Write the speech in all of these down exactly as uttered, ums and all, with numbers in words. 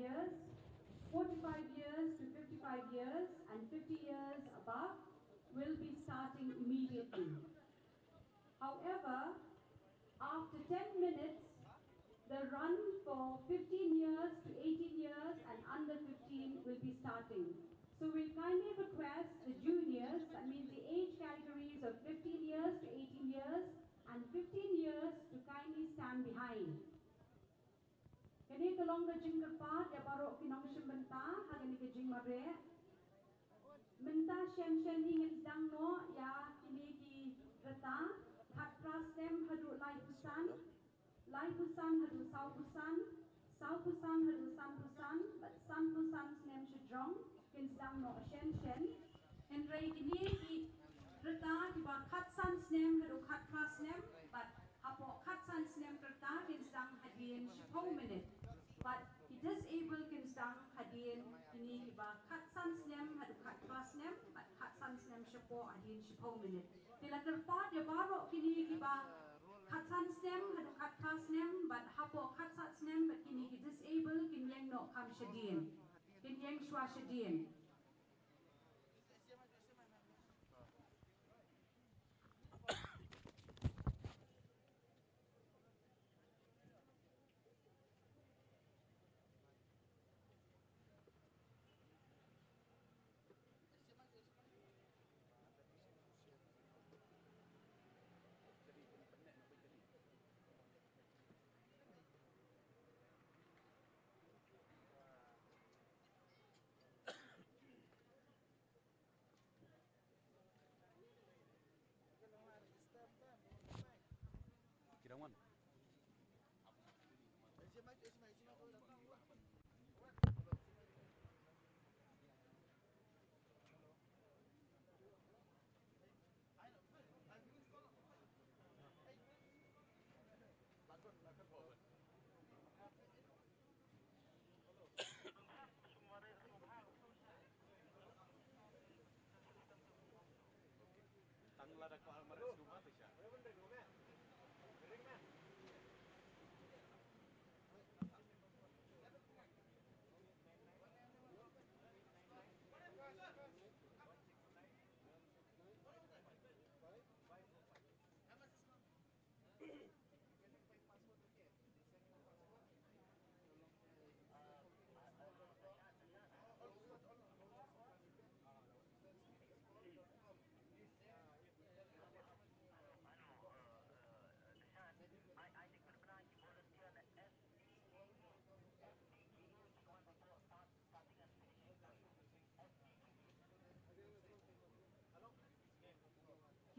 years, forty-five years to fifty-five years, and fifty years above will be starting immediately. However, after ten minutes, the run for fifteen years to eighteen years and under fifteen will be starting. So we kindly request the juniors, that means the age categories of fifteen years to eighteen years and fifteen years, to kindly stand behind. Kane ka long ka jingkyrpad ïa baroh ki nongshim bynta ha kane ka jingmareh. Mynta shen shen hi ngin sdang noh ïa kine ki rta, khatphra snem haduh laiphew san, laiphew san haduh sawphew san, sawphew san haduh sanphew san, bad sanphew san snem shajrong, kin sdang noh shen shen. Hynrei kine ki rta kiba khatsan snem haduh khatphra snem, bad hapoh khatsan snem ka rta kin sdang hadien shiphew minit. Bad ki disabled kin sdang hadien kine kiba khatsan snem haduh khatphra snem, bad khatsan snem shapoh hadien shiphew minit. Te la kyrpad ïa baroh kine kiba khatsan snem haduh khatphra snem, bad hapoh khatsan snem, bad kine ki disabled kin ïeng noh kham shadien. Kin ïeng shuwa shadien. Kirangan. Tang lada ko almar suma tu sha.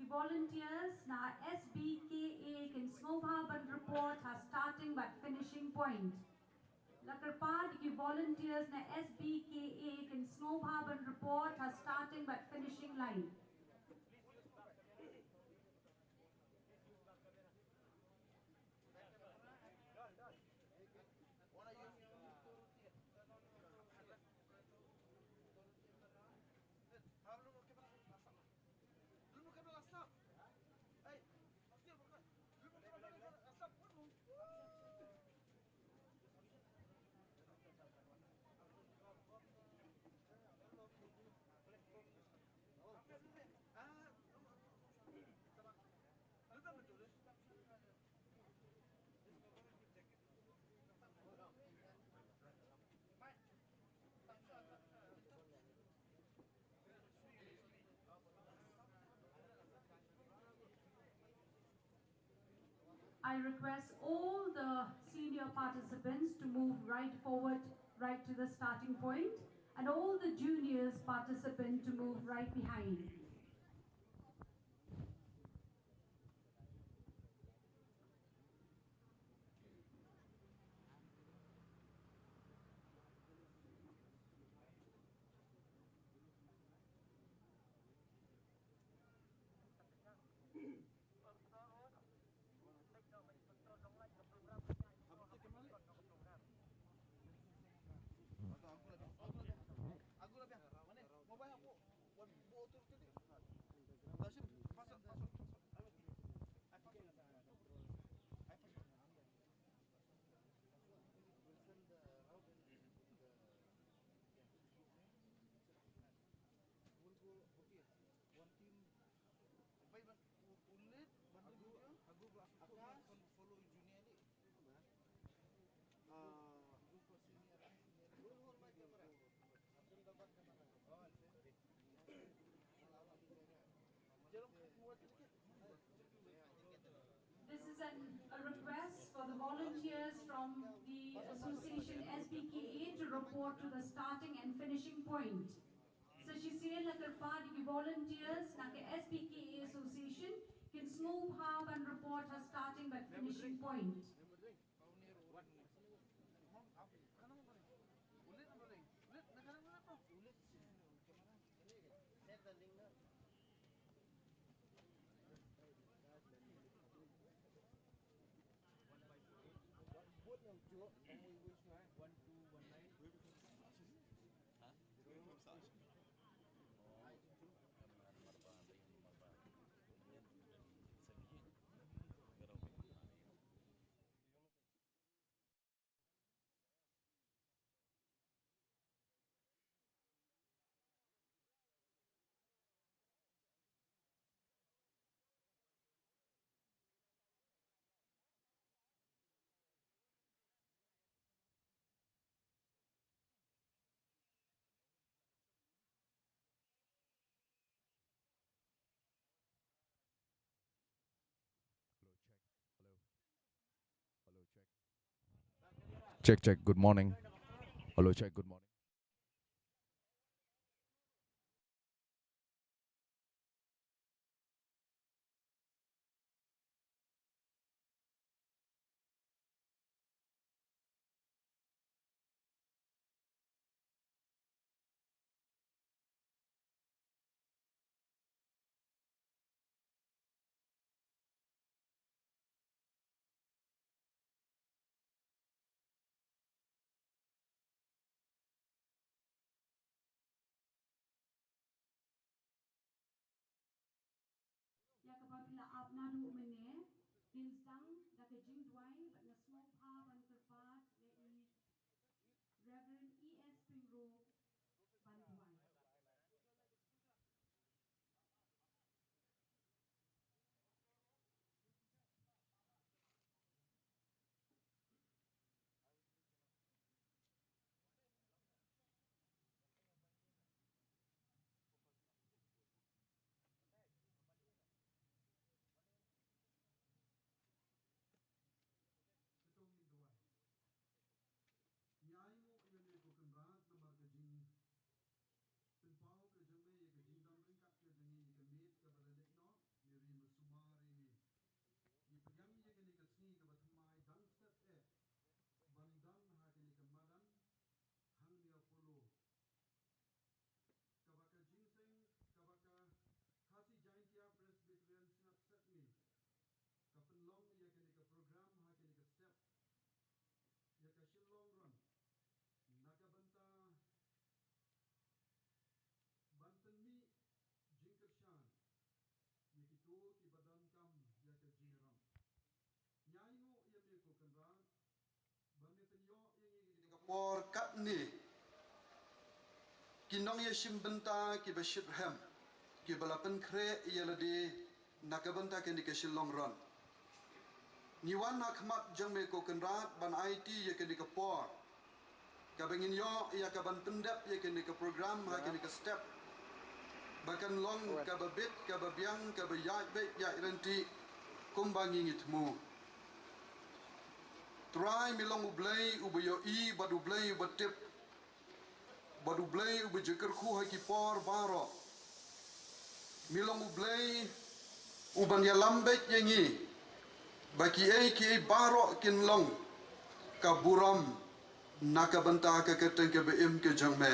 Ki volunteers na S B K A kin sngewbha ban report ha starting bad finishing point. La kyrpad ki volunteers na S B K A kin sngewbha ban report ha starting bad finishing line. I request all the senior participants to move right forward, right to the starting point, and all the juniors participant to move right behind. This is an, a request for the volunteers from the association S B K A to report to the starting and finishing point. Sa shisien la kyrpad ïa ki volunteers na ka S B K A association kin sngewbha ban report ha starting bad finishing point. Hello, check. Hello. Hello, check. Check, check. Good morning. Hello, check. Good morning. Ïa kaba phi la ap naduh mynne, ngin sdang da ka jingduwai bad nga sngewbha ban kyrpad ïa i Reverend E S Pyngrope ban duwai. Ngi ainguh ïa me ko Kynrad namar ka jingpynpaw ka jong me ïa ka jingdon ryngkat ka jong ngi ïa ka miet kaba la leit noh, Mary ma sumar ïa ngi. Ngi pdiang ïa kane ka sngi kaba thymmai dang stet eh ban don ha kane ka madan hangne Apollo. Kaba ka jingseng, kaba ka Khasi Jaintia Presbyterian Synod Sepngi ka pynlong ïa kane ka program ha kane ka step ïa ka Shillong Run na ka bynta ban pynmih jingkyrshan ïa kito kiba donkam ïa ka jingïarap. Ngi ainguh ïa me ko Kynrad ba me pynïoh ïa ngi ka por katne ki nongïashim bynta kiba shitrhem kiba la pynkhreh ïa lade na ka bynta kane ka Shillong Run. Ngi wan ha khmat jong me ko Kynrad ban aiti ïa kane ka por kaba ngin ïoh ïa ka ban pyndep ïa kane ka program ha kane ka step ba kan long kaba bit kaba biang kaba ïaid beit ïaid ryntih kumba ngi ngi thmu. Trai me long U Blei uba ïohi bad U Blei uba tip bad U Blei uba jingkyrkhu ha ki por baroh. Me long U Blei uban ïalam beit ïa ngi ba kiei kiei baroh kin long ka burom na ka bynta ka kyrteng kaba im ka jong me.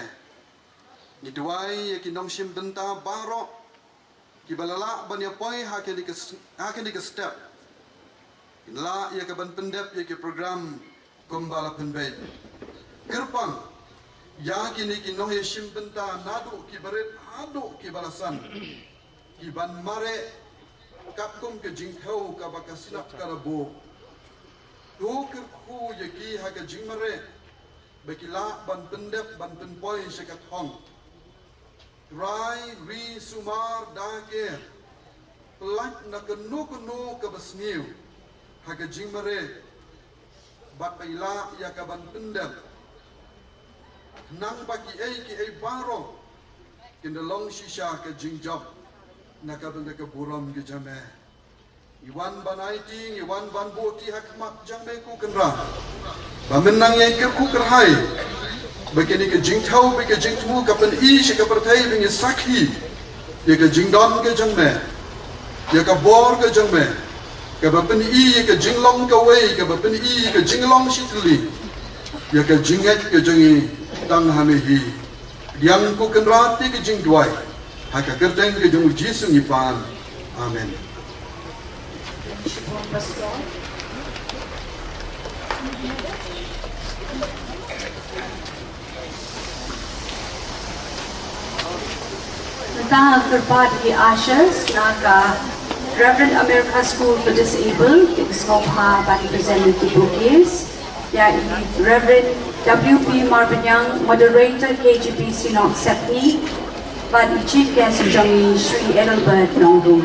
Ngi duwai ïa ki nongshim bynta baroh kiba la lah ban ïa poi ha kane ka s-, ha kane ka step. Kin lah ïa ka ban pyndep ïa ki program kumba la pynbeit. Kyrpang ïa kine ki nongïashim bynta naduh kiba rit haduh kiba la san, kiban mareh katkum ka jingthew kaba ka snap ka la buh. To kyrkhu ïa ki ha ka jingmareh ba ki lah ban pyndep ban pynpoi sha ka thong. Trai ri sumar da ker, pyllait na kano kano kaba sniew ha ka jingmareh bad ba i lah ïa ka ban pyndep. Khnang ba kiei kiei baroh kin da long shisha ka jingjop. Na ka bynta ka burom ka jong me. Ngi wan ban aiti, ngi wan ban buh ki ha khmat jong me ko Kynrad. Ba mynta ngi kyrkhu kyrhai ba kane ka jingthaw, ba ka jingthmu ka pyni sha ka pyrthei ba ngi sakhi ïa ka jingdon ka jong me, ïa ka bor ka jong me, kaba pyni ïa ka jinglong kawei, kaba pyni ïa ka jinglong shitylli, ïa ka jingngeit ka jong ngi tang ha me hi. Pdiang ko Kynrad ïa ka jingduwai ha ka kyrteng ka jong u Jisu ngi pan. Amen. Mynta nga kyrpad ïa ki ushers na ka Reverend America School for Disabled, ki sngewbha ban present ïa ki bouquets. Ïa i Reverend W P Marbaniang, Moderator K J P Synod Sepngi, bad i Chief Guest jong ngi Shri Adelbert Nongrum.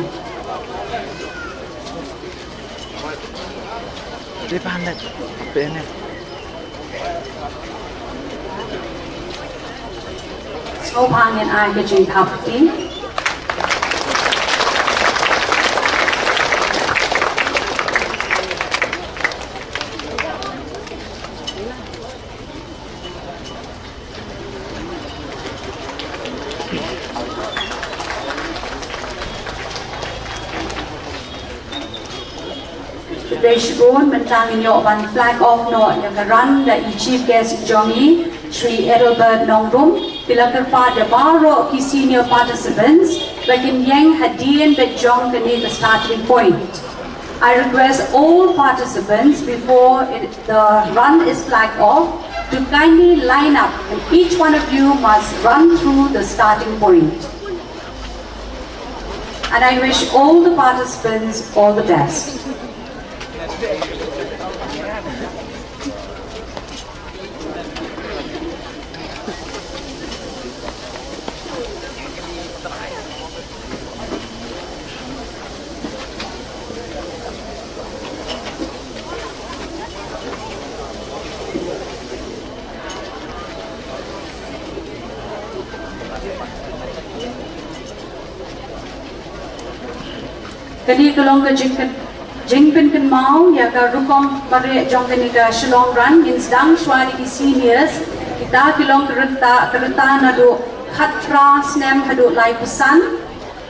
Sngewbha ngin ai ka jingthap kti. Khublei shibun. Mynta ngin ïoh ban flag off noh ïa ka run da i Chief Guest jong ngi, Shri Adelbert Nongrum. Phi la kyrpad ïa baroh ki senior participants ba kin ïeng hadien beit jong kane ka starting point. I request all participants, before it, the run is flagged off, to kindly line up, and each one of you must run through the starting point. And I wish all the participants all the best. Kane ka long ka jingkyn-, jingpynkynmaw ïa ka rukom mareh jong kane ka Shillong Run. Ngin sdang shuwa da ki seniors, kita ki long ka rta, ka rta naduh khatphra snem haduh laiphew san,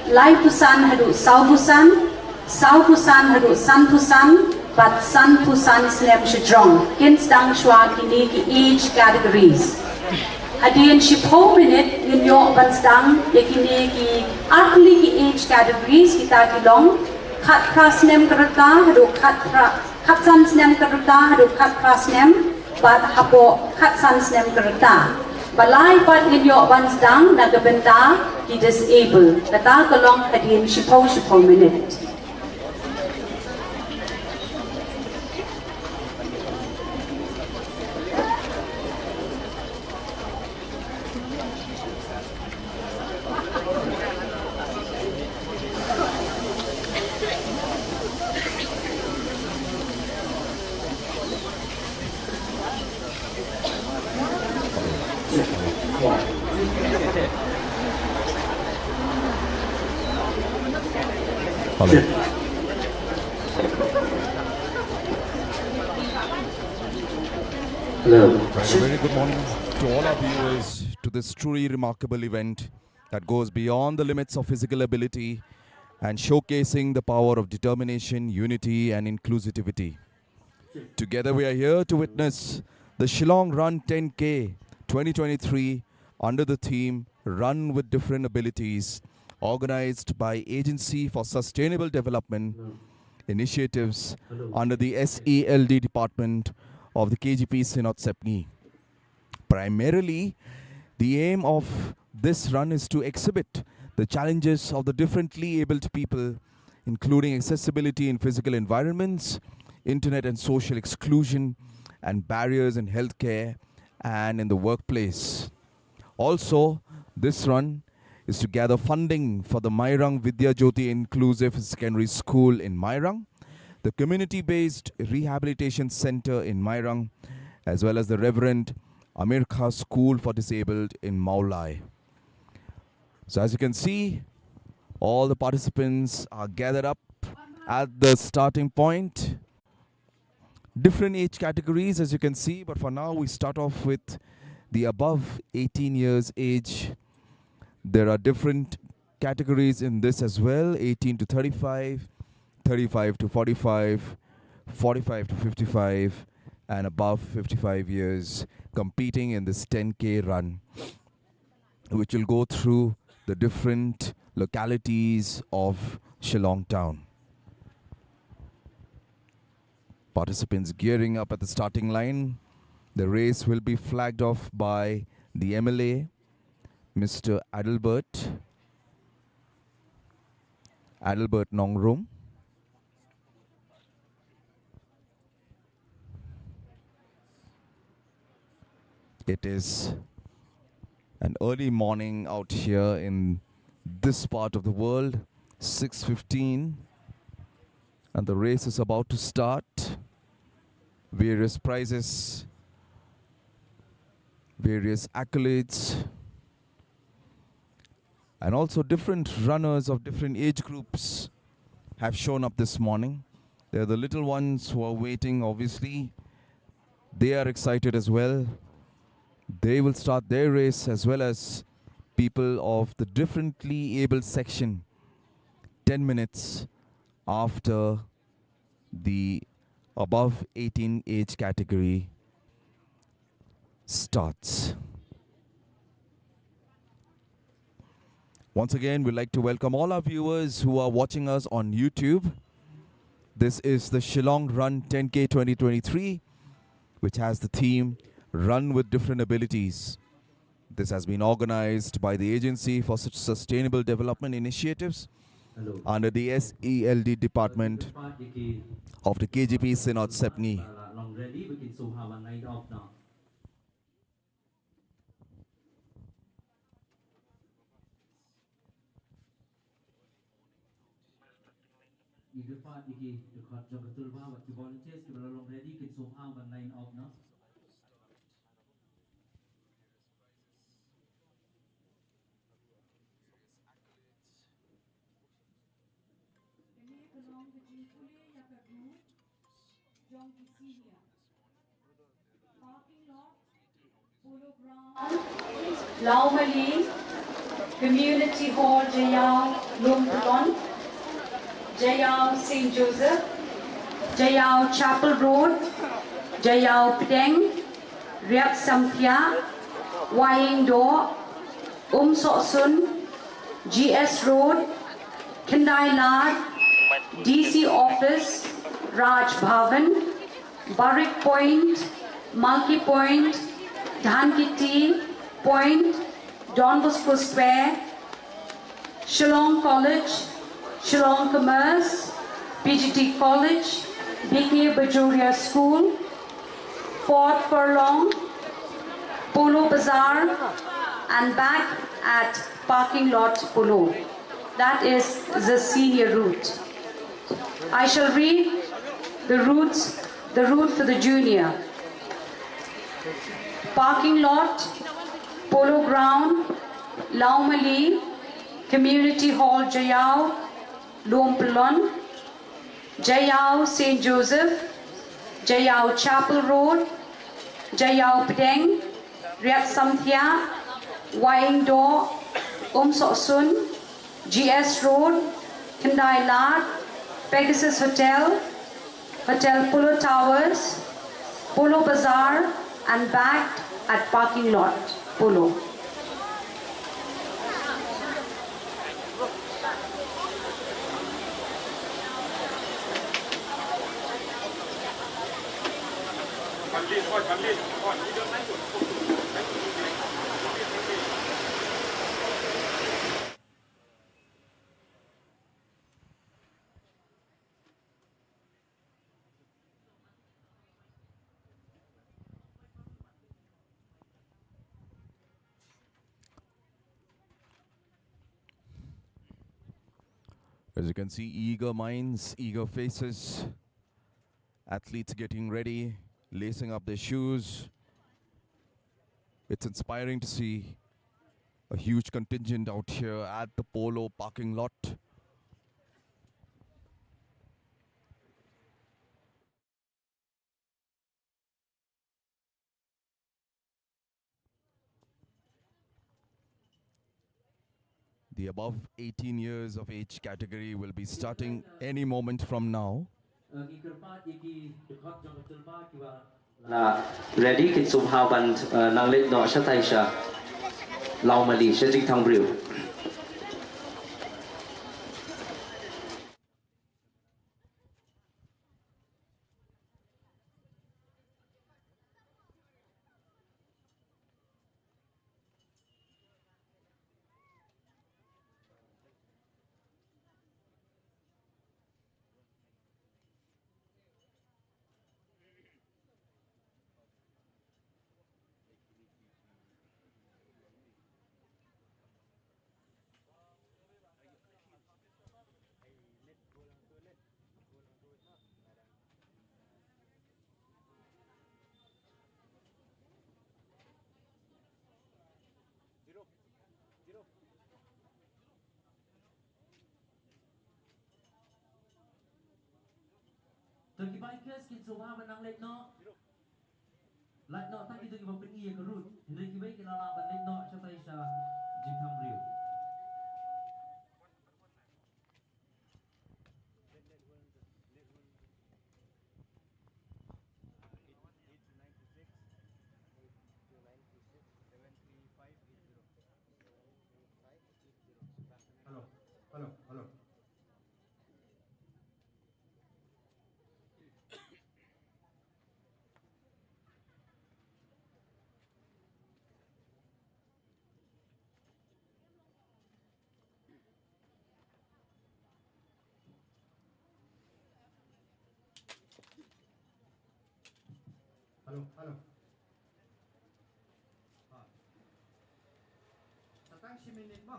laiphew san haduh sawphew san, sawphew san haduh sanphew san, bad sanphew san snem shajrong. Kin sdang shuwa kine ki age categories. Hadien shiphew minit ngin ïoh ban sdang ïa kine ki artylli ki age categories, kita ki long khatphra snem ka rta haduh khatphra, khatsan snem ka rta haduh khatphra snem, bad hapoh khatsan snem ka rta. Balei pat ngin ïoh ban sdang na ka bynta ki disabled? Kata ka long hadien shiphew, shiphew minit. Hello. Hello. Right, a very good morning to all our viewers to this truly remarkable event that goes beyond the limits of physical ability and showcasing the power of determination, unity, and inclusivity. Together, we are here to witness the Shillong Run ten K twenty twenty-three under the theme Run with Different Abilities, organized by Agency for Sustainable Development Initiatives under the S E L D department of the K J P Synod Sepngi. Primarily, the aim of this run is to exhibit the challenges of the differently abled people, including accessibility in physical environments, internet and social exclusion, and barriers in healthcare and in the workplace. Also, this run is to gather funding for the Mairang Vidya Jyoti Inclusive Secondary School in Mairang, the community-based rehabilitation center in Mairang, as well as the Reverend Amirkha School for Disabled in Mawlai. So as you can see, All the participants are gathered up at the starting point. Different age categories, as you can see, but for now we start off with the above eighteen years age. There are different categories in this as well: eighteen to thirty-five, thirty-five to forty-five, forty-five to fifty-five, and above fifty-five years, competing in this ten K run, which will go through the different localities of Shillong town. Participants gearing up at the starting line. The race will be flagged off by the M L A, Mister Adelbert, Adelbert Nongrum. It is an early morning out here in this part of the world, six fifteen, and the race is about to start. Various prizes, various accolades, and also different runners of different age groups have shown up this morning. They're the little ones who are waiting, obviously. They are excited as well. They will start their race as well as people of the differently abled section ten minutes after the above eighteen age category starts. Once again, we'd like to welcome all our viewers who are watching us on YouTube. This is the Shillong Run ten K twenty twenty-three, which has the theme Run with Different Abilities. This has been organized by the Agency for Sus- Sustainable Development Initiatives under the S E L D department of the K G P Synod Sepngi. Parking lot, Polo Ground, Lawmali, Community Hall, Jaïaw Lumpulon, Jaïaw Saint Joseph, Jaïaw Chapel Road, Jaïaw Pdeng, Riat Samphia, Wahing Doh, Umsohsun, G S Road, Khyndai Lad, D C Office, Raj Bhavan, Barik Point, Malki Point, Dhankiti Point, Don Bosco Square, Shillong College, Shillong Commerce, P G T College, B K Bajoria School, Fort Furlong, Polo Bazaar, and back at parking lot Polo. That is the senior route. I shall read the routes, the route for the junior. Parking lot, Polo Ground, Lawmali, Community Hall, Jaïaw Lumpulon, Jaïaw Saint Joseph, Jaïaw Chapel Road, Jaïaw Pdeng, Riat Samphia, Wahing Doh, Umsohsun, G S Road, Khyndai Lad, Pegasus Hotel, Hotel Polo Towers, Polo Bazaar, and back at parking lot Polo. As you can see, eager minds, eager faces, athletes getting ready, lacing up their shoes. It's inspiring to see a huge contingent out here at the Polo parking lot. The above eighteen years of age category will be starting any moment from now. Uh, ngi kyrpad ïa ki dkhot jong ka Toolbar kiba la ready, kin sngewbha ban, uh, nang leit noh shatai sha Lawmali, sha Jingthangbriew. To ki bikers kin sngewbha ban nang leit noh. Leit noh tang kito kiba pyni ïa ka route. Hynrei kiwei ki la lah ban leit noh shatai sha Jingthangbriew. Hello, hello, hello. Hello, hello. Ha. Sa tang shi minit mo.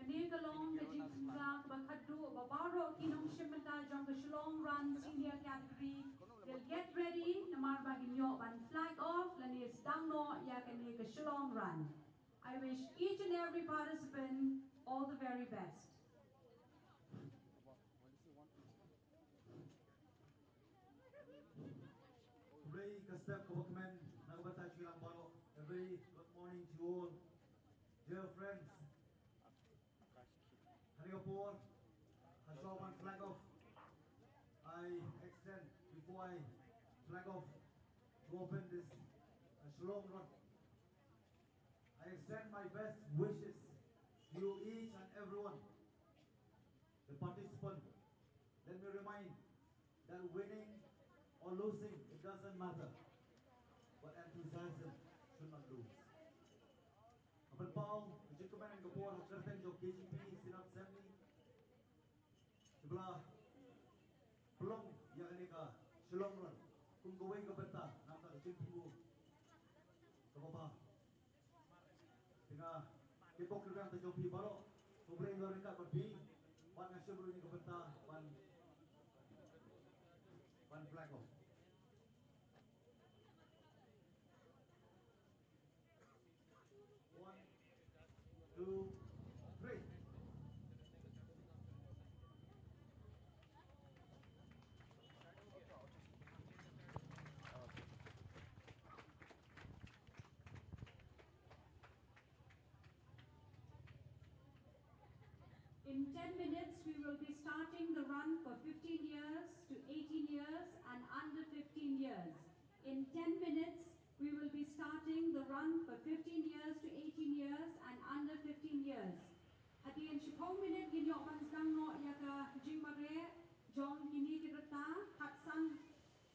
Kane ka long ka jingkynmaw kaba khadduh ba baroh ki nongshim bynta jong ka Shillong Run Senior Category, they'll get ready namar ba ngin ïoh ban flag off lane sdang noh ïa kane ka Shillong Run. I wish each and every participant all the very best. Khublei ka step kaba kmen na ka bynta jong ngi lang baroh. A very good morning to you all. Dear friends, ha kane ka por, ha shuwa ban flag off, I extend, before I flag off to open this, uh, Shillong Run, I extend my best wishes to you each and everyone, the participant. Let me remind that winning or losing, it doesn't matter, but enthusiasm should not lose. Nga pynpaw ka jingkmen ha kane ka por ha ka kyrteng jong K J P Synod Assembly, kiba la pynlong ïa kane ka Shillong Run kum kawei ka bynta na ka jingthmu kaba bha. Te nga kyrpad ïa ka jong phi baroh, khublei ïa ka ryngkat bad phi, bad nga shim ruh ïa ka bynta ban, ban flag off. One, two, three. In ten minutes, we will be starting the run for fifteen years to eighteen years and under fifteen years. In ten minutes, we will be starting the run for fifteen years to eighteen years and under fifteen years. Hadien shiphew minit ngin ïoh ban sdang noh ïa ka jingmareh jong kine ki rta, khatsan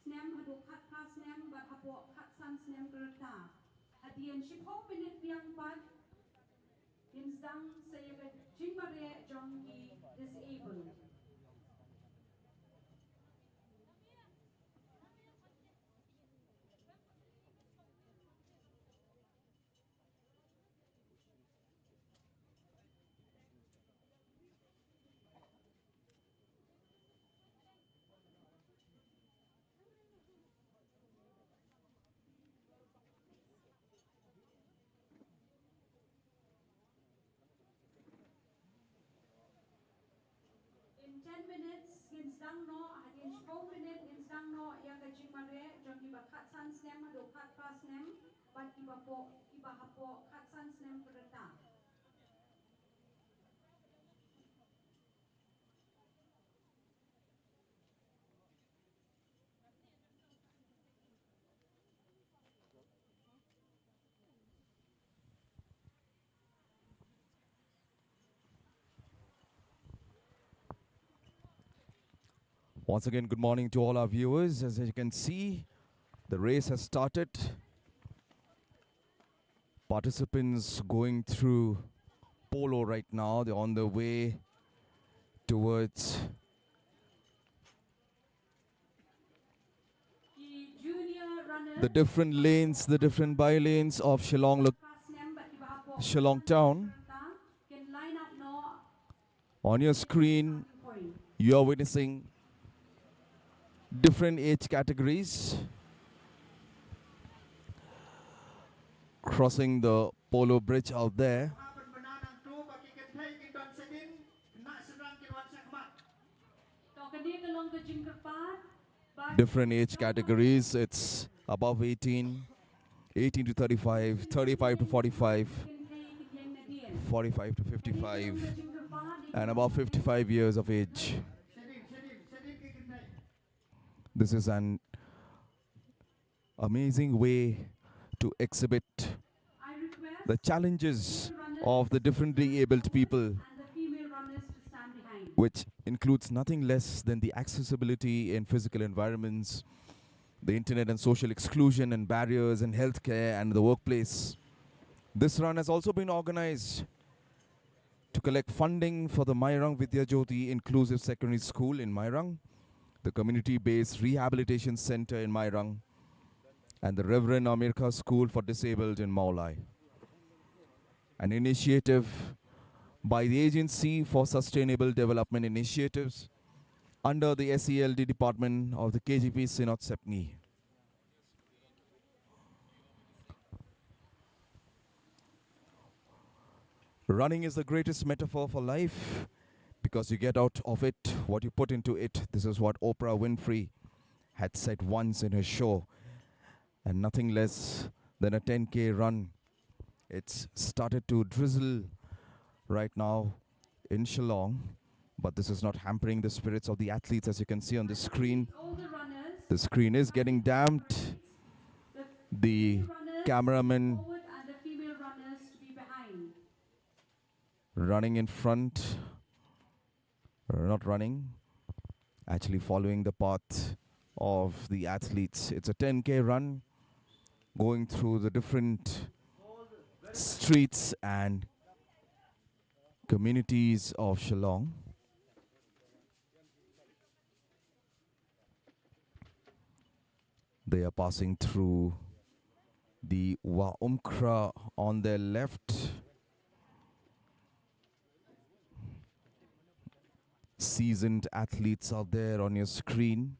snem haduh khatphra snem bad hapoh khatsan snem ka rta. Hadien shiphew minit biang pat ngin sdang sa ïa ka jingmareh jong ki disabled. In ten minutes ngin sdang noh, hadien shiphew minit ngin sdang noh ïa ka jingmareh jong kiba khatsan snem haduh khatphra snem bad kiba poh, kiba hapoh khatsan snem ka rta. Once again, good morning to all our viewers. As you can see, the race has started. Participants going through Polo right now. They're on the way towards the different lanes, the different by lanes of Shillong, lo- Shillong town. On your screen, you are witnessing different age categories crossing the Polo Bridge out there. Different age categories. It's above eighteen, eighteen to thirty-five, thirty-five to forty-five, forty-five to fifty-five, and above fifty-five years of age. This is an amazing way to exhibit the challenges of the differently abled people, which includes nothing less than the accessibility in physical environments, the internet and social exclusion and barriers in healthcare and the workplace. This run has also been organized to collect funding for the Mairang Vidyajyoti Inclusive Secondary School in Mairang, the Community-Based Rehabilitation Center in Mairang, and the Reverend Amir Khan School for Disabled in Mawlai. An initiative by the Agency for Sustainable Development Initiatives under the S E L D department of the K G P Synod Sepngi. Running is the greatest metaphor for life because you get out of it what you put into it. This is what Oprah Winfrey had said once in her show. And nothing less than a ten K run. It's started to drizzle right now in Shillong, but this is not hampering the spirits of the athletes, as you can see on the screen. The screen is getting damped. The cameraman running in front, uh, not running, actually following the path of the athletes. It's a ten K run going through the different streets and communities of Shillong. They are passing through the Wah Umkra on their left. Seasoned athletes out there on your screen.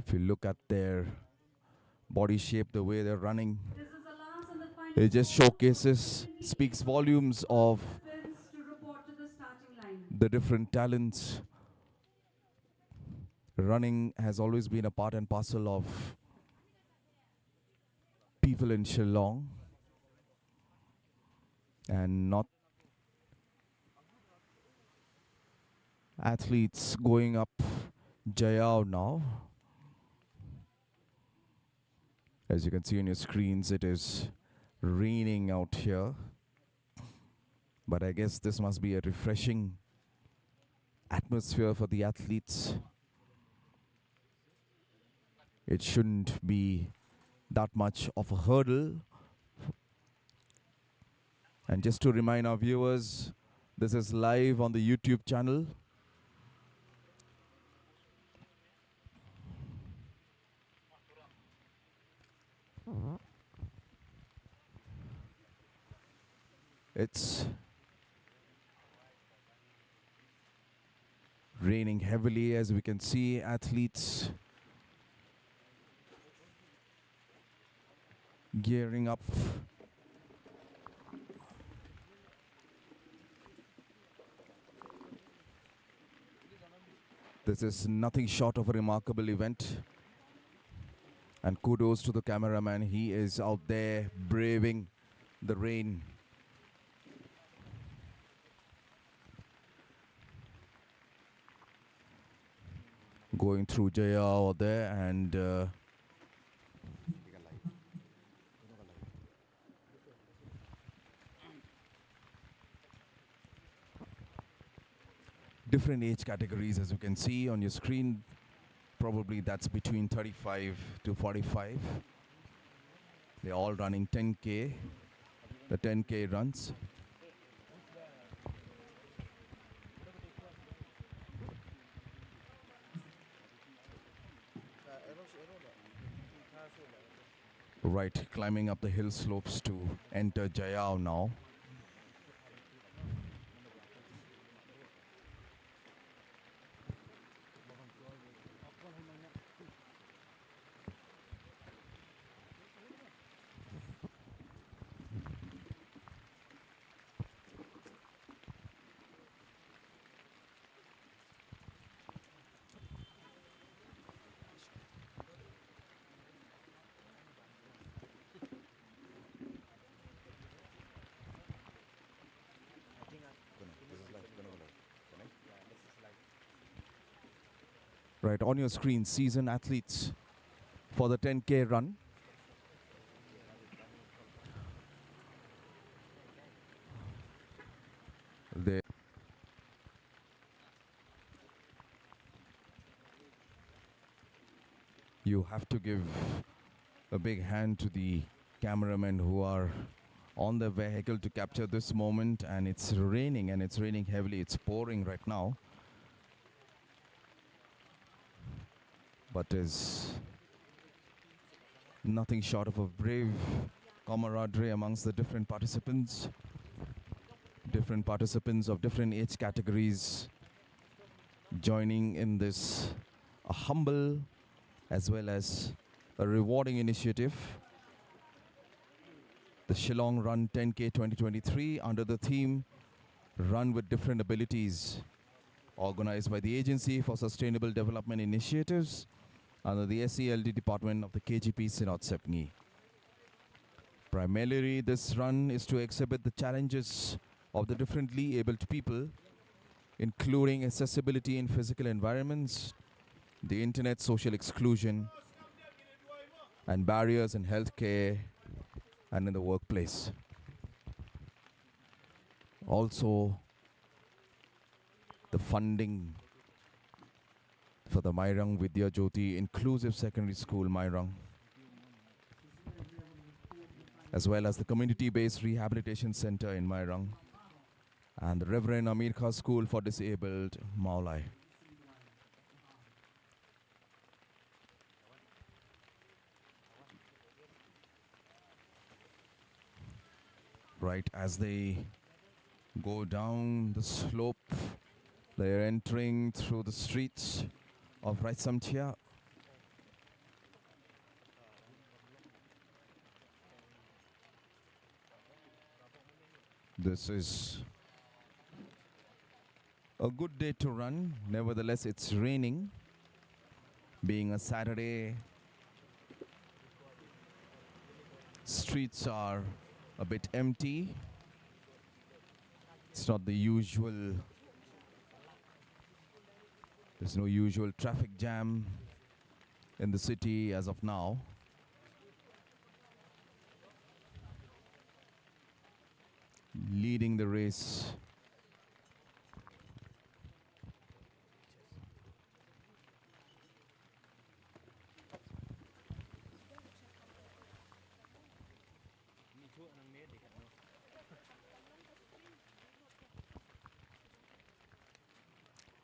If you look at their body shape, the way they're running, it just showcases, speaks volumes of the different talents. Running has always been a part and parcel of people in Shillong. And North athletes going up Jaiaw now. As you can see on your screens, it is raining out here. But I guess this must be a refreshing atmosphere for the athletes. It shouldn't be that much of a hurdle. And just to remind our viewers, this is live on the YouTube channel. It's raining heavily, as we can see, athletes gearing up. This is nothing short of a remarkable event. And kudos to the cameraman. He is out there braving the rain. Going through Jaiaw there and, uh, different age categories, as you can see on your screen. Probably that's between thirty-five to forty-five. They're all running ten K, the ten K runs. Right, climbing up the hill slopes to enter Jaiaw now. Right, on your screen, seasoned athletes for the ten K run. They You have to give a big hand to the cameramen who are on the vehicle to capture this moment, and it's raining, and it's raining heavily. It's pouring right now. But is nothing short of a brave camaraderie amongst the different participants. Different participants of different age categories joining in this, a humble as well as a rewarding initiative. The Shillong Run ten K twenty twenty-three under the theme Run with Different Abilities, organized by the Agency for Sustainable Development Initiatives under the S E L D department of the K G P Synod Sepngi. Primarily, this run is to exhibit the challenges of the differently abled people, including accessibility in physical environments, the internet social exclusion, and barriers in healthcare and in the workplace. Also, the funding for the Mairang Vidya Jyoti Inclusive Secondary School, Mairang, as well as the Community-Based Rehabilitation Center in Mairang and the Reverend Amir Khan School for Disabled, Mawlai. Right as they go down the slope, they are entering through the streets of Raitsamchia. This is a good day to run. Nevertheless, it's raining. Being a Saturday, streets are a bit empty. It's not the usual, there's no usual traffic jam in the city as of now. Leading the race.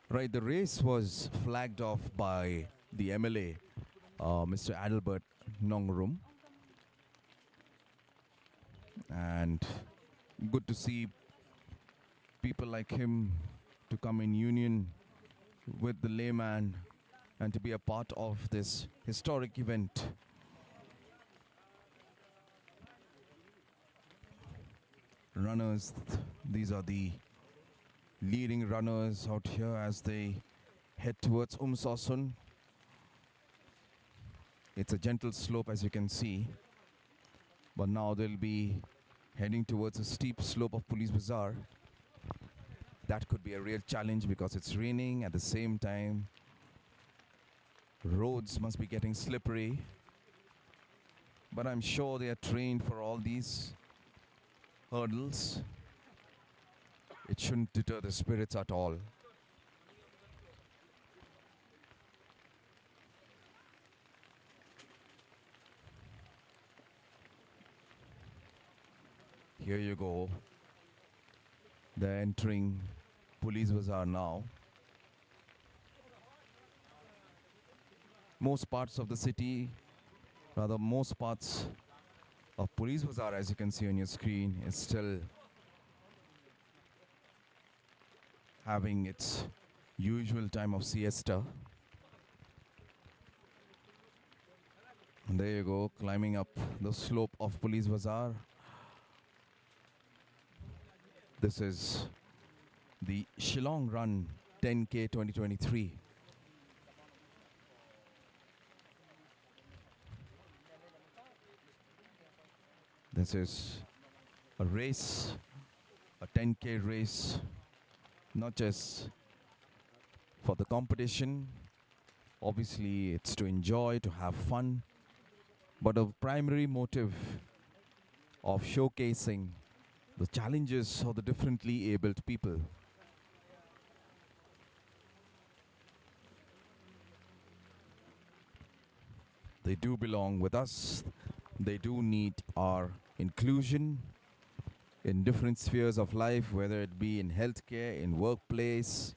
Right, the race was flagged off by the M L A, uh, Mister Adelbert Nongrum. And good to see people like him to come in union with the layman and to be a part of this historic event. Runners, these are the leading runners out here as they head towards Umsasun. It's a gentle slope, as you can see, but now they'll be heading towards a steep slope of Police Bazaar. That could be a real challenge because it's raining. At the same time, roads must be getting slippery, but I'm sure they are trained for all these hurdles. It shouldn't deter the spirits at all. Here you go. They're entering Police Bazaar now. Most parts of the city, rather, most parts of Police Bazaar, as you can see on your screen, is still having its usual time of siesta. And there you go, climbing up the slope of Police Bazaar. This is the Shillong Run ten K twenty twenty-three. This is a race, a ten K race, not just for the competition. Obviously, it's to enjoy, to have fun, but a primary motive of showcasing the challenges of the differently abled people. They do belong with us. They do need our inclusion in different spheres of life, whether it be in healthcare, in workplace.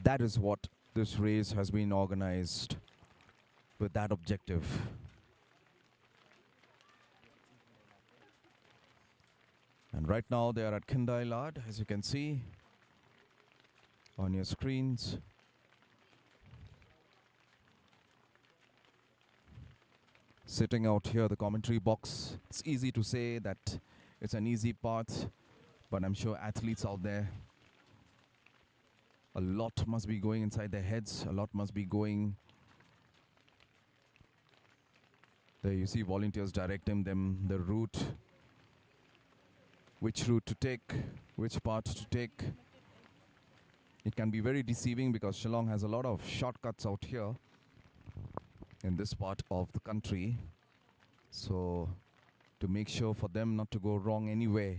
That is what this race has been organized with, that objective. And right now they are at Khyndai Lad, as you can see on your screens. Sitting out here, the commentary box, it's easy to say that it's an easy path, but I'm sure athletes out there, a lot must be going inside their heads, a lot must be going. There you see volunteers directing them the route, which route to take, which path to take. It can be very deceiving because Shillong has a lot of shortcuts out here in this part of the country. So, to make sure for them not to go wrong anywhere,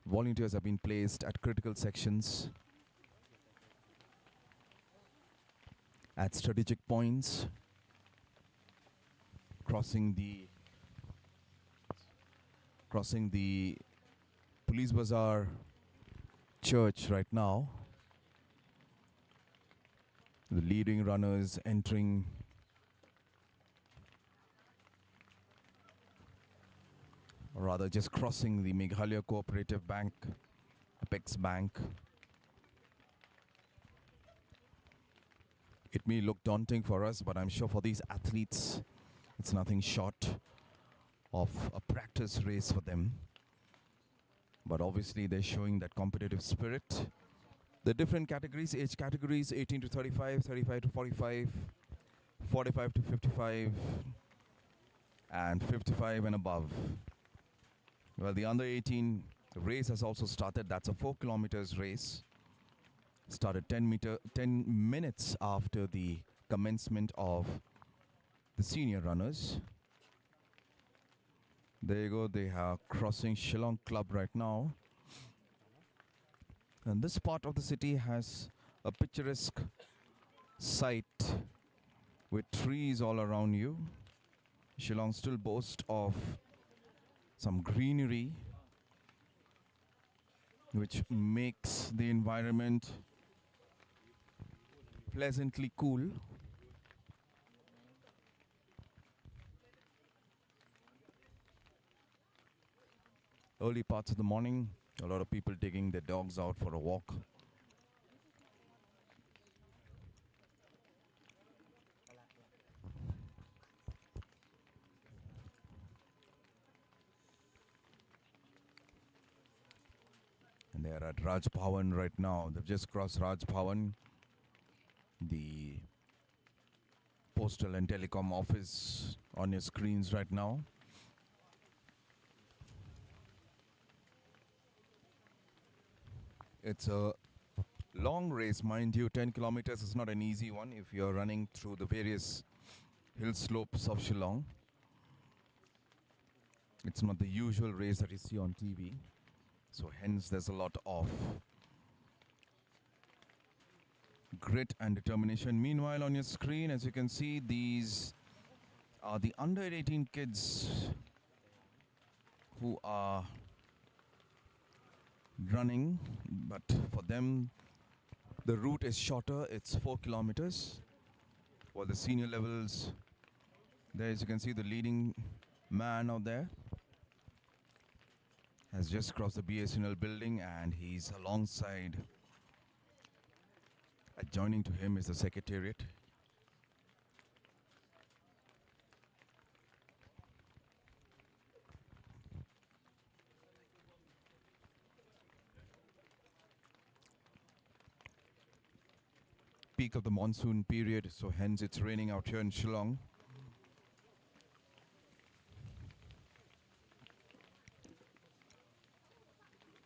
volunteers have been placed at critical sections, at strategic points, crossing the, crossing the Police Bazaar church right now. The leading runners entering, or rather just crossing the Meghalaya Cooperative Bank, Apex Bank. It may look daunting for us, but I'm sure for these athletes, it's nothing short of a practice race for them. But obviously, they're showing that competitive spirit. The different categories, age categories, eighteen to thirty-five, thirty-five to forty-five, forty-five to fifty-five, and fifty-five and above. Well, the under eighteen The race has also started. That's a four kilometers race. Started ten meter, ten minutes after the commencement of the senior runners. There you go, they are crossing Shillong Club right now. And this part of the city has a picturesque sight with trees all around you. Shillong still boasts of some greenery, which makes the environment pleasantly cool. Early parts of the morning, a lot of people taking their dogs out for a walk. And they're at Raj Bhavan right now. They've just crossed Raj Bhavan. The Postal and Telecom office on your screens right now. It's a long race, mind you. Ten kilometers is not an easy one if you're running through the various hill slopes of Shillong. It's not the usual race that you see on T V. So hence there's a lot of grit and determination. Meanwhile, on your screen, as you can see, these are the under eighteen kids who are running, but for them, the route is shorter. It's four kilometers. While the senior levels, there, as you can see, the leading man out there has just crossed the B S N L building, and he's alongside. Adjoining to him is the secretariat. Peak of the monsoon period, so hence it's raining out here in Shillong.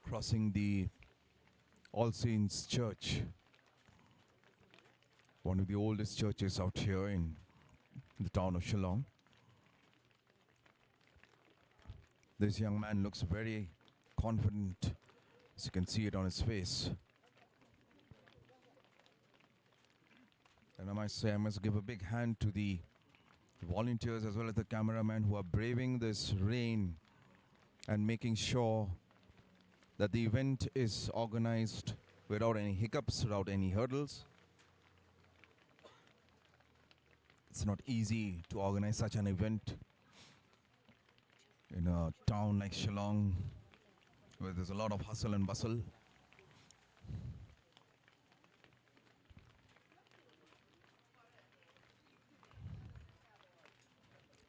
Crossing the All Saints Church, one of the oldest churches out here in the town of Shillong. This young man looks very confident, as you can see it on his face. And I must say, I must give a big hand to the volunteers as well as the cameraman who are braving this rain and making sure that the event is organized without any hiccups, without any hurdles. It's not easy to organize such an event in a town like Shillong, where there's a lot of hustle and bustle.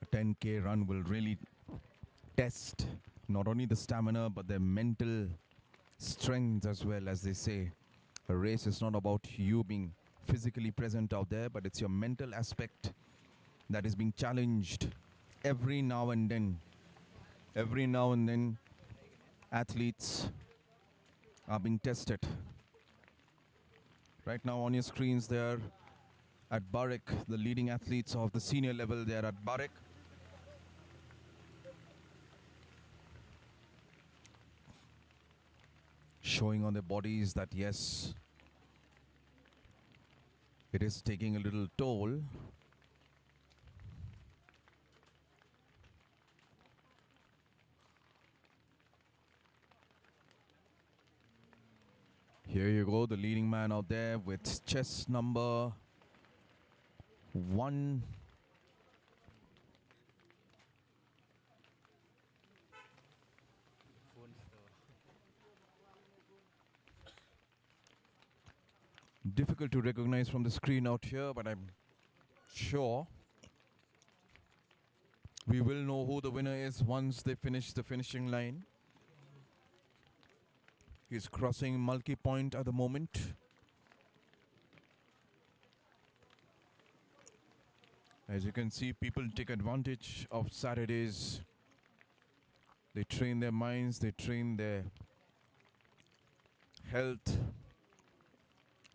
A ten K run will really test not only the stamina but their mental strength as well. As they say, a race is not about you being physically present out there, but it's your mental aspect that is being challenged every now and then. Every now and then, athletes are being tested. Right now on your screens there, at Barek, the leading athletes of the senior level there at Barek, showing on their bodies that yes, it is taking a little toll. Here you go, the leading man out there with chest number one. Difficult to recognize from the screen out here, but I'm sure we will know who the winner is once they finish the finishing line. He's crossing Malki Point at the moment. As you can see, people take advantage of Saturday's They train their minds, they train their health.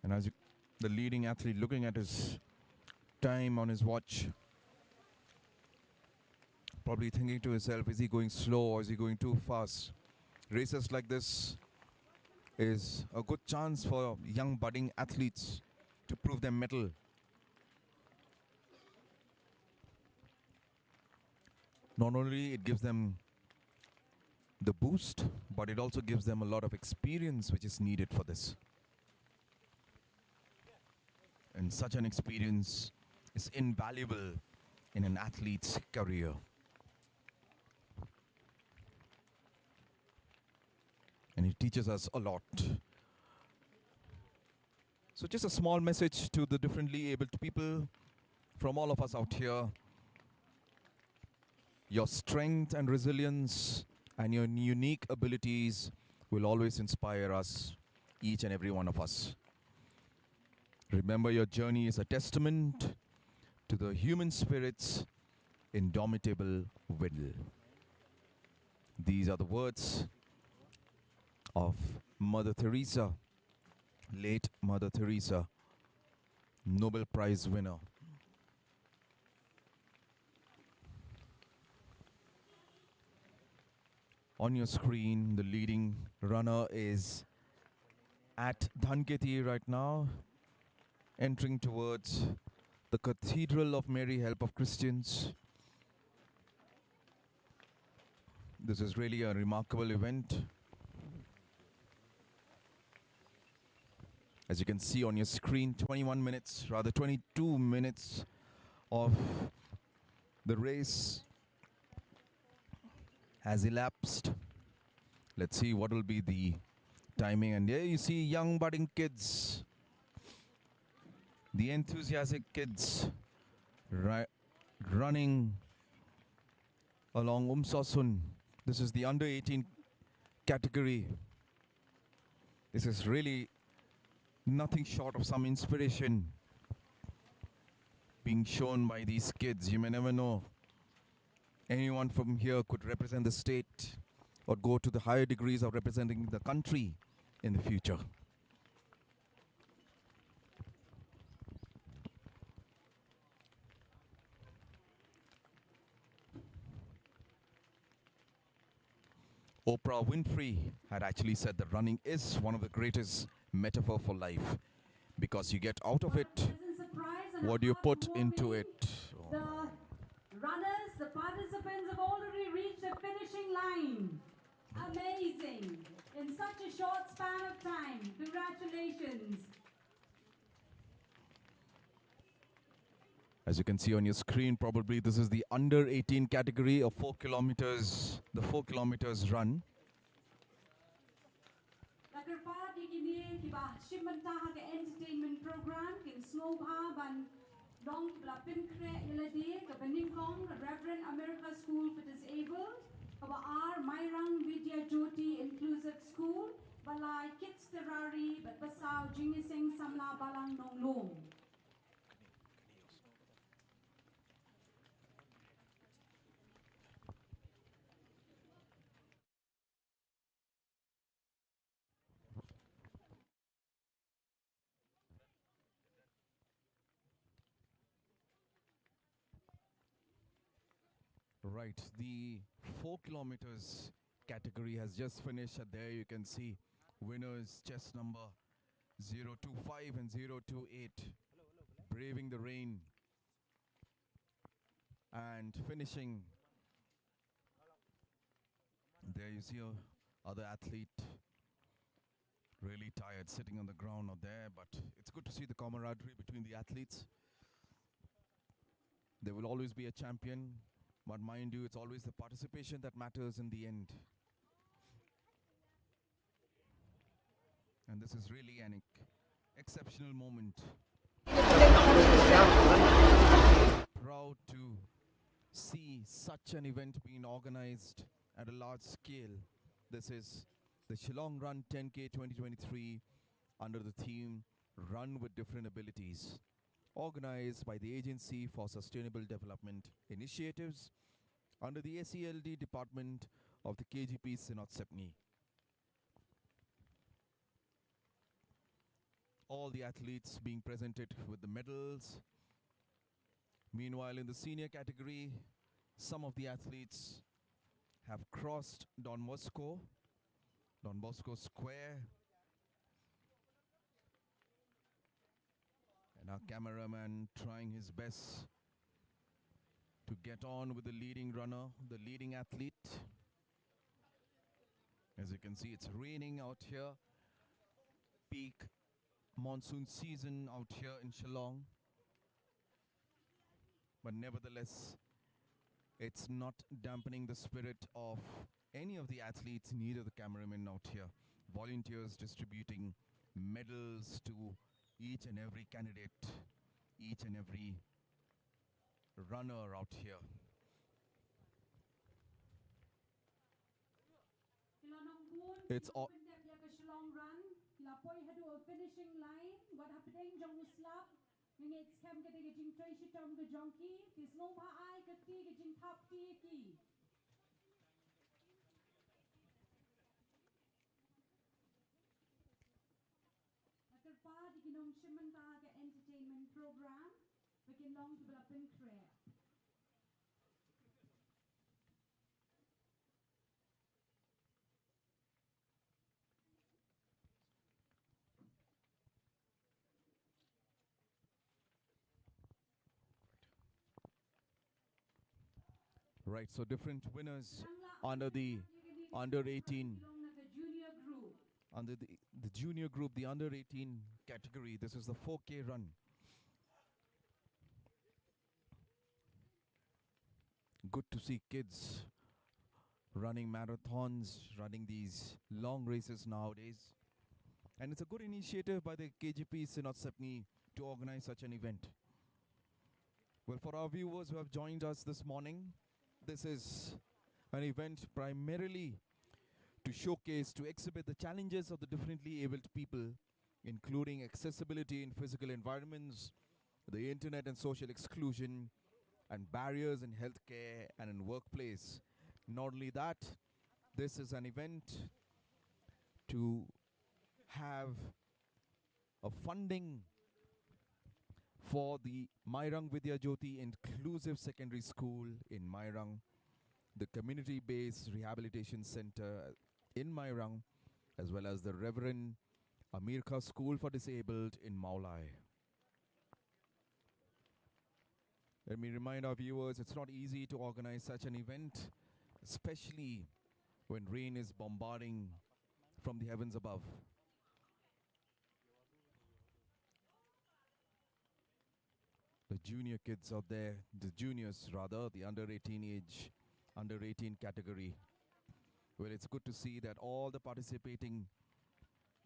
And as you, the leading athlete, looking at his time on his watch, probably thinking to himself, is he going slow or is he going too fast? Races like this is a good chance for young budding athletes to prove their mettle. Not only it gives them the boost, but it also gives them a lot of experience which is needed for this. And such an experience is invaluable in an athlete's career. And it teaches us a lot. So, just a small message to the differently abled people from all of us out here. Your strength and resilience and your unique abilities will always inspire us, each and every one of us. Remember, your journey is a testament to the human spirit's indomitable will. These are the words of Mother Teresa, late Mother Teresa, Nobel Prize winner. On your screen, the leading runner is at Dhankheti right now, entering towards the Cathedral of Mary, Help of Christians. This is really a remarkable event. As you can see on your screen, twenty-one minutes, rather twenty-two minutes of the race has elapsed. Let's see what will be the timing. And there you see young budding kids, the enthusiastic kids, ri-, running along Umsosun. This is the under eighteen category. This is really nothing short of some inspiration being shown by these kids. You may never know. Anyone from here could represent the state or go to the higher degrees of representing the country in the future. Oprah Winfrey had actually said that running is one of the greatest metaphor for life, because you get out of it what do you put into it. The runners, the participants have already reached the finishing line. Amazing. In such a short span of time. Congratulations. As you can see on your screen, probably this is the under eighteen category of four kilometers, the four kilometers run. La kyrpad ïa kine kiba shim bynta ha ka entertainment program kin sngewbha ban long kiba la pynkhreh ïa lade. Kaba nyngkong, Reverend America School for Disabled. Kaba ar, Mairang Vidya Jyoti Inclusive School. Ba lai, Kids Terrari, bad ba saw, Jingïaseng Samla Balang Nonglum. Right, the four kilometers category has just finished, and there you can see winners, chest number zero two five and zero two eight, braving the rain and finishing. There you see a other athlete, really tired, sitting on the ground or there, but it's good to see the camaraderie between the athletes. There will always be a champion, but mind you, it's always the participation that matters in the end. And this is really an ex-, exceptional moment. Proud to see such an event being organized at a large scale. This is the Shillong Run ten K twenty twenty-three under the theme Run with Different Abilities, organized by the Agency for Sustainable Development Initiatives under the S E L D Department of the K G P Synod Sepngi. All the athletes being presented with the medals. Meanwhile, in the senior category, some of the athletes have crossed Don Bosco, Don Bosco Square. And our cameraman trying his best to get on with the leading runner, the leading athlete. As you can see, it's raining out here. Peak monsoon season out here in Shillong. But nevertheless, it's not dampening the spirit of any of the athletes, neither the cameramen out here. Volunteers distributing medals to each and every candidate, each and every runner out here. Ki la nang bun, it's ki la all pyndep ïa ka Shillong Run, ki la poi haduh finishing line, wat hapdeng jong u slap, nga ngeit skhem ka dei ka jingtrei shitom ka jong ki, ki sngewbha ai ka kti ka jingthap kti ïa ki. Nga kyrpad ïa ki nongshim bynta ha ka entertainment program ba kin long kiba la pynkhreh. Right, so different winners under the under eighteen, under the, the junior group, the under eighteen category. This is the four K run. Good to see kids running marathons, running these long races nowadays. And it's a good initiative by the K G P Synod Sepngi to organize such an event. Well, for our viewers who have joined us this morning, this is an event primarily to showcase, to exhibit the challenges of the differently abled people, including accessibility in physical environments, the internet and social exclusion, and barriers in healthcare and in workplace. Not only that, this is an event to have a funding for the Mairang Vidya Jyoti Inclusive Secondary School in Mairang, the Community Based Rehabilitation Center in Mairang, as well as the Reverend Amir Khan School for Disabled in Mawlai. Let me remind our viewers, it's not easy to organize such an event, especially when rain is bombarding from the heavens above. The junior kids out there, the juniors rather, the under eighteen age, under eighteen category. Well, it's good to see that all the participating,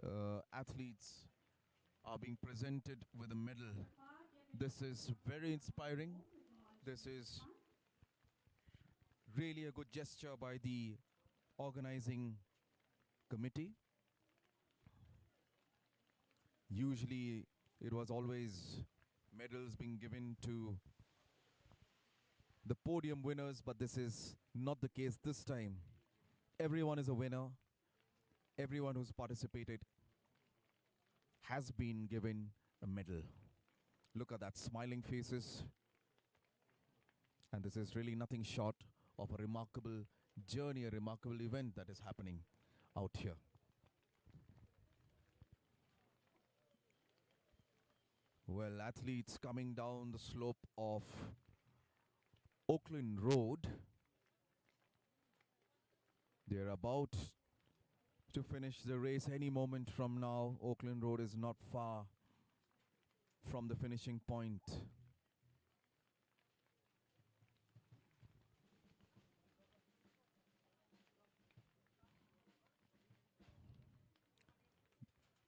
uh, athletes are being presented with a medal. This is very inspiring. This is really a good gesture by the organizing committee. Usually, it was always medals being given to the podium winners, but this is not the case this time. Everyone is a winner. Everyone who's participated has been given a medal. Look at that, smiling faces. And this is really nothing short of a remarkable journey, a remarkable event that is happening out here. Well, athletes coming down the slope of Oakland Road. They're about to finish the race any moment from now. Oakland Road is not far from the finishing point.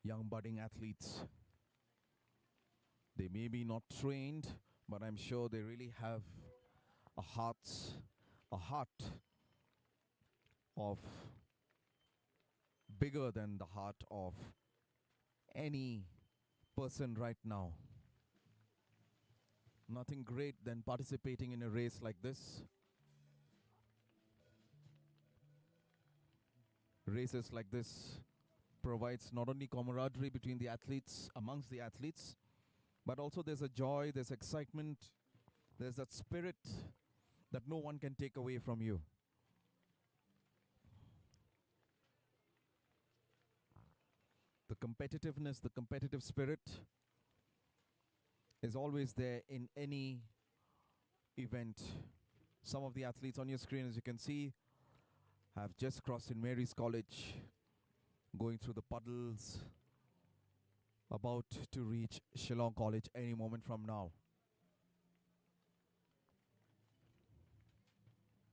Young budding athletes. They may be not trained, but I'm sure they really have a heart, a heart of bigger than the heart of any person right now. Nothing great than participating in a race like this. Races like this provides not only camaraderie between the athletes, amongst the athletes, but also there's a joy, there's excitement, there's that spirit that no one can take away from you. The competitiveness, the competitive spirit is always there in any event. Some of the athletes on your screen, as you can see, have just crossed St. Mary's College, going through the puddles, about to reach Shillong College any moment from now.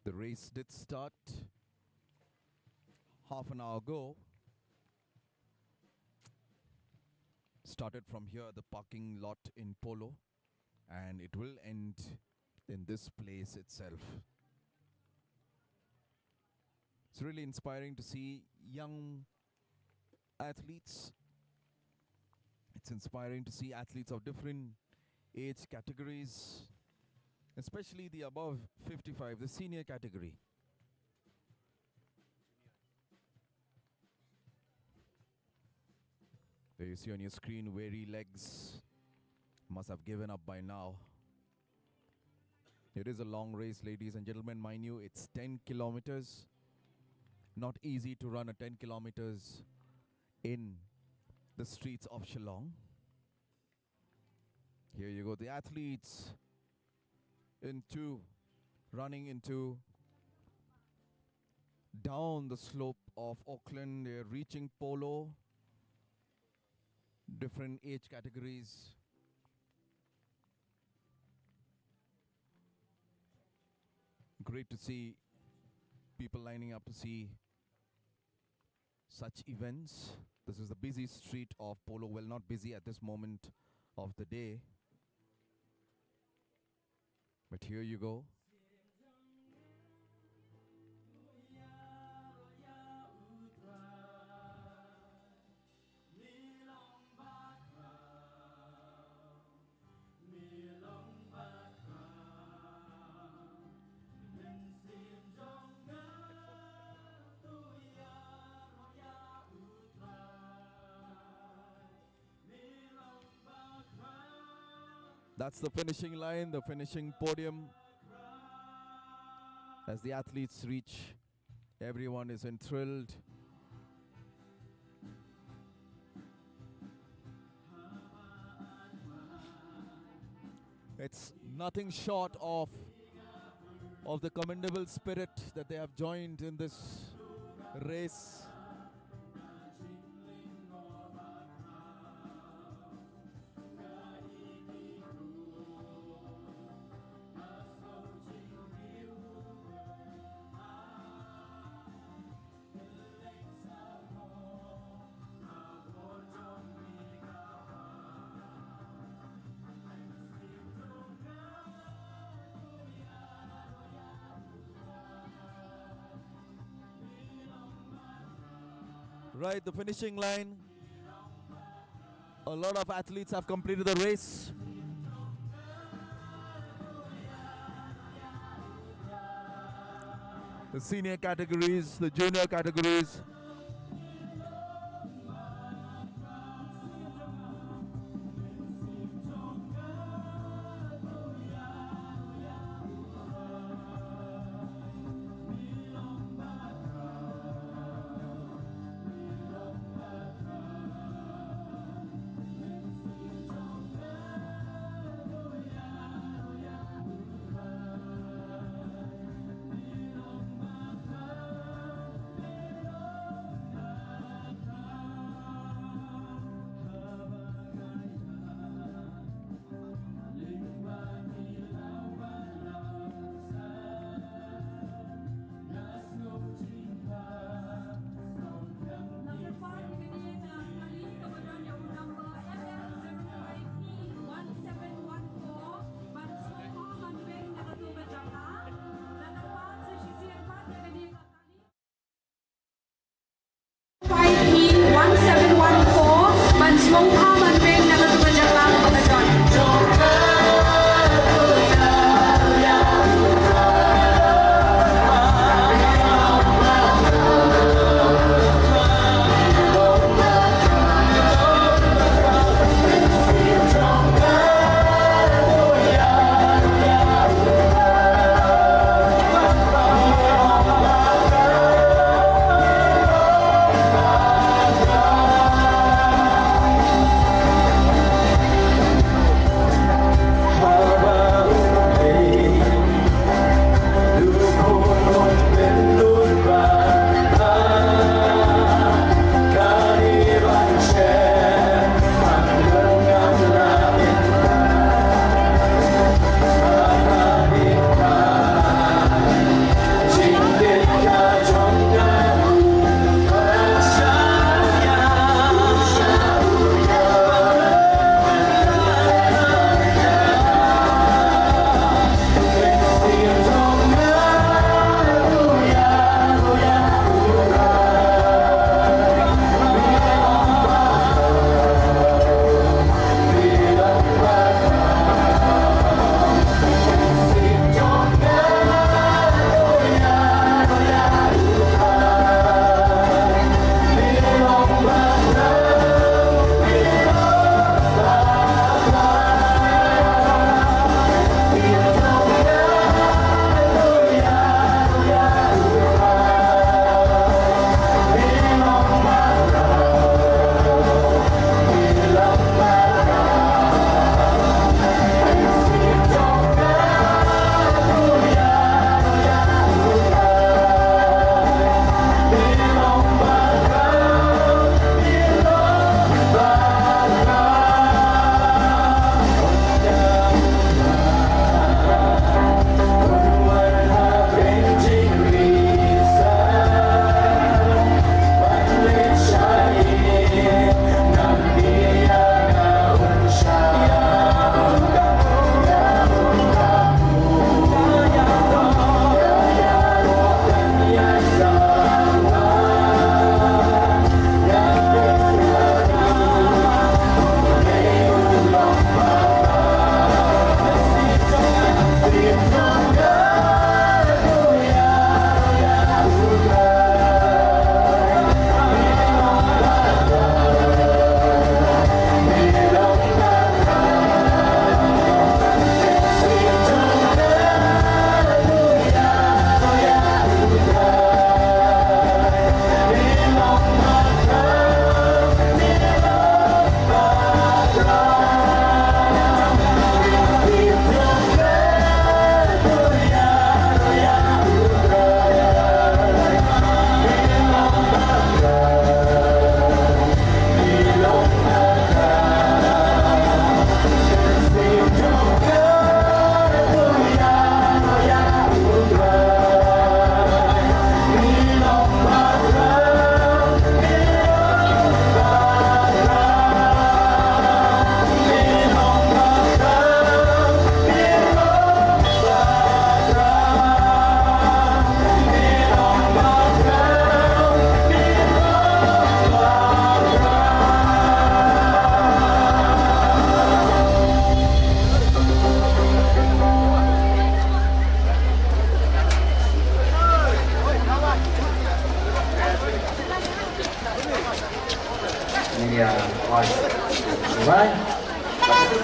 The race did start half an hour ago. Started from here, the parking lot in Polo, and it will end in this place itself. It's really inspiring to see young athletes. It's inspiring to see athletes of different age categories, especially the above fifty-five, the senior category. There you see on your screen, weary legs must have given up by now. It is a long race, ladies and gentlemen. Mind you, it's ten kilometers. Not easy to run a ten kilometers in the streets of Shillong. Here you go, the athletes into, running into, down the slope of Auckland. They're reaching Polo. Different age categories. Great to see people lining up to see such events. This is the busy street of Polo. Well, not busy at this moment of the day. But here you go. That's the finishing line, the finishing podium. As the athletes reach, everyone is enthralled. It's nothing short of, of the commendable spirit that they have joined in this race. Right, the finishing line. A lot of athletes have completed the race. The senior categories, the junior categories.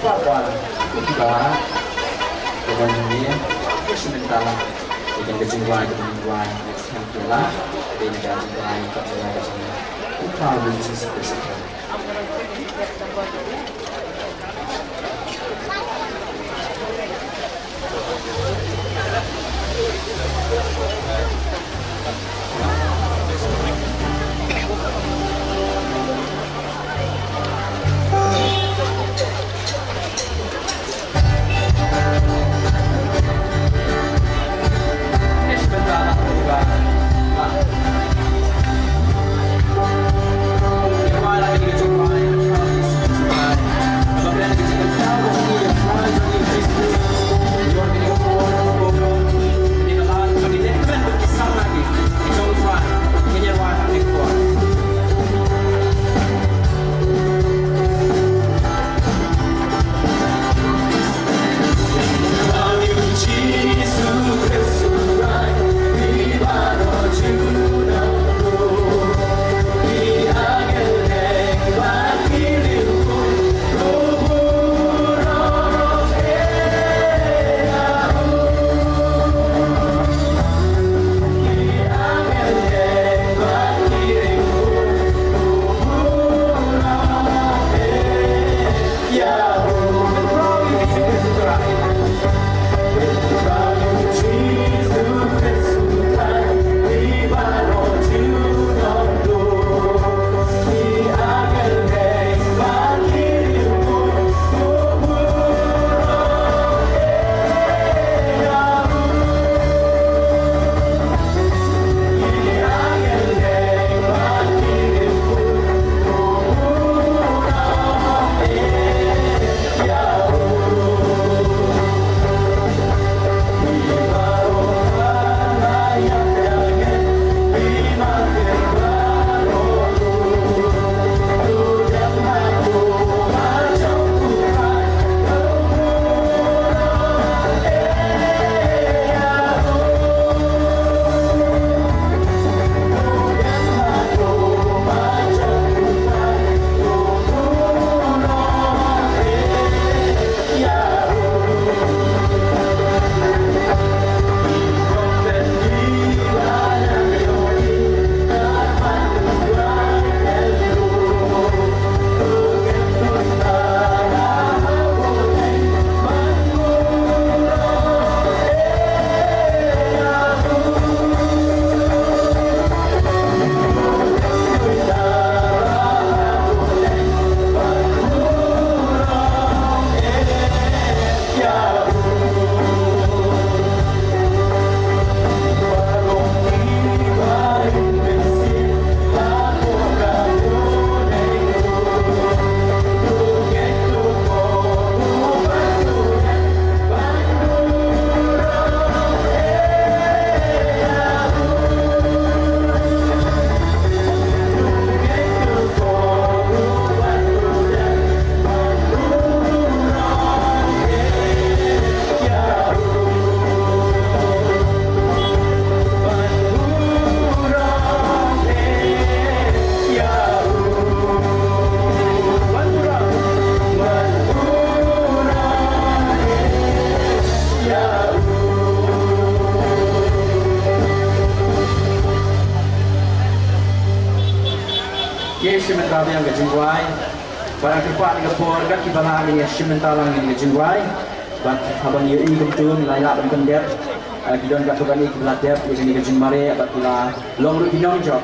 Wan, ïa ki ba, ka ban ïa, ïa shi mynta la, ïa ka jingrwai, ka jingrwai, next time ki la, ïa ka jingrwai, ka jingrwai, ka jingrwai. Ki ba, ïa shi mynta la. Ïa shi mynta biang ka jingrwai. Bad nga kyrpad ïa ka por kat kiba lah ngin ïa shim bynta lang ïa ka jingrwai. Bad haba ngi ïohi kumto ngi la ïa ban pyndep. Eh, ki don katto katne kiba la dep ïa kane ka jingmareh bad ki la long ruh ki nongjop.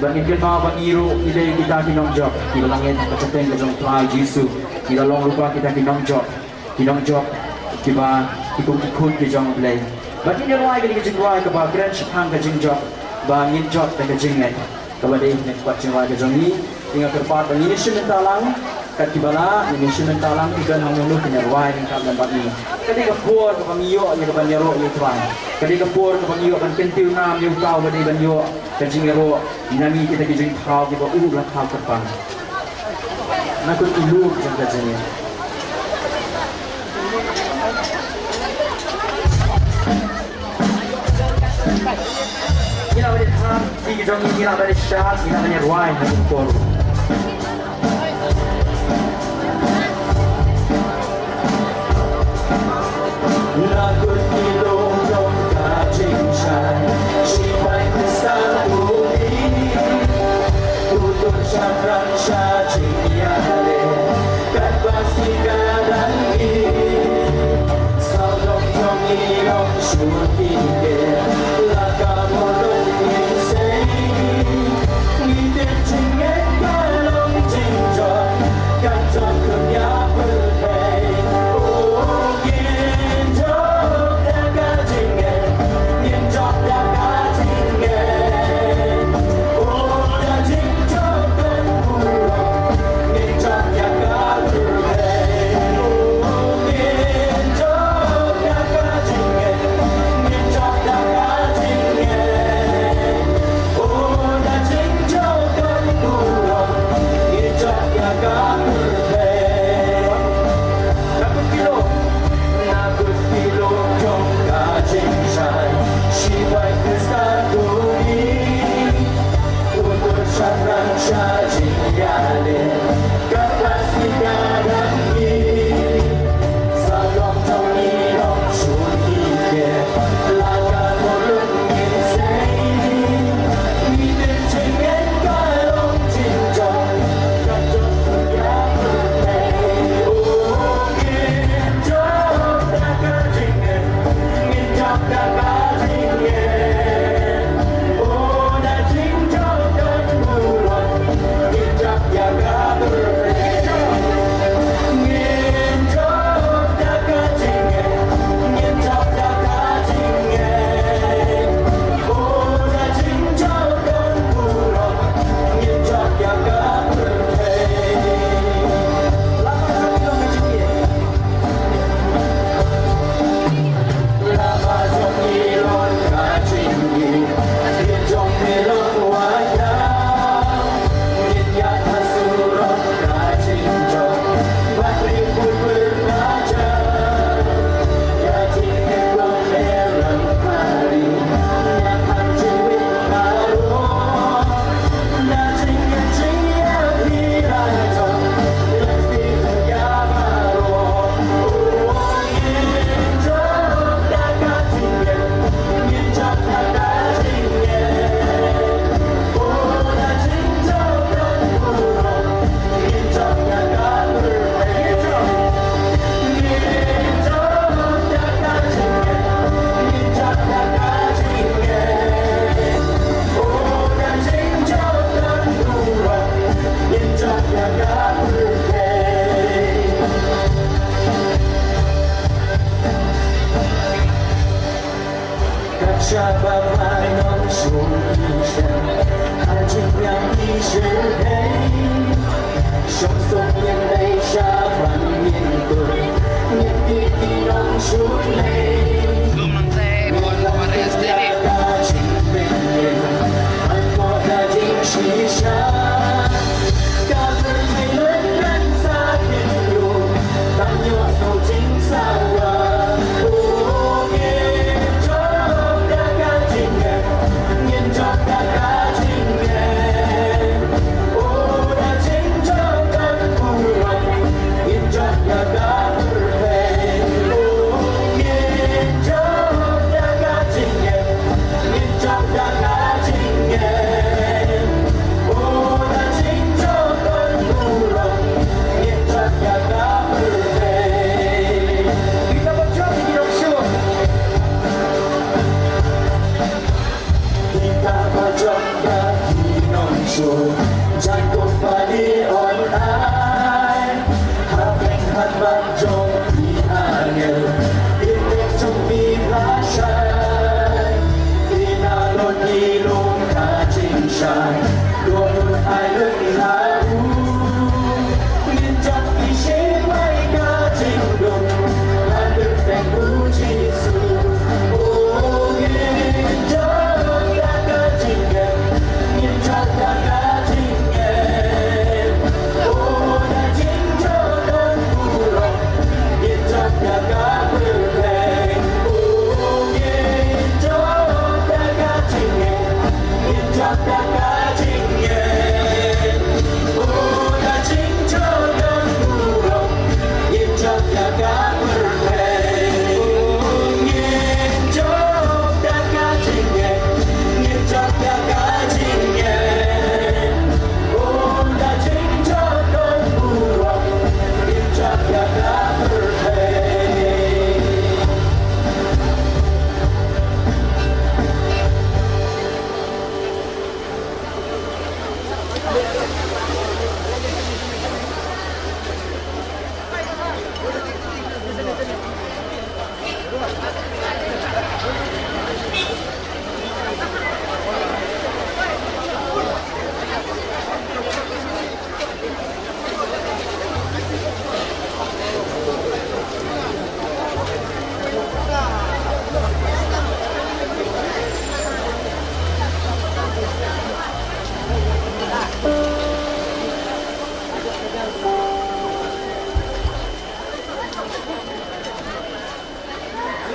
Bad ngin kynmaw ba ngi ruh ngi dei kita ki nongjop kiba la ngeit ha ka kyrteng ka jong u Trai Jisu. Ngi la long ruh ba kita ki nongjop, ki nongjop kiba ki kum ki khun ki jong U Blei. Bad ngin ïa rwai kane ka jingrwai kaba kren shaphang ka jingjop ba ngin jop da ka jingngeit. Kaba dei na ka jingrwai ka jong ngi, te nga kyrpad ba ngin ïa shim bynta lang, kat kiba lah, ngin ïa shim bynta lang, ki don hangno hangno kin ïa rwai ryngkat lem bad ngi. Ka dei ka por kaba ngi ïoh ïa kaban ïaroh ïa U Trai. Ka dei ka por kaba ngi ïoh ban kyntiew nam ïa uta uba dei ban ïoh ka jingïaroh na ngi kita ki jingthaw kiba u la thaw kyrpang. Na kut i lur jong ka jingïaroh. Ngi la ba dei thap, ngi jong ngi la ba dei shad, ngi la ba dei rwai ha ka por.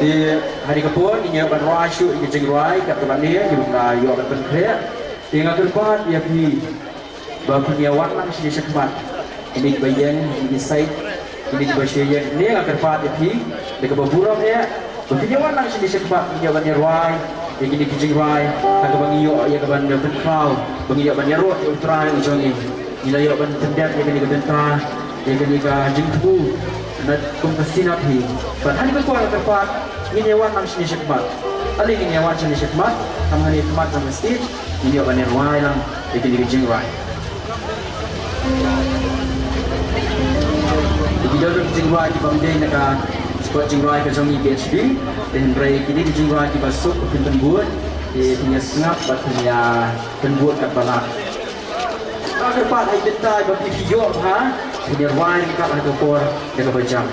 Te ha kane ka por ngin ïa ban rwai shuh ïa ka jingrwai kaba ngi ïa ban pynkhreh. Te nga kyrpad ïa phi ba phin ïa wan lang shane shakhmat. Kine kiba ïeng, kine ki sait, kine kiba shu ïeng. Te nga kyrpad ïa phi da kaba burom ïa ba phin ïa wan lang shane shakhmat, ngin ïa ban ïa rwai ïa kine ki jingrwai ha kaba ngi ïoh ïa ka ban pynkhraw ba ngi ïoh ban ïaroh ïa U Trai u jong ngi. Ngi la ïoh ban pyndep ïa kane ka bynta, ïa kane ka jingthmu na kum ka Synod hi. Bad ha kane ka por nga kyrpad ngin ïa wan lang shane shakhmat. Ale ngin ïa wan shane shakhmat, tang hane shakhmat jong ka stage ngin ïoh ban ïa rwai lang ïa kine ki jingrwai. Ki don ki jingrwai kiba ym dei na ka spot jingrwai ka jong ngi B H B, te hynrei kine ki jingrwai kiba suk phin pynbud, te phin ïa sngap bad phin ïa pynbud katba lah. Nga kyrpad ha i bynta ba phi phi ïoh bha, phin ïa rwai ryngkat ha ka por da kaba jam.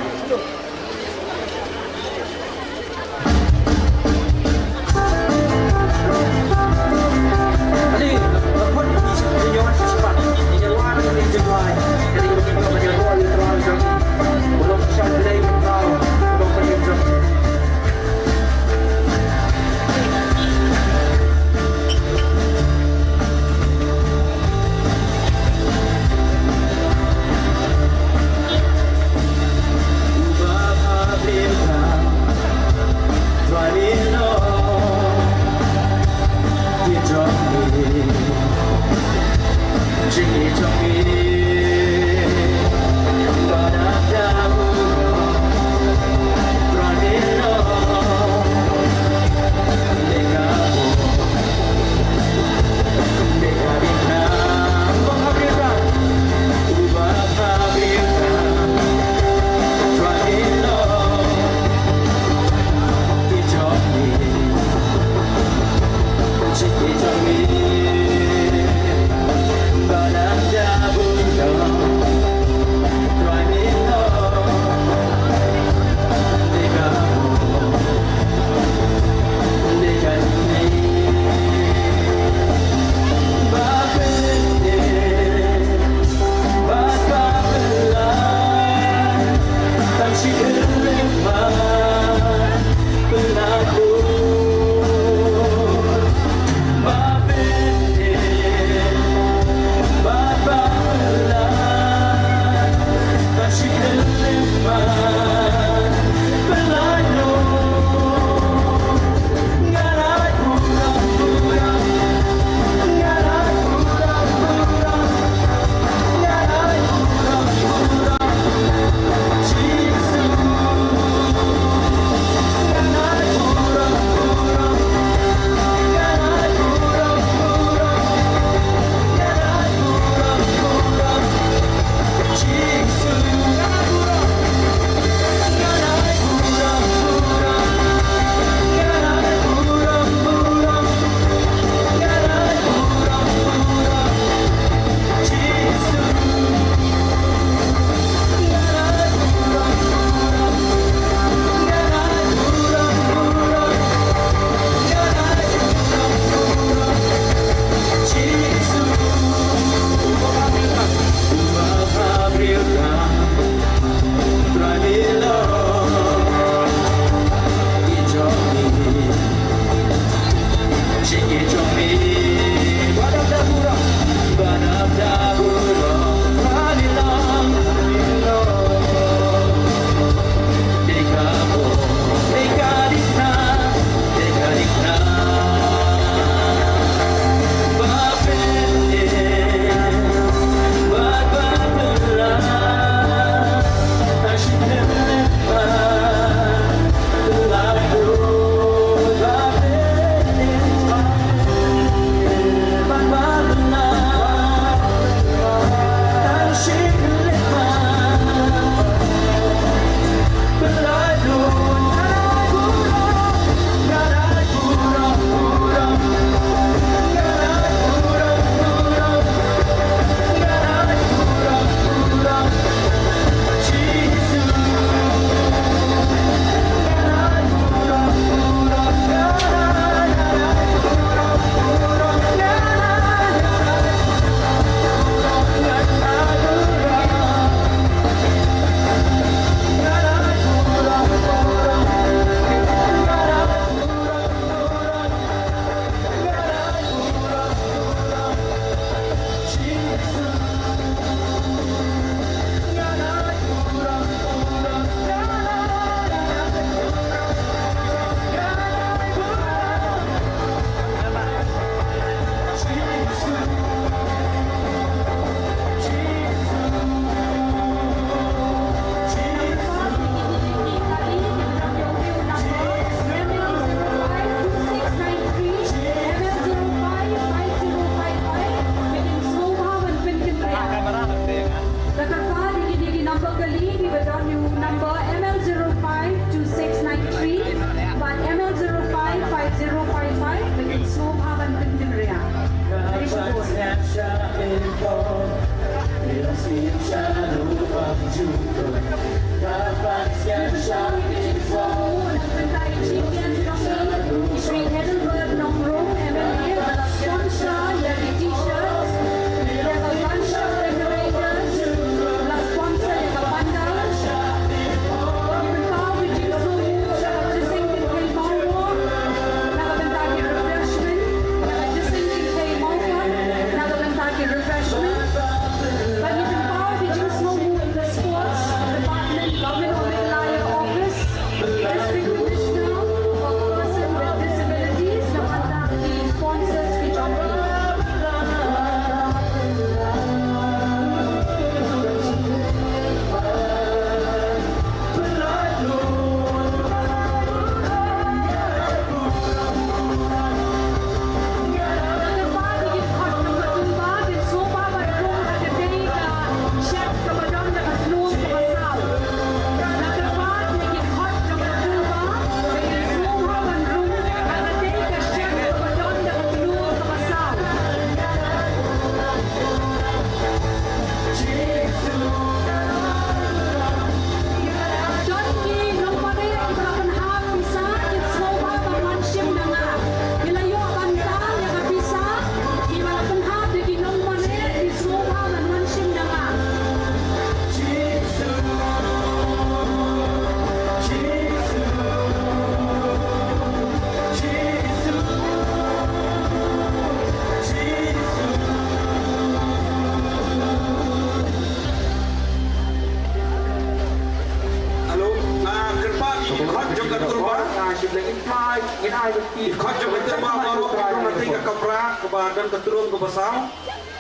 Khot jong ka tyrwa baroh ki rung ha ka kamra kaba don ka tyrwa kaba saw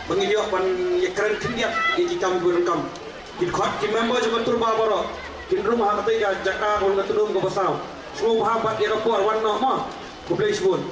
ba ngi ïoh ban ïakren khyndiat ïa ki kam ki rukom. Ki khot ki member jong ka tyrwa baroh kin rung ha kata ka jaka ka tyrwa kaba saw. Sngewbha bad ïa ka por wan noh mo. Khublei shibun.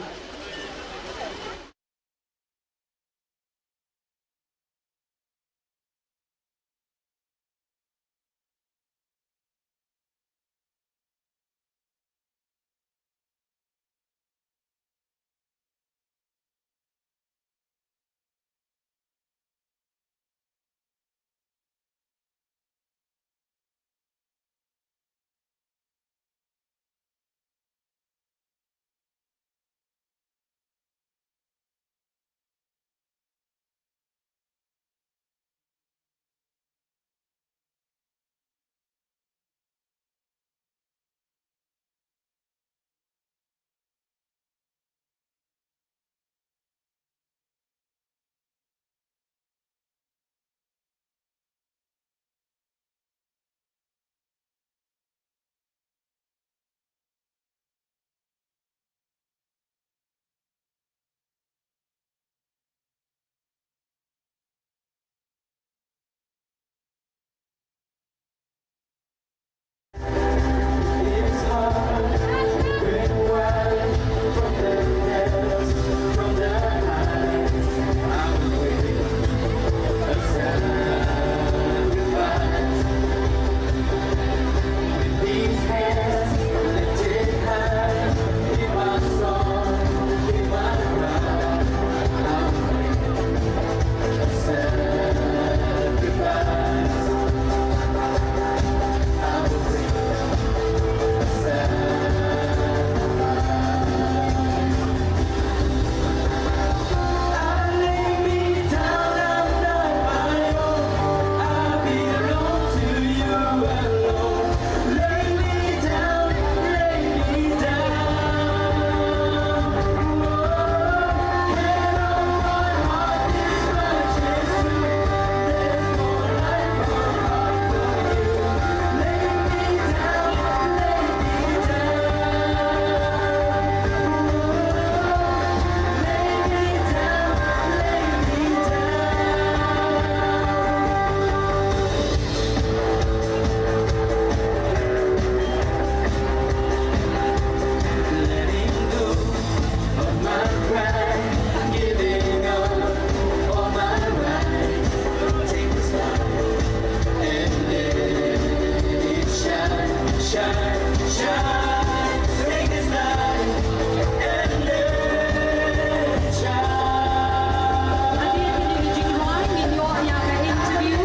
Hadien kine ki jingrwai ngin ïoh ïa ka interview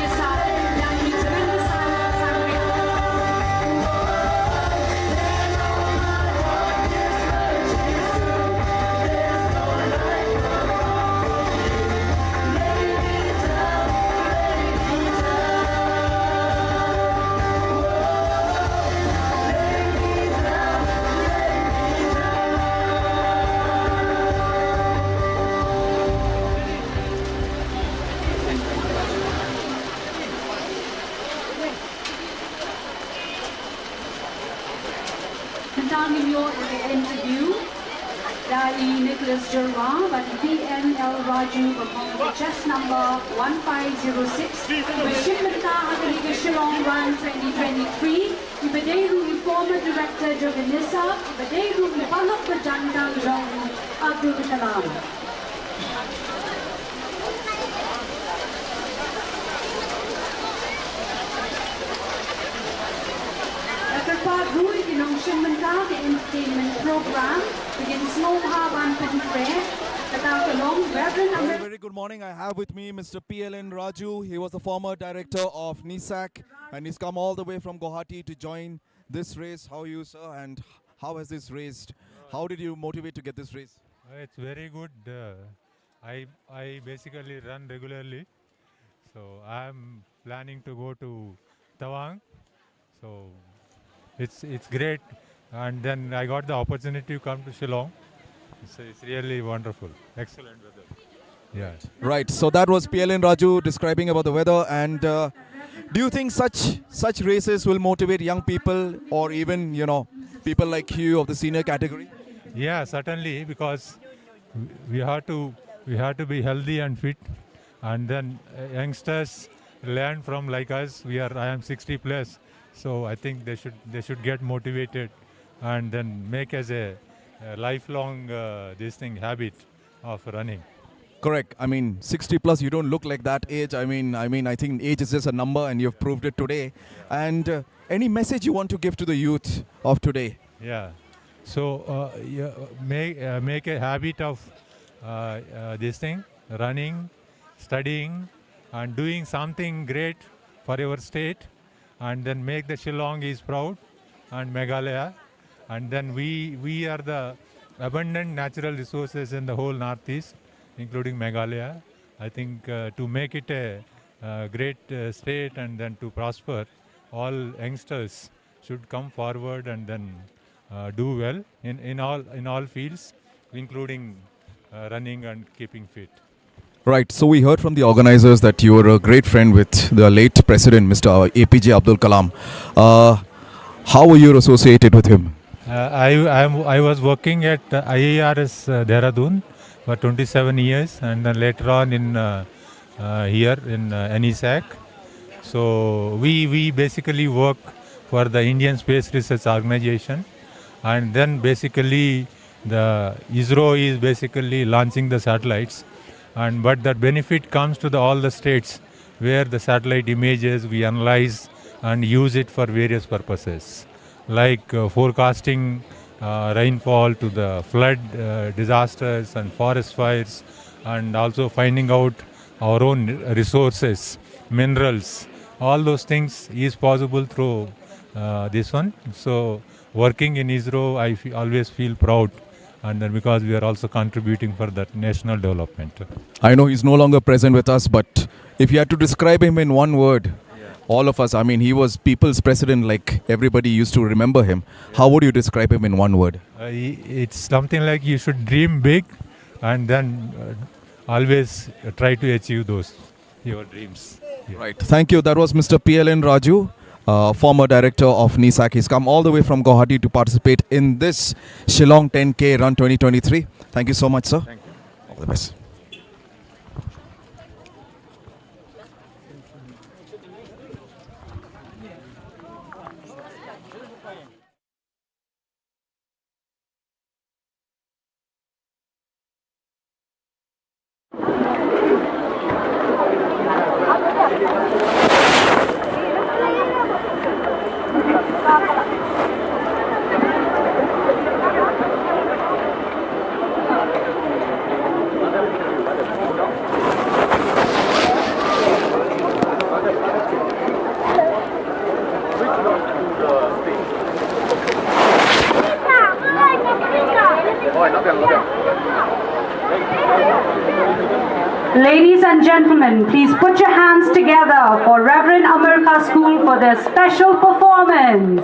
bad i P N L Raju, iba don ïa ka chest number one five zero six, iba dei ruh i former director jong ka N I S A, Doctor Chandra Sangria. Mynta ngin ïoh ïa ka interview da i Nicholas Jyrwa bad i P N L Raju ba khong ka chest number one five zero six. Ba shim bynta ha kane ka Shillong Run twenty twenty-three. Iba dei ruh i former director jong ka N I S A, iba dei ruh i paralok ba jan kang jong u Abdul Kalam. Ka kyrpad ruh ïa ki nongshim bynta ka entertainment program, ba kin sngewbha ban pynkhreh, kata ka long Reverend Very, Amrit. Very good morning. I have with me Mister P L N Raju. He was the former director of N I S A C, and he's come all the way from Guwahati to join this race. How are you, sir? And how has this race? How did you motivate to get this race? Uh, it's very good. Uh, I I basically run regularly, so I'm planning to go to Tawang. So it's it's great, and then I got the opportunity to come to Shillong. It's, it's really wonderful, excellent weather. Yeah. Right. So that was P L N Raju describing about the weather. And uh, do you think such such races will motivate young people, or even, you know, people like you of the senior category? Yeah, certainly, because we have to we have to be healthy and fit, and then uh, youngsters learn from, like us. We are I am sixty plus, so I think they should they should get motivated, and then make as a, a lifelong uh, this thing habit of running. Correct. I mean, sixty plus, you don't look like that age. I mean, I mean, I think age is just a number, and you've proved it today. And uh, any message you want to give to the youth of today? Yeah. So uh, yeah, make uh, make a habit of uh, uh, this thing: running, studying, and doing something great for your state, and then make the Shillong is proud and Meghalaya. And then we we are the abundant natural resources in the whole Northeast, including Meghalaya. I think uh, to make it a uh, great uh, state and then to prosper, all youngsters should come forward and then uh, do well in, in all in all fields, including uh, running and keeping fit. Right. So we heard from the organizers that you were a great friend with the late president, Mister A P J Abdul Kalam. Uh, how were you associated with him? Uh, I, I, am- I was working at uh, I A R S uh, Dehradun for twenty-seven years, and then later on in uh, uh, here in uh, NESAC. So we, we basically work for the Indian Space Research Organization, and then basically the ISRO is basically launching the satellites, and but that benefit comes to the all the states where the satellite images we analyze and use it for various purposes, like uh, forecasting uh, rainfall to the flood uh, disasters and forest fires, and also finding out our own resources, minerals. All those things is possible through uh, this one. So working in ISRO, I fe- always feel proud, and then because we are also contributing for that national development. I know he's no longer present with us, but if you had to describe him in one word, all of us, I mean, he was people's president, like, everybody used to remember him. How would you describe him in one word? Uh, i- it's something like you should dream big, and then uh, always try to achieve those your dreams. Yeah. Right. Thank you. That was Mister P L N Raju, uh, former director of NESAC. He's come all the way from Guwahati to participate in this Shillong ten K Run twenty twenty-three. Thank you so much, sir. Thank you. All the best. Ladies and gentlemen, please put your hands together for Reverend Amar Khan School for their special performance.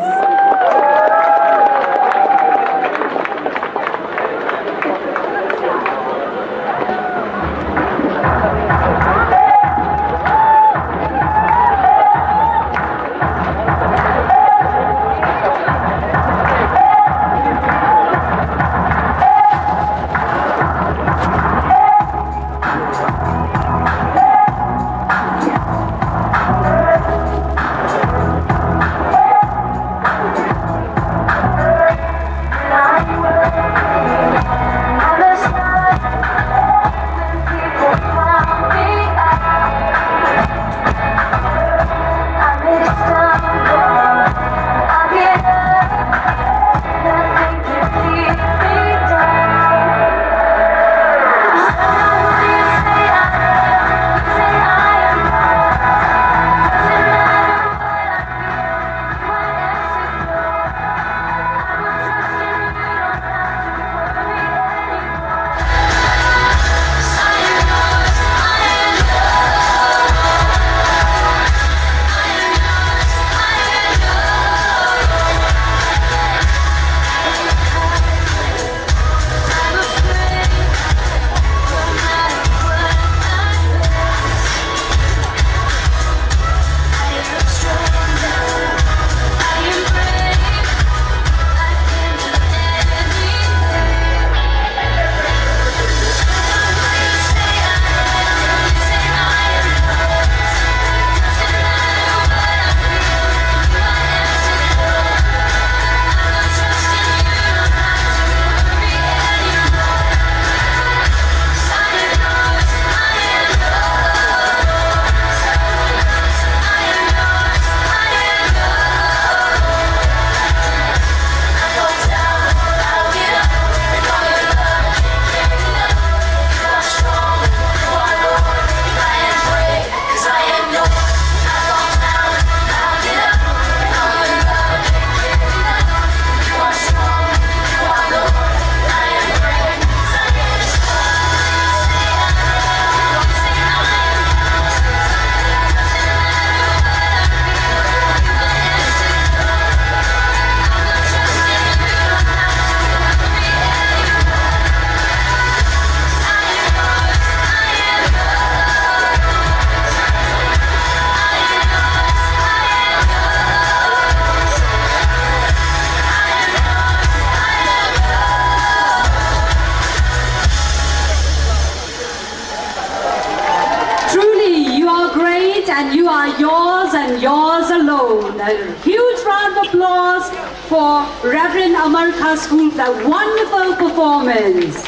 And you are yours and yours alone. A huge round of applause for Reverend Amar Khaskul for that wonderful performance.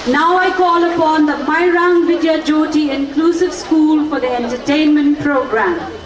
Now I call upon the Mairang Vidya Jyoti Inclusive School for the entertainment program.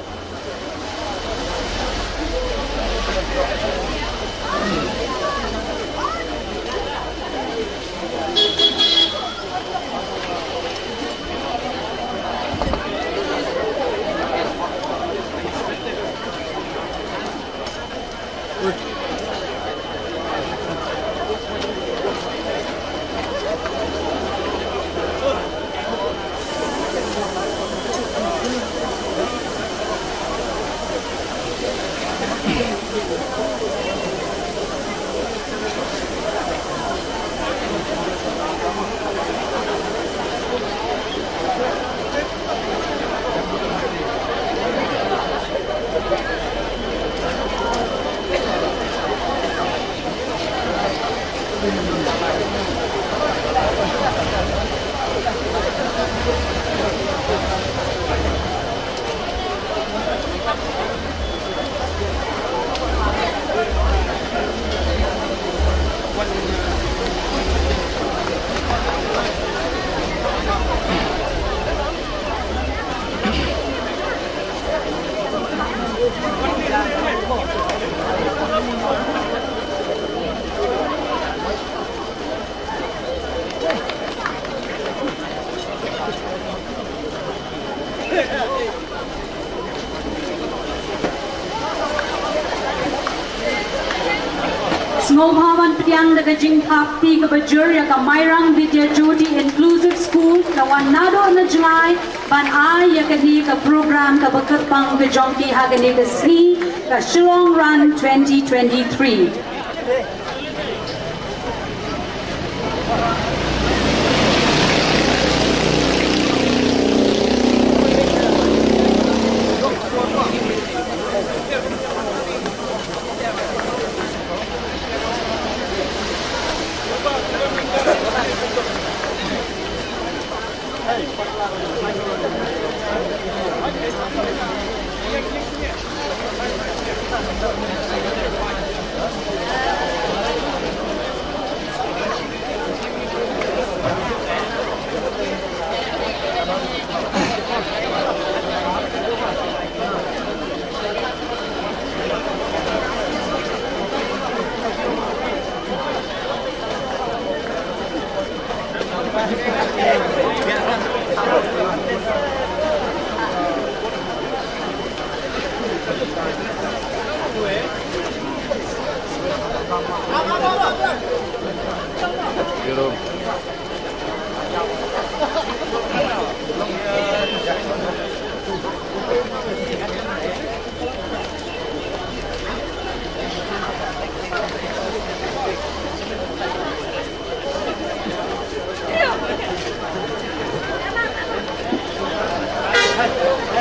Sngewbha ban pdiang da ka jingthap kti kaba jur ïa ka Mairang Vidya Jyoti Inclusive School, ka wan naduh na jngai ban ai ïa kane ka program kaba kyrpang ka jong ki ha kane ka sngi, ka Shillong Run twenty twenty-three.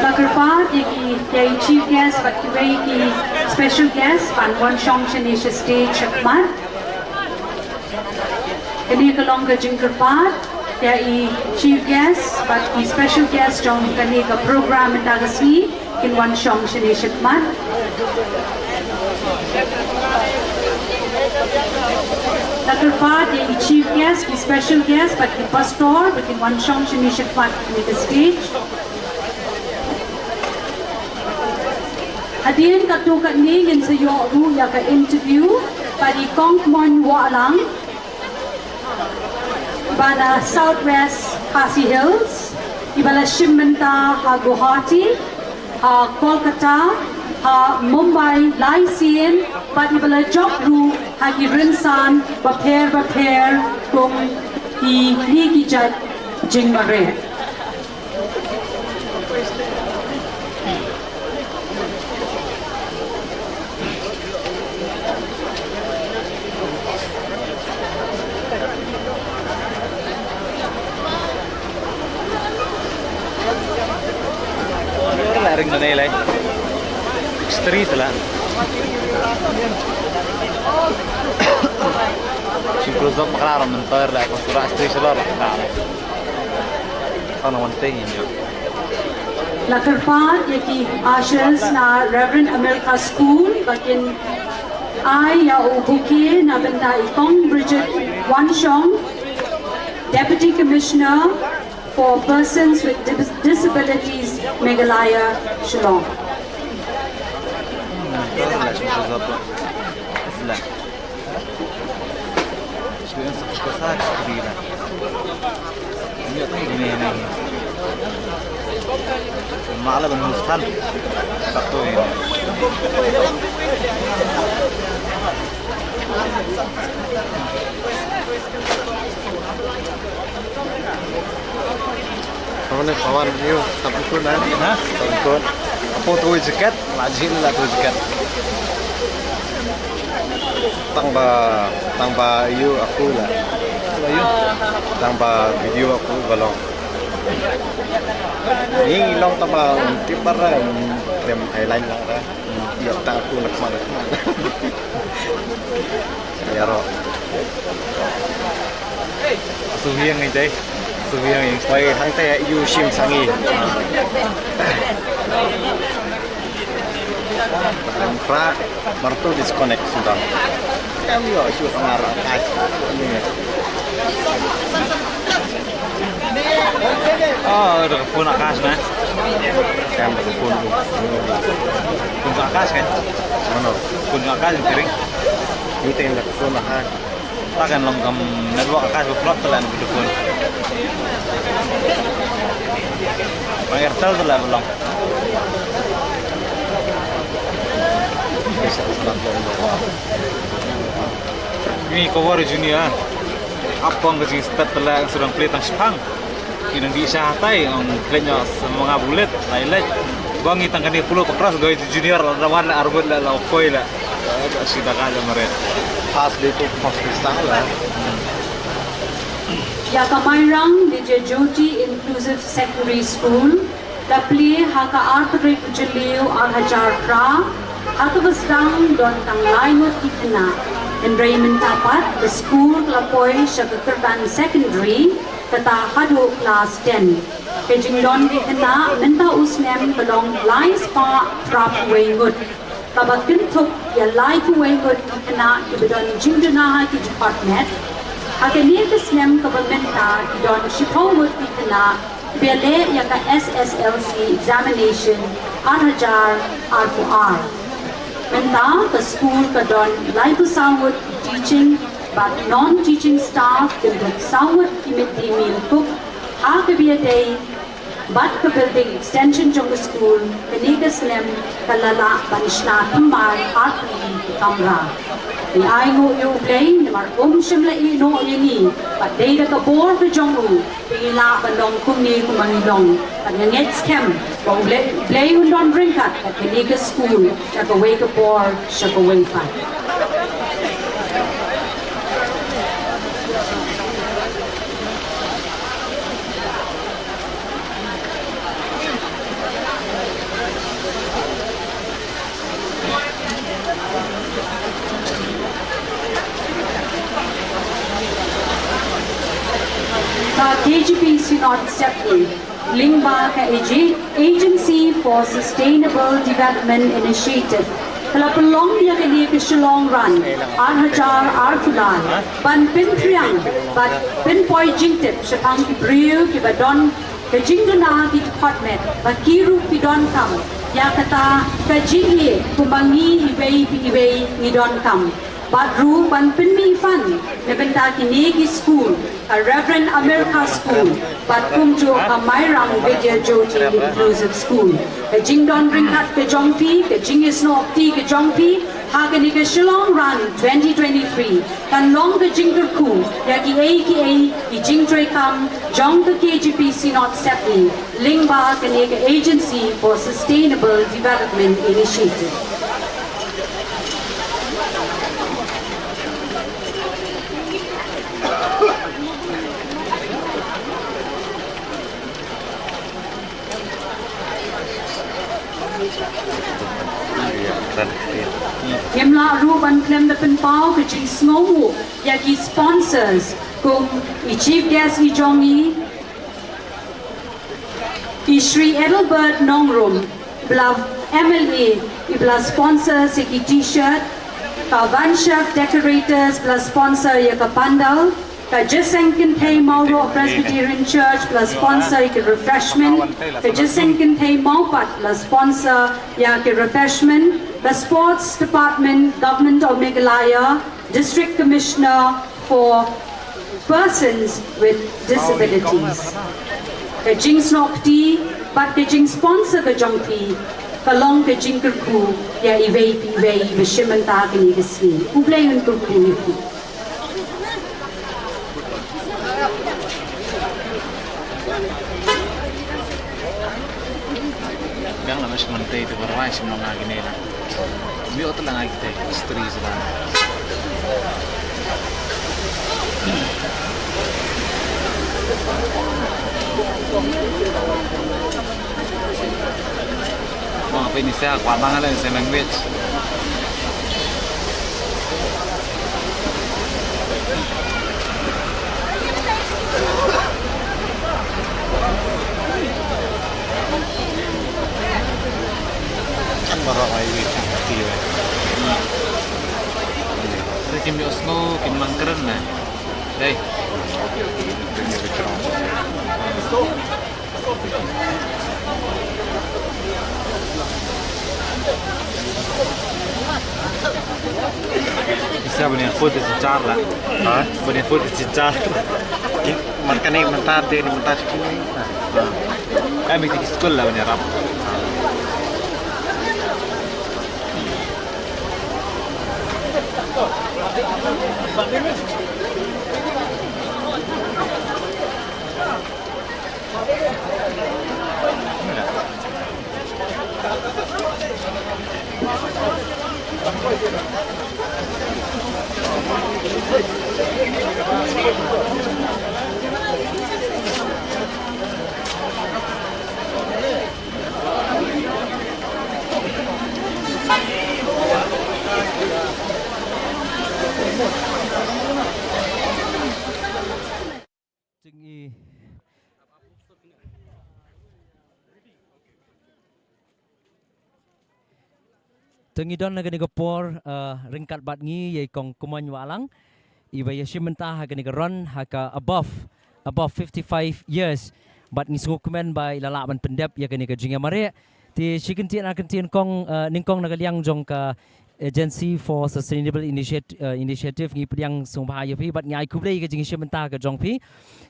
Nga kyrpad ïa ki, ïa i chief guest bad kiwei ki special guest ban wan shong shane sha stage shakhmat. Kane ka long ka jingkyrpad ïa i chief guest bad ki special guest jong kane ka program mynta ka sngi, kin wan shong shane shakhmat. Nga kyrpad ïa i chief guest, ki special guest bad ki pastor ba kin wan shong shane shakhmat kane ka stage. Hadien katto katne ngin sa ïoh ruh ïa ka interview bad i Kong Kmon Wahlang ba na South West Khasi Hills, iba la shim bynta ha Guwahati, ha Kolkata, ha Mumbai lai sien, bad iba la jop ruh ha ki rynsan bapher bapher kum kine ki jait jingmareh. Ring na nei lai. Stri sala. Sing close up makala ram mentor la, ko sura stri sala la. Kana wan teng inyo. La kyrpad ïa ki ushers na Reverend America School ba kin ai ïa u bouquet na bynta i Kong Bridget Wanshong, Deputy Commissioner for Persons with Dis- Disabilities, Meghalaya, Shillong. Pawan, Pawan, ïa, tap ikut na. Ha? Tap ikut. Apa tu jaket? Lajin lah tu jaket. Tang ba, tang ba ïa aku lah. Tang ba video aku ba long. Ni long tang ba tip ba ra, em, ai line lang ra. Ïa ta aku nak mana. Ïa ro. Suhiang ni dai. Suhiang ni. Oi, hang te ïa u shim sangi. Pra martu disconnect sudang. Kam ïa shu ngar angkat. Ni. Oh, da ka phone Akash na. Kam da ka phone tu. Phone Akash kan? Mana? Phone Akash ni kering. Ni teng da ka phone Akash. Takan long kam network Akash ba plot telan video phone. Bang Airtel telan belong. Ni cover junior. Apang ka jingstad telan surang play tang shipang. Ngi nang dih sha hatai, ong klet ñiah sa ma nga bulet, lai lek. Ba ngi tang kane puluk pa cross, goi junior la da wan la arbut la la okoi la. Ka sida ka la mare. Pass de tu pass de sang la. Ïa ka Mairang Vidya Jyoti Inclusive Secondary School, la plie ha ka ar tarik Jylliew ar hajar phra, ha kaba sdang don tang lai ngut ki khynnah. Hynrei mynta pat ka skul ka la poi sha ka kyrdan secondary, kata haduh klas ten. Ka jingdon ki khynnah mynta u snem ka long lai spah phra phew wei ngut. Kaba kynthup ïa lai phew wei ngut ki khynnah kiba don jingduna ha ki department. Ha kane ka snem kaba mynta ki don shiphew ngut ki khynnah kiba leh ïa ka S S L C examination ar hajar arphew ar. Mynta ka skul ka don lai phew saw ngut ki teaching bad non-teaching staff, kynthup saw ngut ki mid day meal cook, ha kaba ïadei bad ka building extension jong ka skul, kane ka snem ka la lah ban shna thymmai arphew ki kamra. Ngi ainguh ïa U Blei namar um shym la ïehnoh ïa ngi, bad dei da ka bor ka jong u ba ngi lah ban long kumne kumba ngi long. Bad nga ngeit skhem ba U Blei, Blei un don ryngkat bad kane ka skul sha kawei ka por sha kawei pat. Ka K G P Synod Sepngi lyngba ka A G, Agency for Sustainable Development Initiative, ka la pynlong ïa kane ka Shillong Run ar hajar arphew lai ban pynphriang bad pynpoi jingtip shaphang ki briew kiba don ka jingduna ha ki department, ba ki ruh ki donkam ïa kata ka jingïeit kumba ngi iwei pa iwei ngi donkam. Bad ruh ban pynmih fund na bynta kine ki skul, ka Reverend America School bad kumjuh ka Mairang Vidya Jyoti Inclusive School. Ka jingdon ryngkat ka jong phi, ka jingïasnoh kti ka jong phi ha kane ka Shillong Run twenty twenty-three kan long ka jingkyrkhu ïa kiei kiei ki jingtreikam jong ka K G P Synod Sepngi lyngba kane ka Agency for Sustainable Development Initiative. Ngim lah ruh ban khlem da pynpaw ka jingsngewnguh ïa ki sponsors kum i chief guest i jong ngi, Shri Adelbert Nongrum, ba la M L A, i ba la sponsor ïa ki T-shirt, ka Van Chef Decorators ba la sponsor ïa ka pandal, ka Jingïaseng Kynthei Mawroh Presbyterian Church ba la sponsor ïa ki refreshment, ka Jingïaseng Kynthei Mawpat ba la sponsor ïa ki refreshment, ka Sports Department, Government of Meghalaya, District Commissioner for Persons with Disabilities. Ka jingsnohkti bad ka jingsponsor ka jong phi ka long ka jingkyrkhu ïa iwei pa iwei ba shim bynta kane ka sngi. Khublei un kyrkhu ïa phi. Biang la mas mentei tu berwai sim nong agi nela. Bi otu lang agi te istri sedan. Mo apa ini saya kuat banget lah saya language. Kan baroh ai wei kan kati wei. Kim yo sngo kim mang keren na. Dei. Isa bani food is char la. Ha? Bani food is char. Ki man kane mentar de ni mentar sikini. Ha. Kami di school la bani rap. Te ngi, te ngi don ha kane ka por, eh, ryngkat bad ngi ïa i Kong Kumon Wahlang, i ba ïashim bynta ha kane ka ron ha ka above, above fifty-five years. Bad ngi sngewkmen ba i la lah ban pyndep ïa kane ka jingïamareh. Te shi kyntien ar kyntien kong, eh, nyngkong na ka liang jong ka Agency for Sustainable Initiat-, eh, Initiative, ngi pdiang sngewbha ïa phi bad ngi ai khublei ka jingïashim bynta ka jong phi.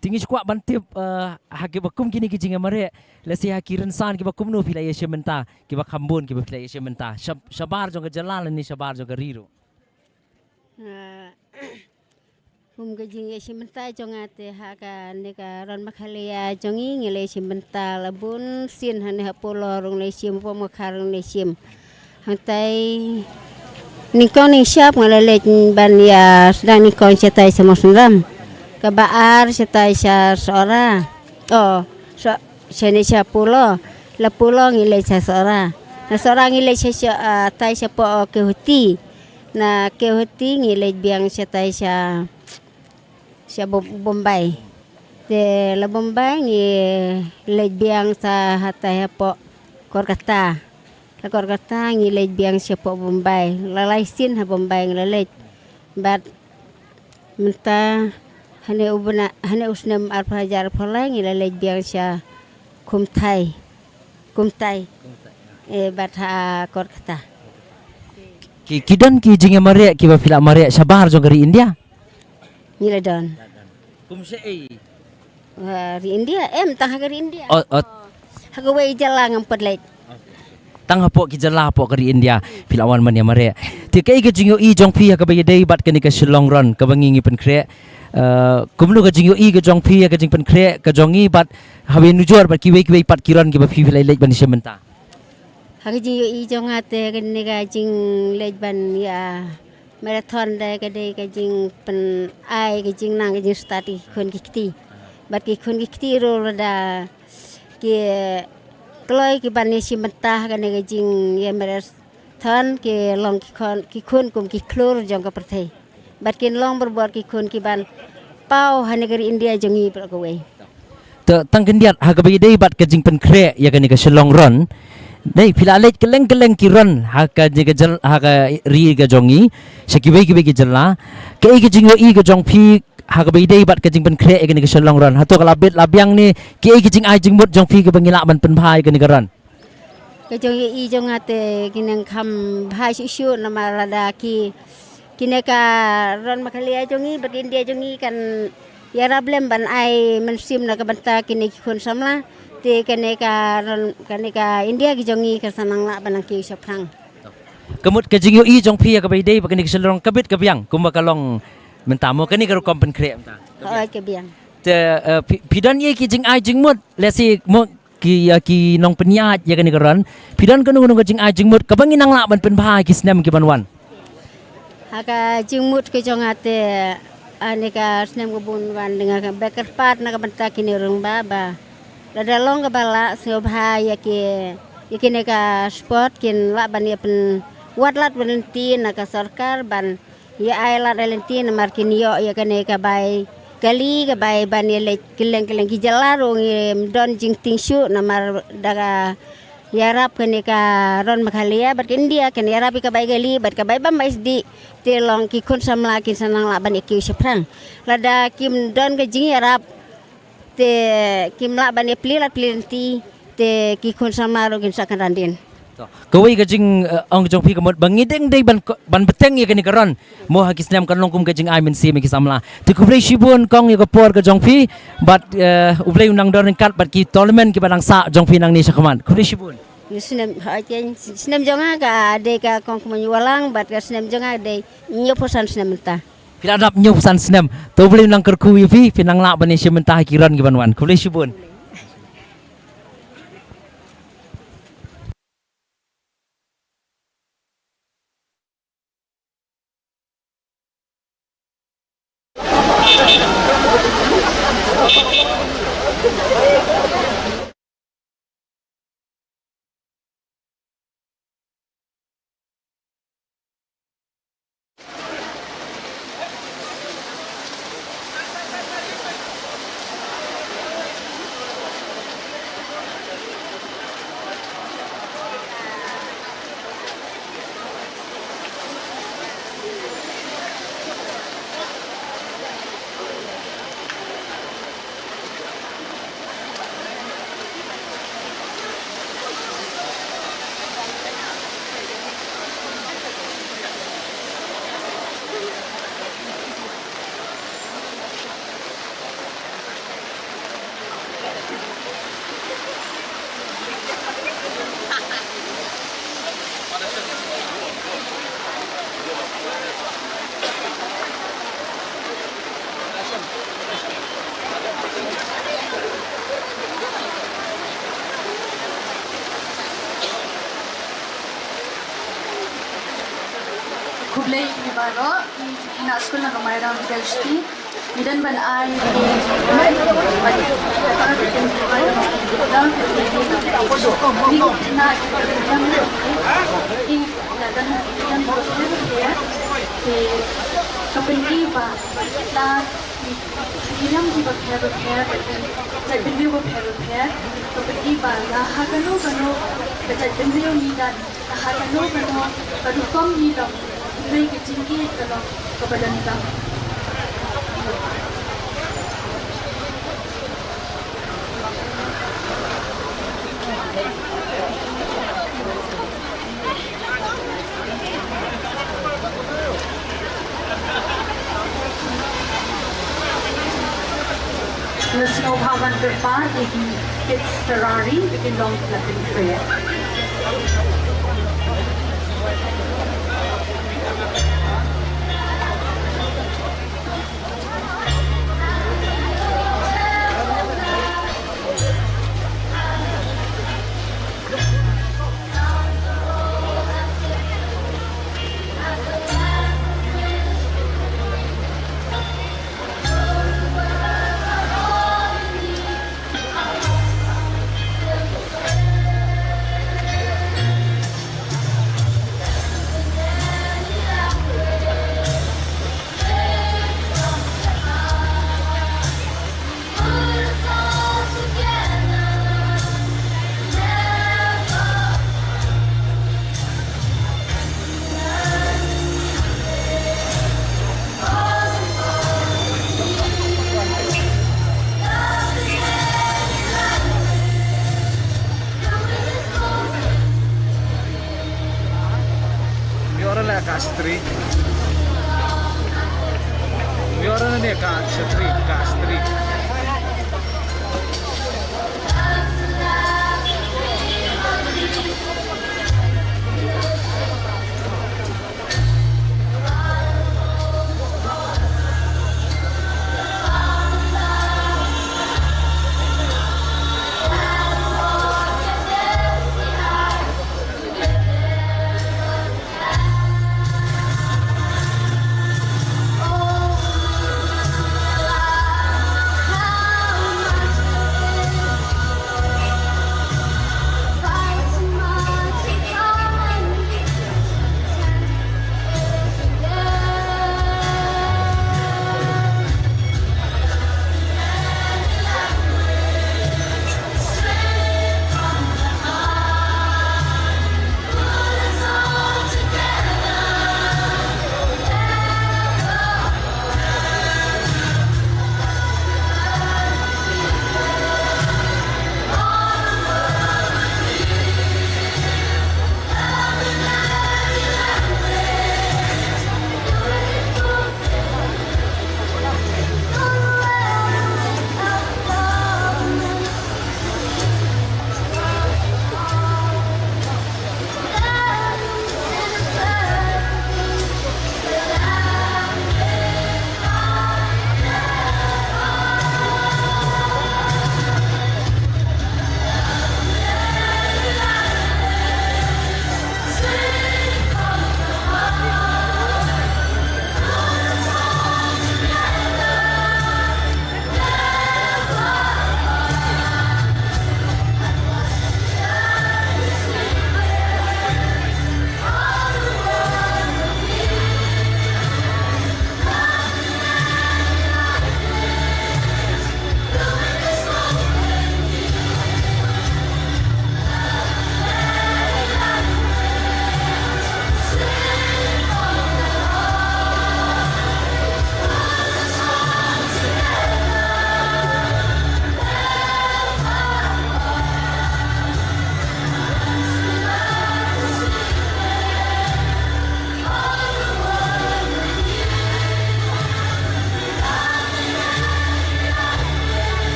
Te ngi shu kwah ban tip, eh, ha kiba kum kine ki jingïamareh, lehse ha ki rynsan kiba kumno phi la ïashim bynta, kiba kham bun kiba phi la ïashim bynta. Shab-, shabar jong ka jylla lane shabar jong ka ri ruh. Ah, Kum ka jingïashim bynta jong nga te ha kane ka ron Meghalaya jong ngi ngi la ïashim bynta la bun sien, hane ha Polo ruh ngi la ïashim, hapoh Mawkhar ruh ngi la ïashim. Hangtai nyngkong nyngshap nga la leit ban ïa sdang nyngkong shatai sha Mawsynram. Kaba ar shatai sha Sohra. Oh, Soh-, shane sha Polo. La Polo ngi leit sha Sohra. Na Sohra ngi leit sha, sha, ah, tai shapoh Kewhati. Na Kewhati ngi leit biang shatai sha, sha Bom-, Bombay. Te la Bombay ngi leit biang sha hatai hapoh Kolkata. La Kolkata ngi leit biang shapoh Bombay. La lai sien ha Bombay ngi la leit. Bad mynta hane u bnai, hane u snem arphew hajar arphew lai ngi la leit biang sha Kumtai. Kumtai. Eh, bad ha Kolkata. Ki, ki don ki jingïamareh kiba phi la mareh shabar jong ka ri India? Ngi la don. Kum shaei? Ha ri India, em, tang ha ka ri India. Oh, oh. Ha kawei jylla ngam pat leit. Tang hapoh ki jylla hapoh ka ri India phi la wan ban ïamareh. Te kaei ka jingïohi jong phi ha kaba ïadei bad kane ka Shillong Run kaba ngi ngi pynkhreh? Eh, kumno ka jingïohi ka jong phi ha ka jingpynkhreh ka jong ngi bad haba nujor bad kiwei kiwei pat ki run kiba phi phi la leit ban ïashim bynta? Ha ka jingïohi jong nga te kane ka jingleit ban ïa marathon dei ka dei ka jingpynai ka jingnang ka jingstad ki khun ki kti. Bad ki khun ki kti ruh lada ki kloi ki ban ïashim bynta ha kane ka jingïa marathon ki long ki khun, ki khun kum ki khlur jong ka pyrthei. Bad kin long barabor ki khun ki ban paw ha ne ka ri India jong ngi baroh kawei. Te tang khyndiat ha kaba ïadei bad ka jingpynkhreh ïa kane ka Shillong Run. Nei, phi la leit kylleng kylleng ki run ha ka jing ka jyl-, ha ka ri ka jong ngi, sha kiwei kiwei ki jylla. Kaei ka jingïohi ka jong phi ha kaba ïadei bad ka jingpynkhreh ïa kane ka Shillong Run? Hato ka la bit la biang ne, kaei ka jingai jingmut jong phi kaba ngi lah ban pynbha ïa kane ka run? Ka jingïohi jong nga te ki nang kham bha shuh shuh namar lada ki, kine ka run Meghalaya jong ngi bad India jong ngi kan ïarap lem ban ai mynsiem na ka bynta kine ki khun samla. Te kane ka run, kane ka India ki jong ngi kan sa nang lah ban nang kiew shaphrang. Ka mut ka jingïohi jong phi ha kaba ïadei bad kane ka Shillong Run ka bit ka biang kumba ka long mynta mo, kane ka rukom pynkhreh mynta? Hooid, ka biang. Te, eh, phi, phi don ïa ki jingai jingmut, lehse mo ki, ïa ki nongpynïaid ïa kane ka run, phi don kano kano ka jingai jingmut kaba ngin nang lah ban pynbha ha ki snem ki ban wan? Ha ka jingmut ka jong nga te, ha kane ka snem ka bun wan, nga beh kyrpad na ka bynta kine rangbah ba lada long kaba lah sngewbha ïa ki, ïa kine ka sport kin lah ban ïa pynwad lad ban lynti na ka sorkar ban ïa ai lad ai lynti namar kin ïoh ïa kane ka bai kali, ka bai ban ïa leit kylleng kylleng ki jylla ruh ngim don jingtieng shuh namar da ka ïarap kane ka run Meghalaya bad ka India kan ïarap ïa ka bai kali bad ka bai bam bai sdih. Te long ki khun samla kin sa nang lah ban ïa kiew shaphrang. Lada kim don ka jingïarap te kim lah ban ïa plie lad plie lynti, te ki khun samla ruh kin sa kynran dien. To, kawei ka jing, eh, ong jong phi ka mut ba ngi dang dei ban ko-, ban bteng ïa kane ka run. Mo ha ki snem kan long kum ka jingai mynsiem ïa ki samla. Te khublei shibun kong ïa ka por ka jong phi bad, eh, U Blei un nang don ryngkat bad ki tournament kiba nang sah jong phi nangne shakhmat. Khublei shibun. Ïa snem, ha, ïa snem jong nga ka dei ka kong kmon Ïuwalang bad ka snem jong nga dei hynñiewphew san snem mynta. Phi la dap hynñiewphew san snem. To U Blei un nang kyrkhu ïa phi, phin nang lah ban ïashim bynta ha ki run ki ban wan. Khublei shibun. Khublei ïa phi baroh, ngi na skul na ka Mairang University. Ngi don ban ai ka pynki ba la ki niam ki bapher bapher, ka jaitbynriew bapher bapher, ka pynki ba la ha kano kano ka jaitbynriew ngi don. Ka ha kano kano ka rukom ngi long, hynrei ka jingïeit ka long kaba donkam. Nga sngewbha ban kyrpad ïa ki kids Terari ba kin long na pynkreh. Kastri. Yorane kastri, kastri.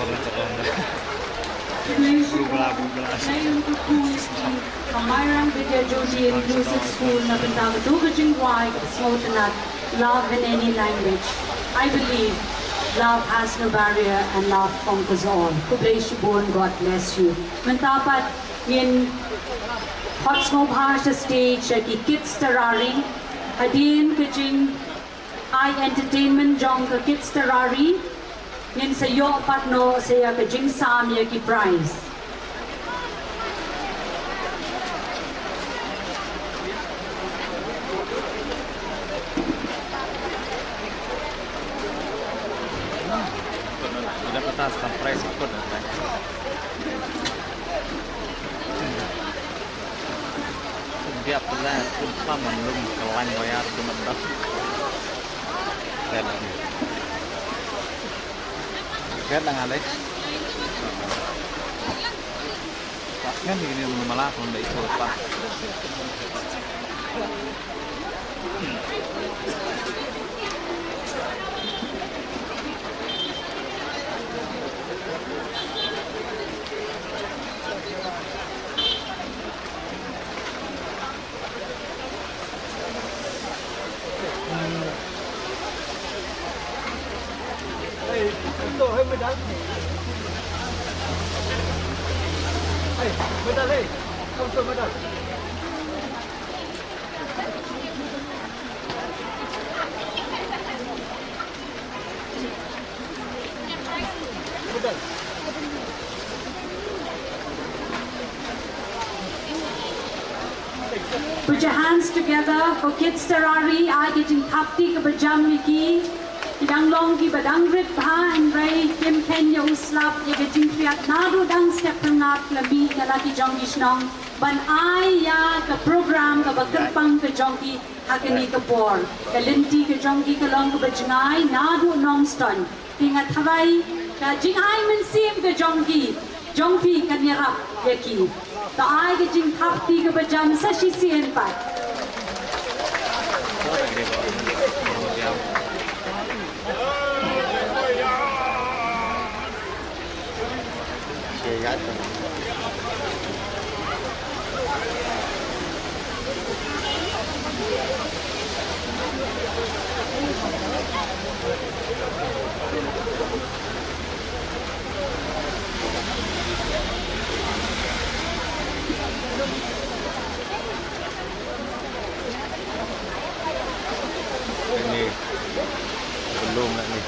Congratulations. Bla, bla, bla. Saya untuk Kong Lesti, Kamairang Vidya Jyoti Inclusive School, na bynta ka jingduwai ka sngewtynnat, love in any language. I believe love has no barrier and love conquers all. Khublei shibun, God bless you. Mynta pat ngin hot sngewbha sha stage, sha ki Kids Terrari. Hadien ka jing ai entertainment jong ka Kids Terrari, ngin sa ïoh pat noh sa ïa ka jingsam ïa ki prize. Udah kertas, surprise ikut, kan? Biar pula tumpah menlum kelang wayar tu mendak. Red lagi. Red lang, Alex. Pas kan ini menmalah pun dah ikut pas. Hey, come to, hey, medal. Hey, medal, hey. Come to, medal. Put your hands together for Kids Terrari. Ai ka jingthap kti kaba jam ïa ki. Ki dang long kiba dang rit bha, hynrei kim kheiñ ïa u slap ïa ka jingkhriat naduh dang step phyrngat la mih na la ki jong ki shnong ban ai ïa ka program kaba kyrpang ka jong ki ha kane ka por. Ka lynti ka jong ki ka long kaba jngai naduh Nongstoiñ. Te nga tharai Ka jingai mynsiem ka jong ki, jong phi kan ïarap ïa ki. To ai ka jingthap kti kaba jan sa shisien pat. Ini belum nak ni.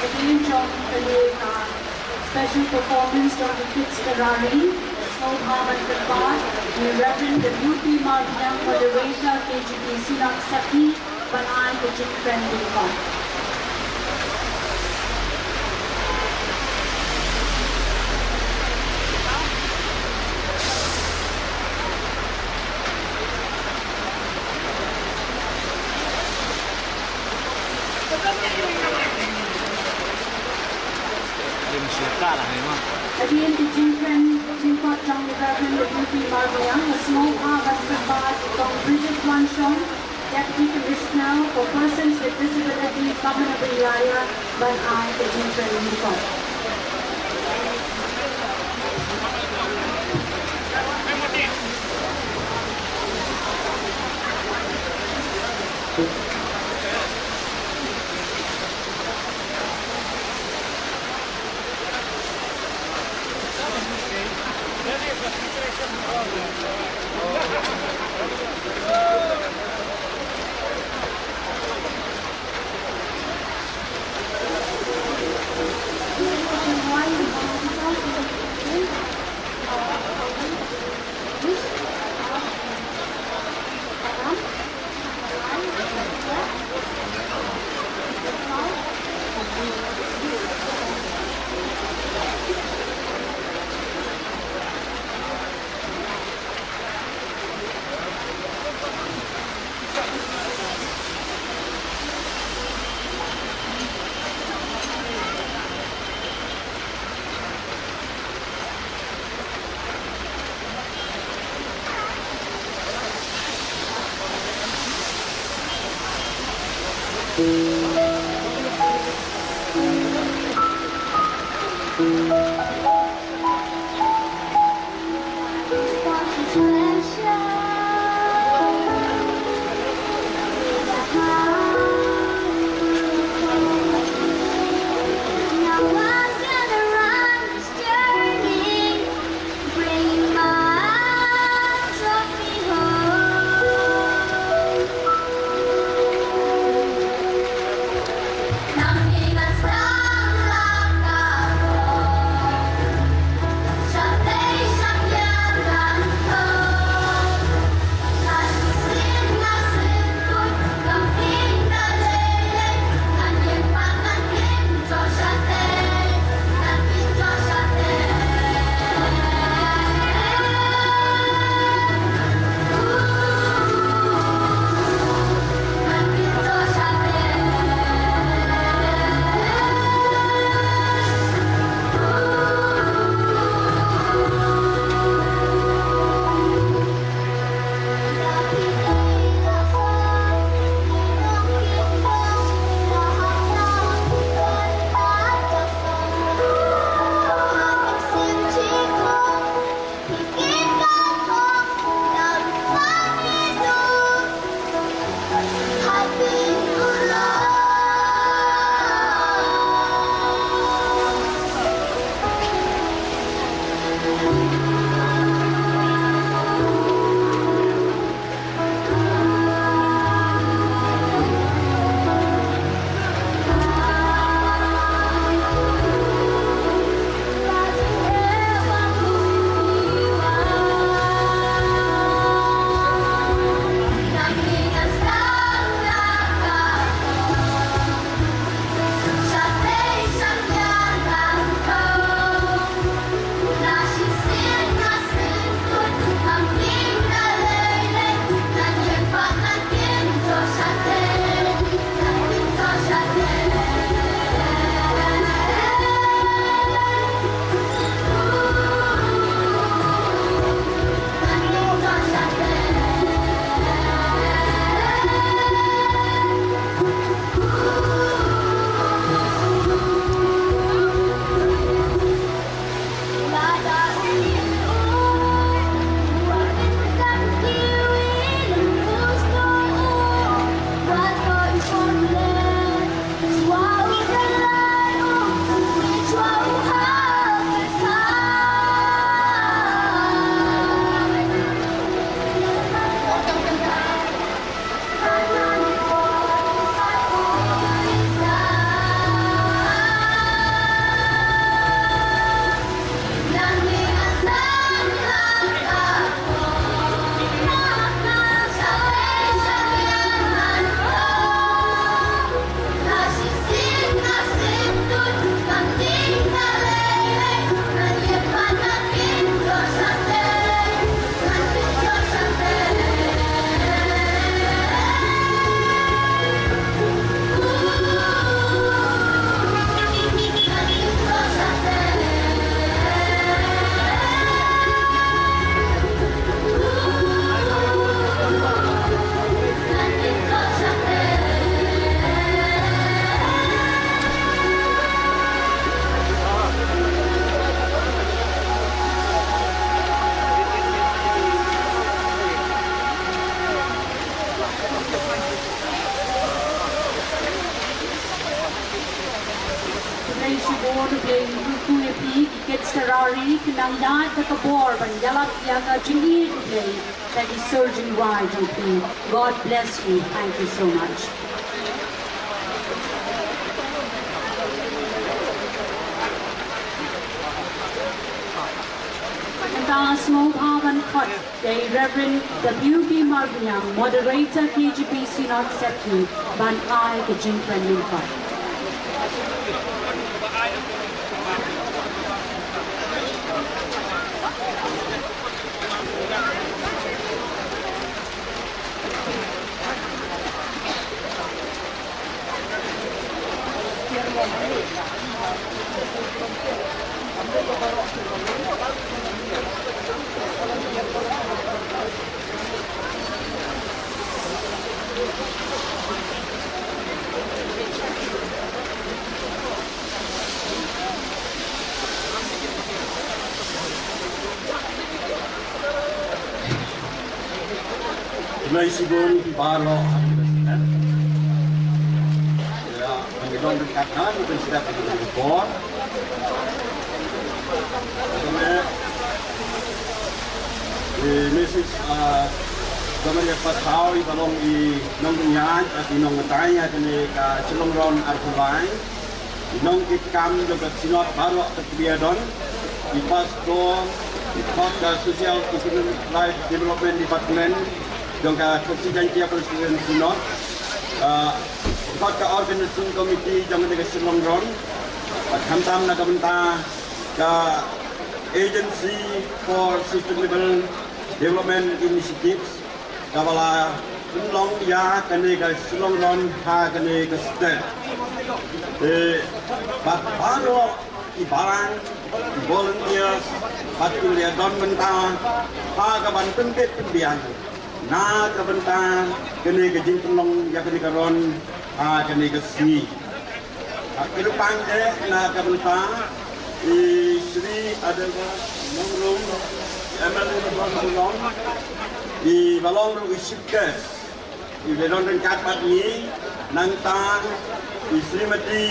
Again, jong kane ka special performance jong ki Kids Karari, sngewbha ban kyrpad ïa Reverend W P Marbaniang, Moderator, K J P Synod Sakhi, ban ai ka jingkren lyngkot. Hadien ka jingkren jingkot jong i Reverend W P Marbaniang, nga sngewbha ban kyrpad ïa i Kong Bridget Wanshong, Deputy Commissioner for Persons with Disabilities, Government of Meghalaya, ban ai ka jingkren lyngkot. Khublei phi ki kids Tharari, khnang ïa ka bor ban ïalap ïa ka jingïeit U Blei da ki surgery wai jong phi. God bless you. Thank you so much. Mynta sngewbha ban khot ïa i Reverend W B Marbaniang, Moderator K J B Synod Sepngi, ban ai ka jingkren lyngkot. Khublei shibun baroh. Ïa, ngi don ryngkat ha kane ka step ha kane ka por. I Missus, ah, Damaria Pathaw, iba long i nongpynïaid bad i nongbatai ha kane ka Shillong Run arphew lai. I nongkitkam jong ka Synod baroh ka tbia don, i Pastor, i khot ka Social Economic Life Development Department jong ka Khasi Jaintia Presbyterian Synod, ah, i khot ka Organizing Committee jong ka Shillong Run, bad khamtam na ka bynta ka Agency for Sustainable Development Initiatives, kaba la pynlong ïa kane ka Shillong Run ha kane ka state. Te bad baroh ki balang, ki volunteers, bad ki leh don mynta ha ka ban pynbit pynbiang na ka bynta kane ka jingpynlong ïa kane ka run ha kane ka sngi. Bad kyrpang eh na ka bynta i Shri Adelbert Nongrum, M L A ka Run Shillong, iba long ruh i Chief Guest, iba don ryngkat bad ngi, nangta i Srimati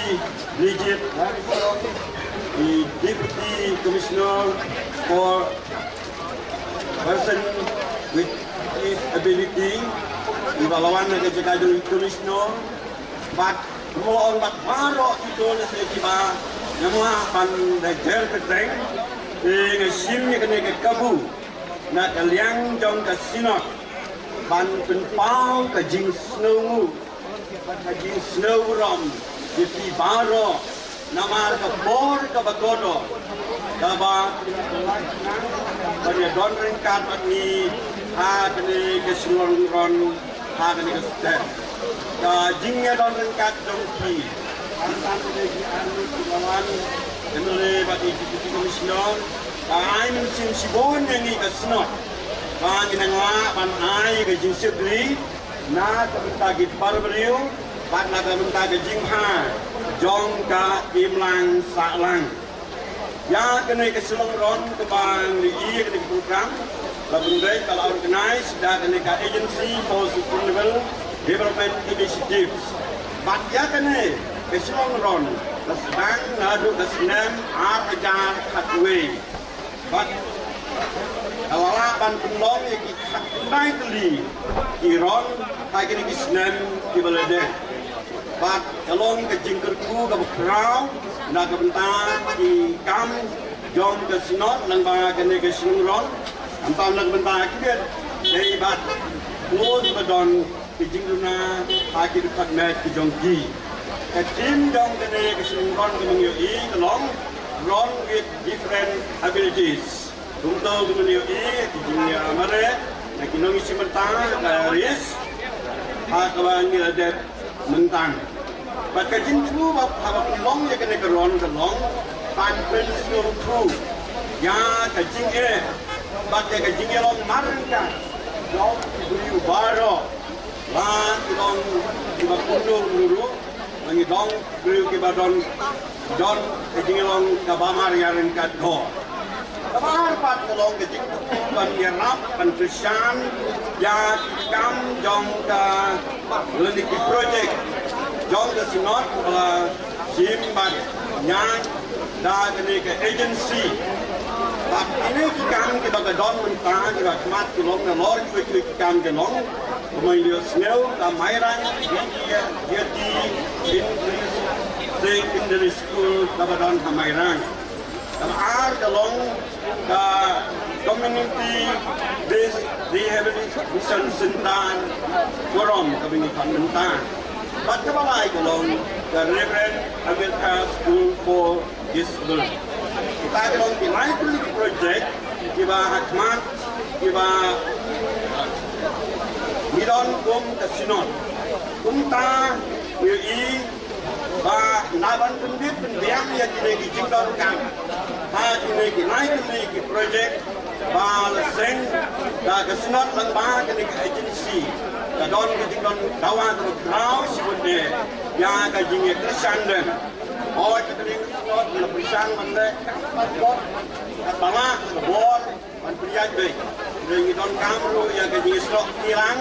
Bridget, i Deputy Commissioner for Person with Disability, iba la wan na ka jaka jong i Commissioner, bad kumba ong bad baroh kito na sdang kiba, namar ban da jer kyrteng, te nga shim ïa kane ka kabu na ka liang jong ka Synod ban pynpaw ka jingsngewnguh, ka jingsngewburom ïa phi baroh namar ka por kaba kordor kaba phi la pynlait ban ïa don ryngkat bad ngi ha kane ka Shillong Run ha kane ka state. Ka jingïadon ryngkat jong phi, khamtam ïa ki arngut ki balang, M L A bad i Deputy Commissioner, ka ai mynsiem shibun ïa ngi ka Synod. Ba ngi nang lah ban ai ka jingshakri na ka bynta ki para briew bad na ka bynta ka jingbha jong ka imlang sahlang. Ïa kane ka Shillong Run kaba ngi ïohi ïa kane ka program, la pynbeit, ba la organize da kane ka Agency for Sustainable Development Initiatives. Bad ïa kane ka Shillong Run la sdang naduh ka snem ar hajar khatwei. Bad ka la lah ban pynlong ïa ki khatkhyndai tylli ki run ha kine ki snem kiba la dep. Bad ka long ka jingkyrkhu kaba khraw na ka bynta ki kam jong ka Synod lyngba kane ka Shillong Run. Khamtam na ka bynta ki bad dei bad kloi ba don ka jingduna ha ki department ki jong ki. Ka theme jong kane ka Shillong Run kaba ngi ïohi ka long Run with Different Abilities. Kumta kumne ïohi ki jingïamareh na ki nongïashim bynta ka race ha kaba ngi la dep mynta. Bad ka jingthmu ba haba pynlong ïa kane ka run ka long ban pynsngewthuh ïa ka jingeh bad ïa ka jingïalong marryngkat jong ki briew baroh. La ki long kiba kumno kumno ruh, la ngi long briew kiba don, don ka jinglong kaba mar ïa ryngkat dor. Kaba ar pat ka long ka jingthmu ban ïarap ban kyrshan ïa ki kam jong ka, lane ki project jong ka Synod, ba la shim bad ñiah da kane ka agency. Bad kine ki kam kiba ka don mynta kiba khmat ki long nalor kiwei kiwei ki kam ki long. Kumba ngi ïohsngew ka Mairang Jyoti English Secondary School kaba don ha Mairang. Kaba ar ka long ka Community Based Rehabilitation Center Forum kaba ngi khot mynta. Bad kaba lai ka long ka Reverend Agatha School for Disability. Kita ki long ki lai tylli ki project kiba ha khmat kiba ngi don kum ka Synod. Kumta ngi ïohi ba na ban pynbit pynbiang ïa kine ki jingdonkam ha kine ki lai tylli ki project ba la seng da ka Synod lyngba kane ka agency. Ka don ka jingdon dawa kaba khraw shibun de ïa ka jingïakyrshan dem. Hooid, ka ring ka Synod la pyrshang ban leh katba lah, katba lah ka bor ban pynïaid beit. Ngi donkam ruh ïa ka jingïasyllok kti lang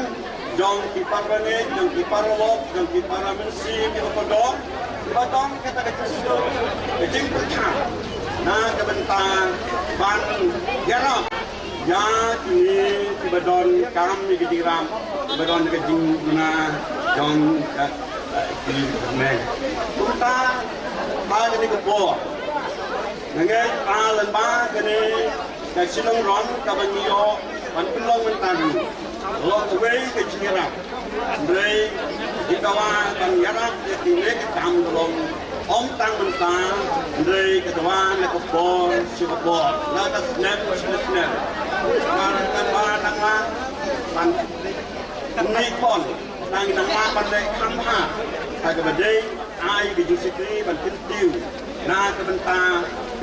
jong ki para bangeit, jong ki paralok, jong ki para mynsiem kiba kordor, kiba don kata ka jingsngew, ka jingpyrkhat na ka bynta ban ïarap ïa kine kiba donkam ïa ka jingïarap, kiba don ka jingduna jong ka, eh, ki mei. Kumta ha kane ka por nga ngeit ba lyngba kane ka Shillong Run kaba ngi ïoh ban pynlong mynta hi, long kawei ka jingïarap. Hynrei ka dawa ban ïarap ïa kine ki kam ka long ym tang mynta, hynrei ka dawa na ka por sha ka por, na ka snem sha ka snem. Ka, ka dawa nang lah ban ngi khon, nang, nang lah ban leh kham bha ha kaba dei ai ka jingshakri ban kyntiew na ka bynta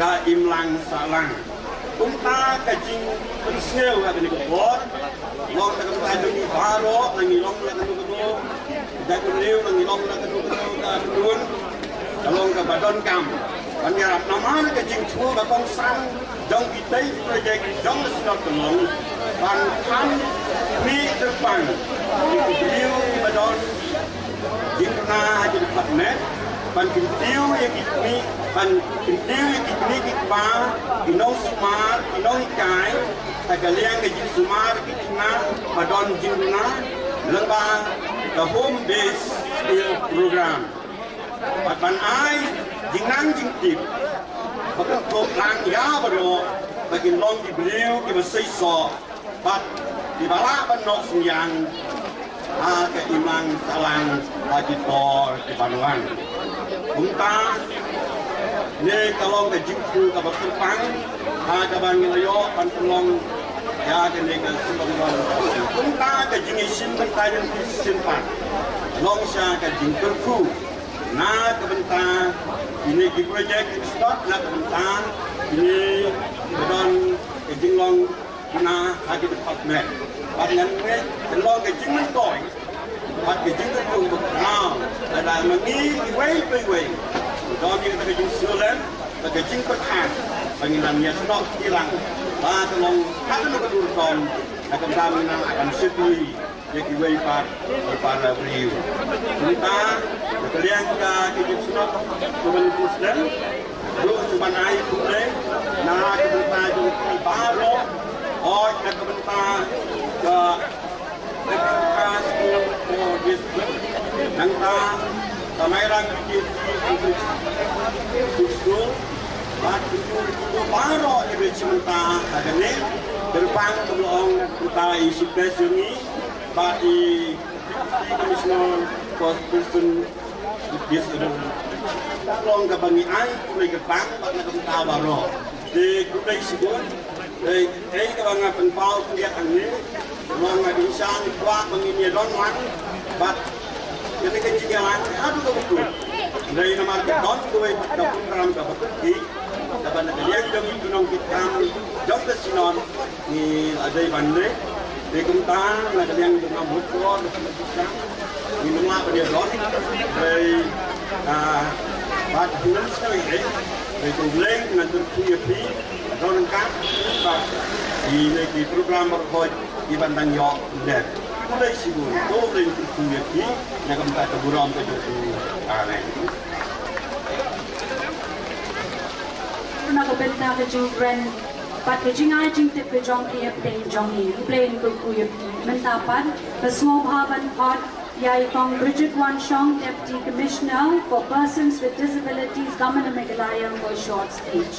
ka imlang sahlang. Kumta ka jingpynsngew ha kane ka por, long na ka bynta jong ngi baroh, na ngi long na kano kano jaitbynriew, na ngi long na kano kano ka kynhun, ka long kaba donkam ban ïarap namar ka jingthmu ba kongsan jong kitei ki project jong ka Synod ka long ban kham mih kyrpang ïa ki briew kiba don jingduna ha ki department, ban kyntiew ïa ki kmie, ban kyntiew ïa ki kmie ki kpa, ki nongsumar, ki nonghikai ha ka liang ka jingsumar ki khynnah ba don jingduna lyngba ka home based skill program. Bad ban ai jingnang jingtip ba kan pynlong lang ïa baroh ba kin long ki briew kiba seisoh bad kiba lah ban noh synñiang ha ka imlang sahlang ha ki por kiban wan. Kumta ne ka long ka jingthmu kaba kyrpang ha kaba ngi la ïoh ban pynlong ïa kane ka Shillong Run. Kumta ka jingïashimbynta jong ngi shisien pat long sha ka jingkyrkhu na ka bynta kine ki project ki start na ka bynta kine ki don ka jinglong na ha ki department. Bad ngan ngeit ka long ka jingmyntoi bad ka jingkyrkhu ba khraw lada ma ngi iwei pa iwei don ïa ka jingsngew lem bad ka jingpyrkhat ba ngin nang ïasnoh kti lang ba ka long ha kano kano ka rukom na ka bynta ngin nang ban shakri ïa kiwei pat ki para briew. Kumta na ka liang ka ki jingïasnoh shuwa ban pyrshang ruh shuwa ban ai khublei na ka bynta jong ki baroh, hooid na ka bynta ka School for Disability, nangta ka Mairang P K P English School, bad kito kito baroh kiba ïashim bynta ha kane, kyrpang kaba ong kumta i Chief Guest jong ngi bad i Deputy Commissioner for Person with Disability. Ka long kaba ngi ai khublei kyrpang bad na ka bynta baroh. Te khublei shibun. Te ei kaba nga pynpaw khyndiat hangne, ka long nga dei sha ngi kwah ba ngin ïa don lang bad kane ka jingïalang haduh kaba kut. Hynrei namar ka don kawei ka program kaba kut ki kaba na ka liang jong ngi ki nongkitkam jong ka Synod ngi la dei ban leh. Te kumta na ka liang jong nga mut ko na ka liang jong nga ngim lah ban ïa don. Te, ah, bad ngam sngew ei ei. Te to leng ngan kyrkhu ïa phi don ka bad ine ki program baroh ki ban dang ïoh leh. Khublei shibun, to leng kyrkhu ïa phi na ka bynta ka burom ka jong phi. Amen. Ka bynta ka jingkren bad ka jingai jingtip ka jong ki hapdeng jong ngi. Khublei kyrkhu ïa phi. Mynta pat ka sngewbha ban khot ïa i Kong Bridget Wanshong, Deputy Commissioner for Persons with Disabilities, Government of Meghalaya, for a short speech.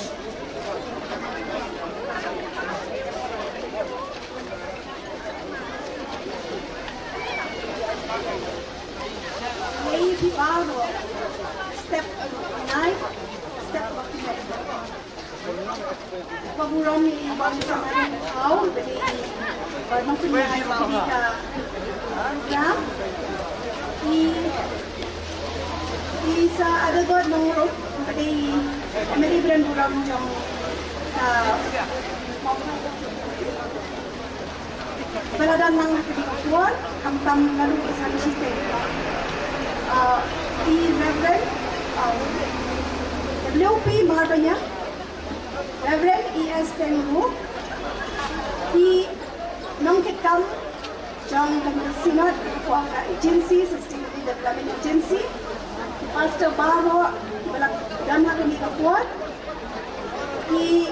Lei phi baroh, step nine, step ba burom i Bang Samari Thau, bad i Bang Samari Thau, bad i i Sa Adelbert Nongrum, bad i Mary Brand Burom jong, ah, Ba la dang nang ha kane ka por, khamtam naduh ka san shiteng. Ah, i Reverend, ah, W P Marbaniang, Reverend E S Tengru, i nongkitkam jong ka Synod, ka Agency, Sustainable Development Agency, Pastor baroh ba la dang ha kane ka por, i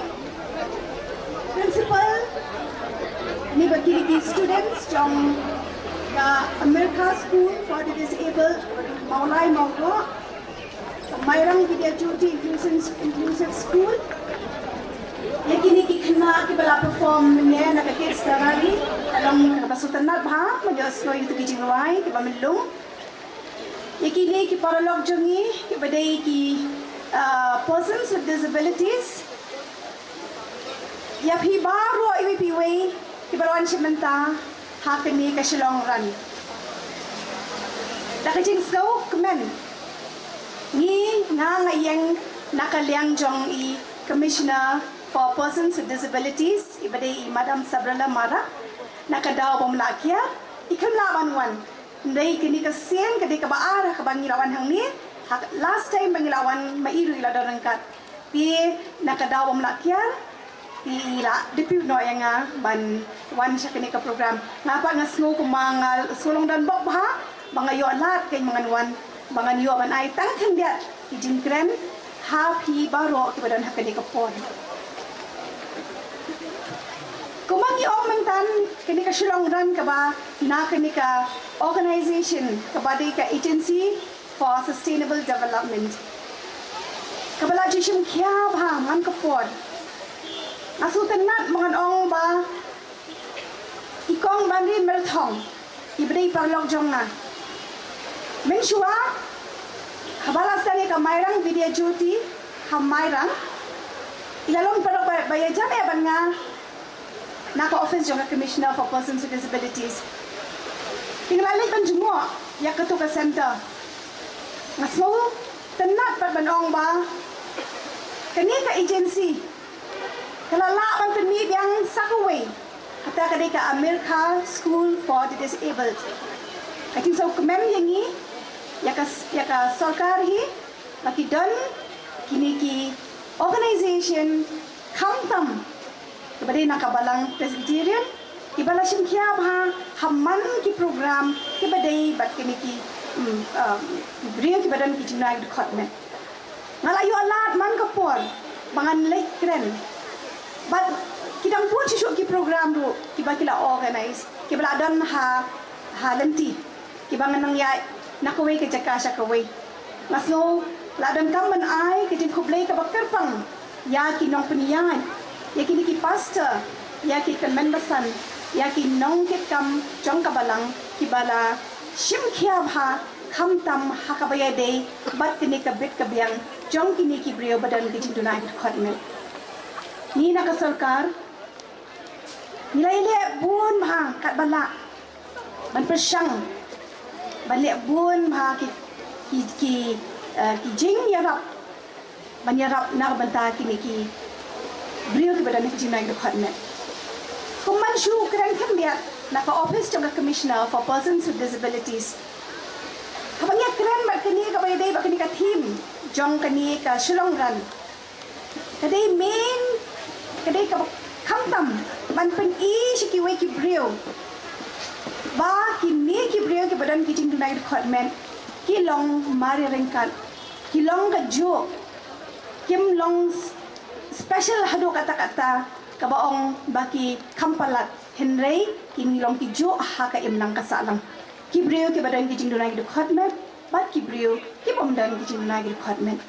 Principal, ne ba kine ki students jong ka America School for the Disabled, Mawlai Mawroh, Mairang Vidya Jyoti Inclusive, Inclusive School. Ïa kine ki khynnah kiba la perform mynne na ka Kids Gallery, ka long kaba sngewtynnat bha, mynta ïohsngew ïa ki jingrwai kiba myllung. Ïa kine ki paralok jong ngi kiba dei ki, ah, persons with disabilities. Ïa phi baroh iwei pa iwei kiba la wan shim bynta ha kane ka Shillong Run. Da ka jingsngew kmen, ngi, nga, nga ïeng na ka liang jong i Commissioner for Persons with Disabilities, iba dei i Madam Sabrala Marak, na ka daw bym lah kiar, i khlem lah ban wan. Hynrei kane ka sien ka dei kaba ar kaba ngi la wan hangne. Ha last time ba ngi la wan, ma i ruh i la don ryngkat. Te na ka daw bym lah kiar, te i la depend noh ïa nga ban wan sha kane ka program. Nga pat nga sngew kumba nga sngew long donbok bha ba nga ïoh lad kein ba ngan wan, ba ngan ïoh ban ai tang khyndiat ki jingkren ha phi baroh kiba don ha kane ka por. Kumba ngi ong mynta, kane ka Shillong Run kaba na kane ka organization kaba dei ka Agency for Sustainable Development, kaba la ju shim khia bha man ka por. Nga sngewtynnat ba ngan ong ba i Kong Banrin Myrthong, iba dei paralok jong nga, mynshuwa haba la sdang ïa ka Mairang Vidya Jyoti ha Mairang, i la long paralok ba, ba ïa jam ïa ban nga na ka office jong ka Commissioner for Persons with Disabilities. Te nga la leit ban jngoh ïa kato ka center. Nga sngewtynnat pat ban ong ba kane ka agency ka la lah ban pynmih biang sa kawei, kata ka dei ka America School for the Disabled. Ka jingsngew kmen ïa ngi, ïa ka, ïa ka sorkar hi, ba ki don kine ki organization khamtam kiba dei na ka Balang Presbyterian, kiba la shim khia bha ha man ki program kiba dei bad kine ki, mm, um, briew kiba don ki jingduwai dkhot met. Nga la ïoh lad man ka por ba ngan leit kren bad ki dang bun shuh shuh ki program ruh kiba ki la organize, kiba la don ha, ha lynti, kiba ngan nang ïaid na kawei ka jaka sha kawei. Nga sngew la donkam ban ai ka jingkhublei kaba kyrpang ïa ki nongpynïaid, ïa kine ki pastor, ïa ki tymmen basan, ïa ki nongkitkam jong ka Balang kiba la shim khia bha khamtam ha kaba ïadei bad kane ka bit ka biang jong kine ki briew ba don ki jingduwai dkhot met. Ngi na ka sorkar ngi la ïaleh bun bha katba lah ban pyrshang ban leh bun bha ki, ki, ki, eh, ki jingïarap ban ïarap na ka bynta kine ki briew kiba don ki jingduwai dkhot met. Kumba ngi shu kren khyndiat na ka office jong ka Commissioner for Persons with Disabilities, haba ngi kren bad kane kaba ïadei bad kane ka theme jong kane ka Shillong Run, ka dei main, ka dei kaba khamtam ban pyni sha kiwei ki briew ba kine ki briew kiba don ki jingduwai dkhot met ki long marryngkat, ki long kajuh, kim long s-, Special haduh katta katta kaba ong ba ki kham palat, hynrei ki long ki juh ha ka imlang ka sahlang. Ki briew kiba don ki jingduna ki dkhot met, bad ki briew kibym don ki jingduna ki dkhot met.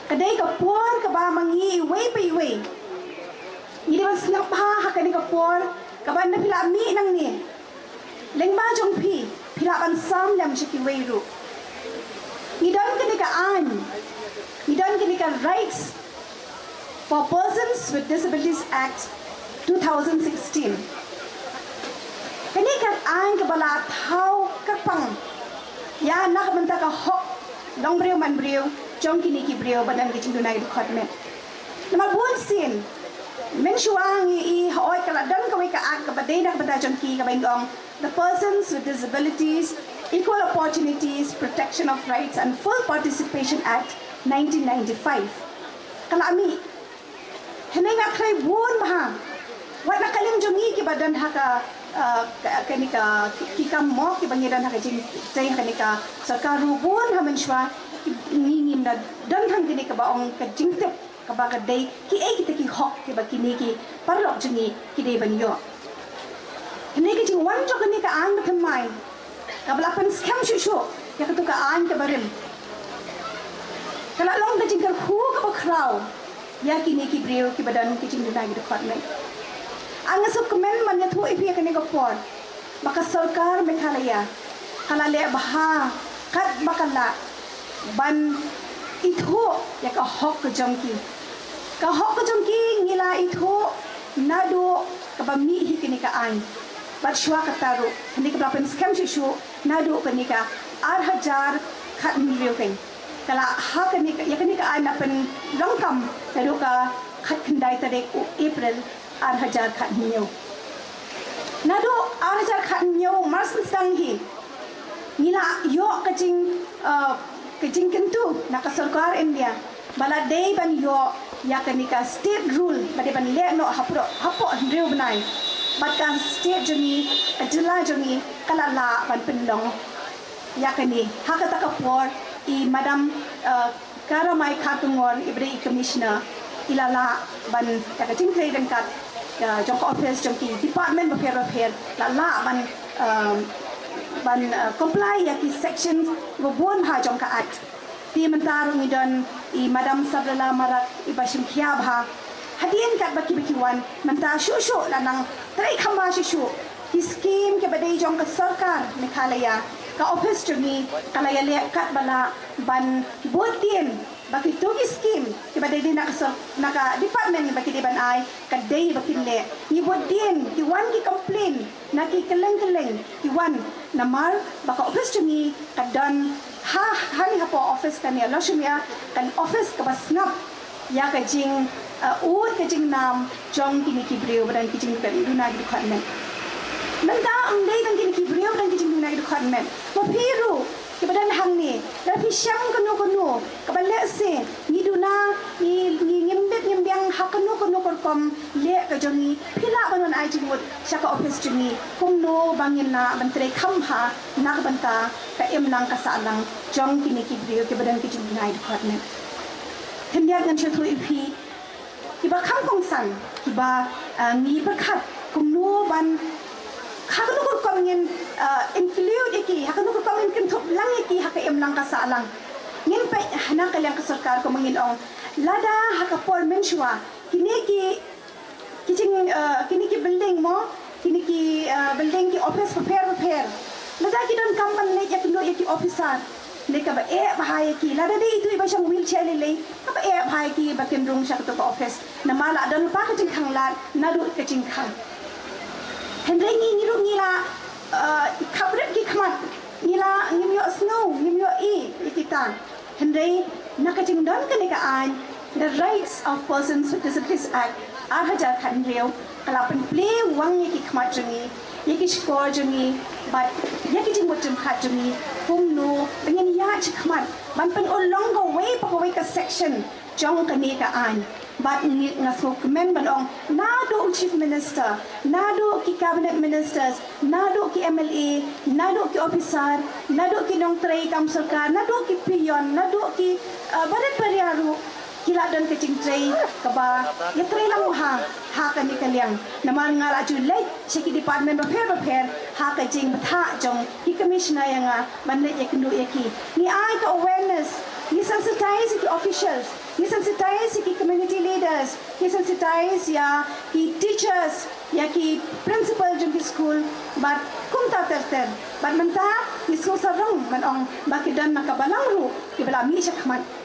Ka dei ka por kaba ma ngi iwei pa iwei ngi dei ban sngap bha ha kane ka por kaba na phi la mih nangne. Lyngba jong phi, phi lah ban sam lem sha kiwei ruh. Ngi don kane ka aiñ, ngi don kane ka Rights for Persons with Disabilities Act two thousand sixteen. Kane ka aiñ kaba la thaw kyrpang ïa na ka bynta ka hok long briew man briew jong kine ki briew ba don ki jingduna ki dkhot met. Namar bun sien mynshuwa ngi i hooid ka la don kawei ka act kaba dei na ka bynta jong ki kaba ong the Persons with Disabilities, Equal Opportunities, Protection of Rights and Full Participation Act nineteen ninety-five. Ka la mih. Hynrei nga khlei bun bha wat na ka liang jong ngi kiba don ha ka, uh, ka, kane ka ki, ki kam mo kiba ngi don ha ka jingtrei ha kane ka sorkar ruh bun ha mynshuwa ki, ngi ngim da don tang kane kaba ong ka jingtip kaba ka dei kiei kita ki hok kiba kine ki paralok jong ngi ki dei ban ïoh. Hynrei ka jingwan jong kane ka aiñ bathymmai kaba la pynskhem shuh shuh ïa kato ka aiñ kaba rim ka la long ka jingkyrkhu kaba khraw ïa kine ki briew kiba don ki jingduna ki dkhot met. Nga sngewkmen ban ïathuh ïa phi ïa kane ka por ba ka sorkar Meghalaya ka la leh bha katba ka lah ban ithuh ïa ka hok ka jong ki. Ka hok ka jong ki ngi la ithuh naduh kaba mih hi kane ka aiñ. Bad shuwa kata ruh kane kaba la pynskhem shuh shuh naduh kane ka ar hajar khathynriew kane. Ka la ha kane ka, ïa kane ka aiñ la pynlong kam naduh ka khatkhyndai tarik u April ar hajar khathynñiew. Naduh ar hajar khathynñiew mar sdang hi ngi la ïoh ka jing, uh, ka jingkyntu na ka sorkar India ba la dei ban ïoh ïa kane ka state rule ba dei ban leh noh hapoh, hapoh hynriew bnai. Bad ka state jong ngi, ka jylla jong ngi ka la lah ban pynlong ïa kane. Ha kata ka por i Madam, uh, Karamai Khartongor iba dei i Commissioner i la lah ban ïa ka jingtrei ryngkat, uh, jong ka office jong ki department bapher bapher la lah ban, um, ban, uh, comply ïa ki section ba bun bha jong ka act. Te mynta ruh ngi don i Madam Sabrala Marak iba shim khia bha. Hadien katba kiba ki wan mynta shuh shuh la nang trei kham bha shuh shuh ki skim kiba dei jong ka sorkar Meghalaya. Ka office jong ngi ka la ïaleh katba lah ban bud dien ba kito ki skim kiba dei dei na ka sor-, na ka department ba ki dei ban ai ka dei ba kin leh. Ngi bud dien ki wan ki complain na ki kylleng kylleng ki wan namar ba ka office jong ngi ka don ha, hani hapoh office kane lashmia kan office kaba sngap ïa ka jing, uh, ud ka jingnam jong kine ki briew ba don ki jingduna ki dkhot met. Mynta ym dei tang kine ki briew ba don ki jingduna ki dkhot met, ma phi ruh kiba don hangne, lada phi shem kano kano kaba lehse ngi duna, ngi, ngi ngim bit ngim biang ha kano kano ka rukom leh ka jong ngi, phi lah ban wan ai jingmut sha ka office jong ngi kumno ba ngin lah ban trei kham bha na ka bynta ka imlang ka sahlang jong kine ki briew kiba don ki jingduna ki dkhot met. Khyndiat ngan sngewthuh ïa phi kiba kham kongsan kiba, ah, ngi pyrkhat kumno ban ha kano ka rukom ngin, ah, include ïa ki, ha kano ka rukom ngin kynthup lang ïa ki ha ka imlang ka sahlang. Ngin peit na ka liang ka sorkar kumba ngin ong lada ha ka por mynshuwa kine ki, ki jing, ah, kine ki building mo, kine ki, ah, building ki office bapher bapher lada ki donkam ban leit ïakynduh ïa ki officer, ne kaba eh bha ïa ki, lada dei itu iba shong wheelchair lei lei kaba eh bha ïa ki ba kin rung sha kato ka office namar la don pa ka jingkhang lad naduh ka jingkhang. Hynrei ngi, ngi ruh ngi la, ah, khapret ki khmat, ngi la ngim ïohsngew ngim ïohi ïa kita. Hynrei na ka jingdon kane ka aiñ, the Rights of Persons with Disabilities Act ar hajar khathynriew ka la pynplie wang ïa ki khmat jong ngi, ïa ki shkor jong ngi bad ïa ki jingmut jingpyrkhat jong ngi kumno ba ngin ïaid shakhmat ban pynurlong kawei pa kawei ka section jong kane ka aiñ. Bad ngi, nga sngewkmen ban ong naduh u Chief Minister, naduh ki Cabinet Ministers, naduh ki M L A, naduh ki officer, naduh ki nongtrei kam sorkar, naduh ki peon, naduh ki, uh, barit baria ruh, Ki la don ka jingtrei kaba ïatrei lang bha ha kane ka liang. Namar nga la ju leit sha ki department bapher bapher ha ka jingbthah jong ki commissioner ïa nga ban leit ïakynduh ïa ki. Ngi ai ka awareness, ngi sensitize ïa ki officials, ngi sensitize ïa ki community leaders, ngi sensitize ïa ki teachers, ïa ki principal jong ki skul, bad kumta ter ter. Bad mynta ngi sngewsarong ban ong ba ki don na ka balang ruh kiba la mih shakhmat.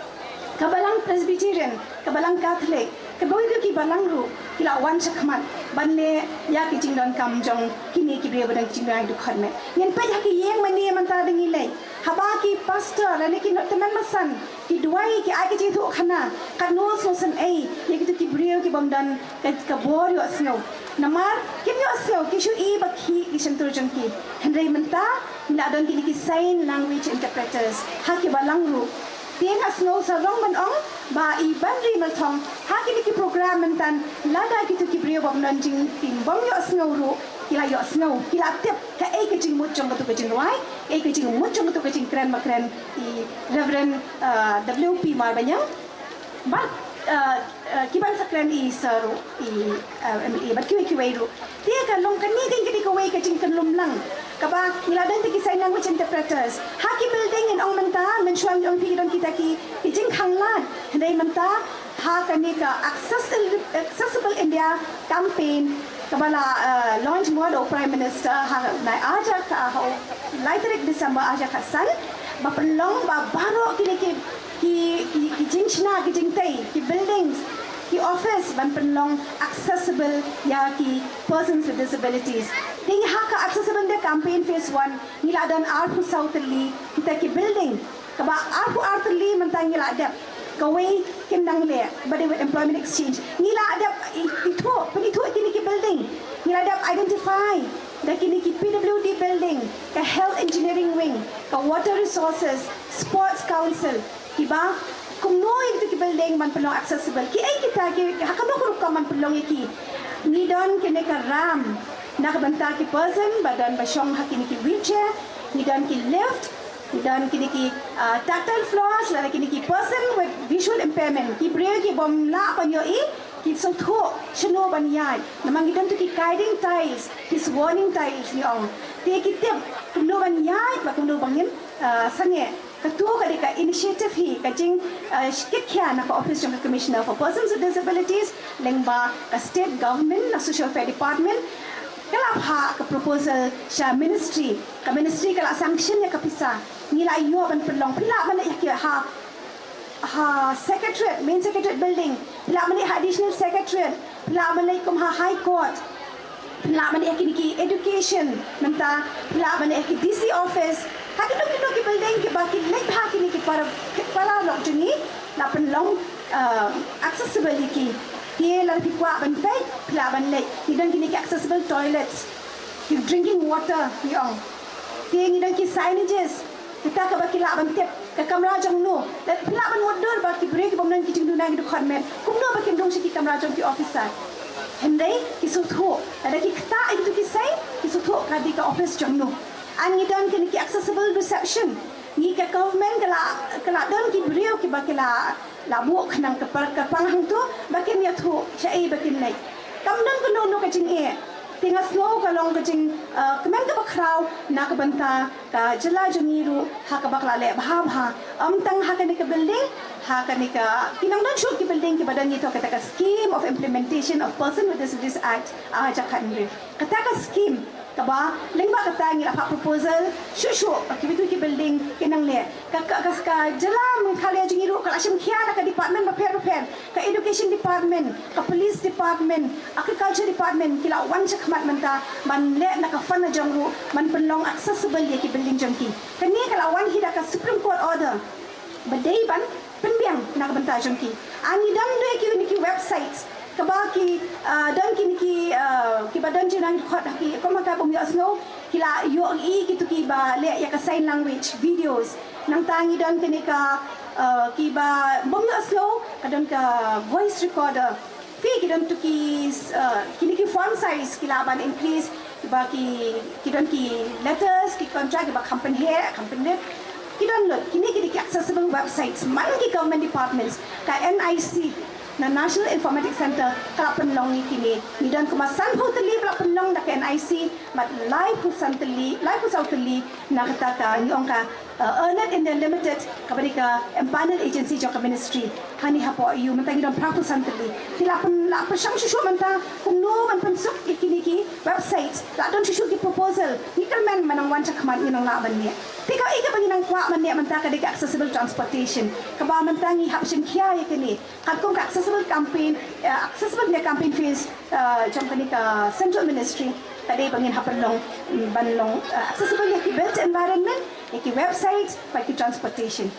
Ka balang Presbyterian, ka balang Catholic, kaba ïa ki balang ruh ki la wan shakhmat ban leh ïa ki jingdonkam jong kine ki briew ba don ki jingdon dkhot met. Ngin peit ha ki ïing mane mynta da ngi leit, haba ki pastor lane ki tymmen basan ki duwai, ki ai ki jingthoh khana, katno sngewsynei ïa kito ki briew ki bym don ka, ka bor ïohsngew. Namar kim ïohsngew, ki shu i ba khih ki shyntur jong ki. Hynrei mynta ngi la don kine ki sign language interpreters ha ki balang ruh. Te nga sngewsarong ban ong ba i Banri Malthong ha kine ki program mynta, lada kito ki briew bym don jing, ki bym ïohsngew ruh, ki la ïohsngew, ki la tip kaei ka jingmut jong kato ka jingrwai, kaei ka jingmut jong kato ka jingkren ba kren i Reverend, uh, W P Marbaniang. Bad, uh, uh, ki ban sa kren i Sir ruh, i, uh, M L A, bad kiwei kiwei ruh. Te ka long kane ka dei kawei ka jingkynlum lang kaba ngi la don te ki sign language interpreters ha ki building. Ngin ong mynta, mynshuwa ngi ong phi ki don kita ki, ki jingkhang lad. Hynrei mynta ha kane ka Access-, Accessible India campaign kaba la, uh, launch mo da u Prime Minister ha, na arhajar, ha u lai tarik December arhajar khatsan, ba pynlong ba baroh kine ki, ki, ki, ki jingshna, ki jingtei, ki buildings, ki office ban pynlong accessible ïa ki persons with disabilities. Te ha ka Accessible India campaign phase one ngi la don arphew saw tylli kita ki building, kaba arphew ar tylli mynta ngi la dep. Kawei kim dang leh, ba dei with employment exchange. Ngi la dep i, ithuh, pynithuh kine ki building. Ngi la dep identify da kine ki P W D building, ka health engineering wing, ka water resources, sports council. Kiba kumno ïa kito ki building ban pynlong accessible. Kiei kita ki, ha kano ka rukom ban pynlong ïa ki. Ngi don kine ka ramp na ka bynta ki person ba don ba shong ha kine ki wheelchair. Ngi don ki lift, ngi don kine ki, uh, tactile floors, lane kine ki person with visual impairment, ki briew ki bym lah ban ïohi, ki sngewthuh shano ban ïaid. Namar ngi don tu ki guiding tiles, ki warning tiles ngi ong. Te ki tip kumno ban ïaid bad kumno ban ngin, uh, sangeh. Katu ka dei ka initiative hi, ka jing, uh, kit khia na ka office jong ka Commissioner for Persons with Disabilities, lyngba ka State Government, na Social Welfare Department, ka la phah ka proposal sha ministry. Ka ministry ka la sanction ïa ka pisa. Ngi la ïoh ban pynlong. Phi lah ban leit ha ki, ha, ha secretariat, main secretariat building. Phi lah ban leit ha additional secretariat. Phi lah ban leit kum ha High Court. Phi lah ban leit ha kine ki education. Mynta phi lah ban leit ha ki D C office. Ha kino kino ki building kiba ki leit ha kine ki para, ki paralok jong ngi. La pynlong, uh, accessible ïa ki. Te lada phi kwah ban peit, phi lah ban leit. Ngi don kine ki accessible toilets, ki drinking water, ngi ong. Te ngi don ki signages, kita kaba ki lah ban tip ka kamra jong no. Lada phi lah ban mutdur ba ki briew ki bym don ki jingduna ki dkhot met, kumno ba kin rung sha ki kamra jong ki officer. Hynrei ki sngewthuh, lada ki ktah ïa kito ki sign, ki sngewthuh ka dei ka office jong no. Ar ngi don kine ki accessible reception. Ngi ka government ka la, ka la don ki briew kiba ki la, la buh khnang ka par-, ka pang hangto, ba kin ïathuh shaei ba kin leit. Kam don kano kano ka jingeh. Te nga sngew ka long ka jing, uh, kmen kaba khraw na ka bynta ka jylla jong ngi ruh ha kaba ka la leh bha bha. Ym tang ha kane ka building, ha kane ka, ki nang don shuh ki building kiba don ïa kata ka Scheme of Implementation of Person with Disabilities Act, uh, arhajar khathynriew. Kata ka scheme kaba lyngba kata ngi la phah proposal shuh shuh, kiwei tu ki building ki nang leh. Ka, ka, ka, ka jylla Meghalaya jong ngi ruh ka la shim khia na ka department bapher bapher, ka education department, ka police department, agriculture department, ki la wan shakhmat mynta ban leh na ka fund jong ruh ban pynlong accessible ïa ki building jong ki. Kane ka la wan hi da ka Supreme Court order. Ba dei ban pynbiang na ka bynta jong ki. Ar ngi don de ki, ki websites kaba ki, uh, don kine ki, uh, kiba don jingrwai dkhot ha ki, kum ha ka bym ïohsngew, ki la ïohi kito kiba leh ïa ka sign language videos. Nangta ngi don kine ka, uh, kiba bym ïohsngew, ka don ka voice recorder. Phi, ki don tu ki, uh, kine ki font size ki lah ban increase, kiba ki, ki don ki letters, ki kham jai, kiba kham pynheh, kham pynlut. Ki download kine ki dei ki accessible websites man ki government departments. Ka N I C, na National Informatics Center, ka la pynlong ïa kine. Ngi don kumba sanphew tylli ba la pynlong da ka N I C, bad laiphew san tylli, laiphew saw tylli na kata ka, ngi ong ka, uh, Earned India Limited, kaba dei ka empanel agency jong ka ministry. Hangne hapoh ïew mynta ngi don phra phew san tylli. Te la pyn, la pynshong shuh shuh mynta kumno ban pynsuk ïa kine ki website. La don shuh shuh ki proposal. Ngi kyrmen mynta wan shakhmat ngi nang lah ban leh. Te kaei kaba ngi nang kwah ban leh mynta ka dei ka accessible transportation, kaba mynta ngi hap shim khia ïa kane. Katkum ka accessible campaign, eh, accessible India campaign phase, eh, jong kane ka central ministry, ka dei ba ngin hap ban long, mm, ban long, eh, accessible ïa ki built environment, ïa ki website, bad ki transportation.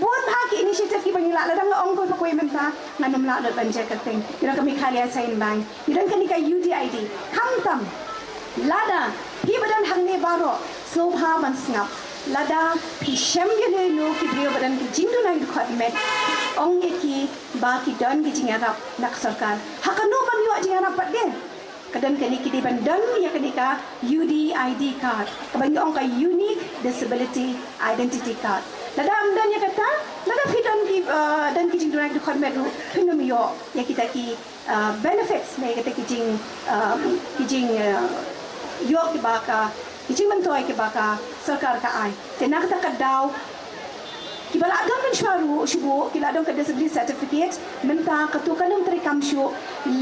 Bun bha ki initiative kiba ngi lah, lada nga ong kawei pa kawei mynta ngan ym lah lut ban jia kyrteng. Ngi don ka Meghalaya Sign Bank, ngi don kane ka U D I D. Khamtam lada phi ba don hangne baroh, sngewbha ban sngap. Lada phi shem ïa lano ki briew ba don ki jingduna ki dkhot met, ong ïa ki ba ki don ki jingïarap na ka sorkar. Ha kano ban ïoh jingïarap pat de? Ka don kane, ki dei ban don ïa kane ka U D I D card, kaba ngi ong ka Unique Disability Identity Card. Lada ym don ïa kata, lada phi don ki, eh, don ki jingduna ki dkhot met ruh, phin ym ïoh ïa kita ki, eh, benefits ne kita ki jing, eh, ki jing, eh, ïoh kiba ka, ki jingmyntoi kiba ka sorkar ka ai. Te na kata ka daw, kiba la don mynshuwa ruh shuh, ki la don ka disability certificate, mynta katto kan ym treikam shuh,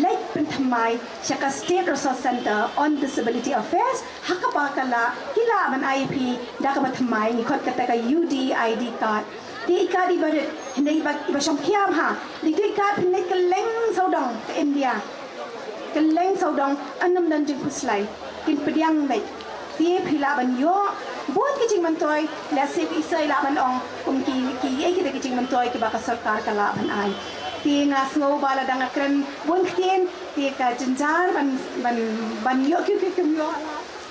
leit pynthymmai sha ka State Resource Centre on Disability Affairs, ha kaba ka la, ki lah ban ai ïa phi da kaba thymmai, ngi khot kata ka U D I D card. Te i card iba rit, hynrei iba, iba shongkhia bha, dei to i card phin leit kylleng sawdong ka India. Kylleng sawdong, ym don jingphuslai, kin pdiang beit. Te phi lah ban ïoh bun ki jingmyntoi, lehse phi sa i lah ban ong kum ki, ki, eh, kita ki jingmyntoi kiba ka sorkar ka lah ban ai. Te nga sngew ba lada nga kren bun ktien, te ka jynjar ban, ban, ban ïoh ki, ki, kim ïoh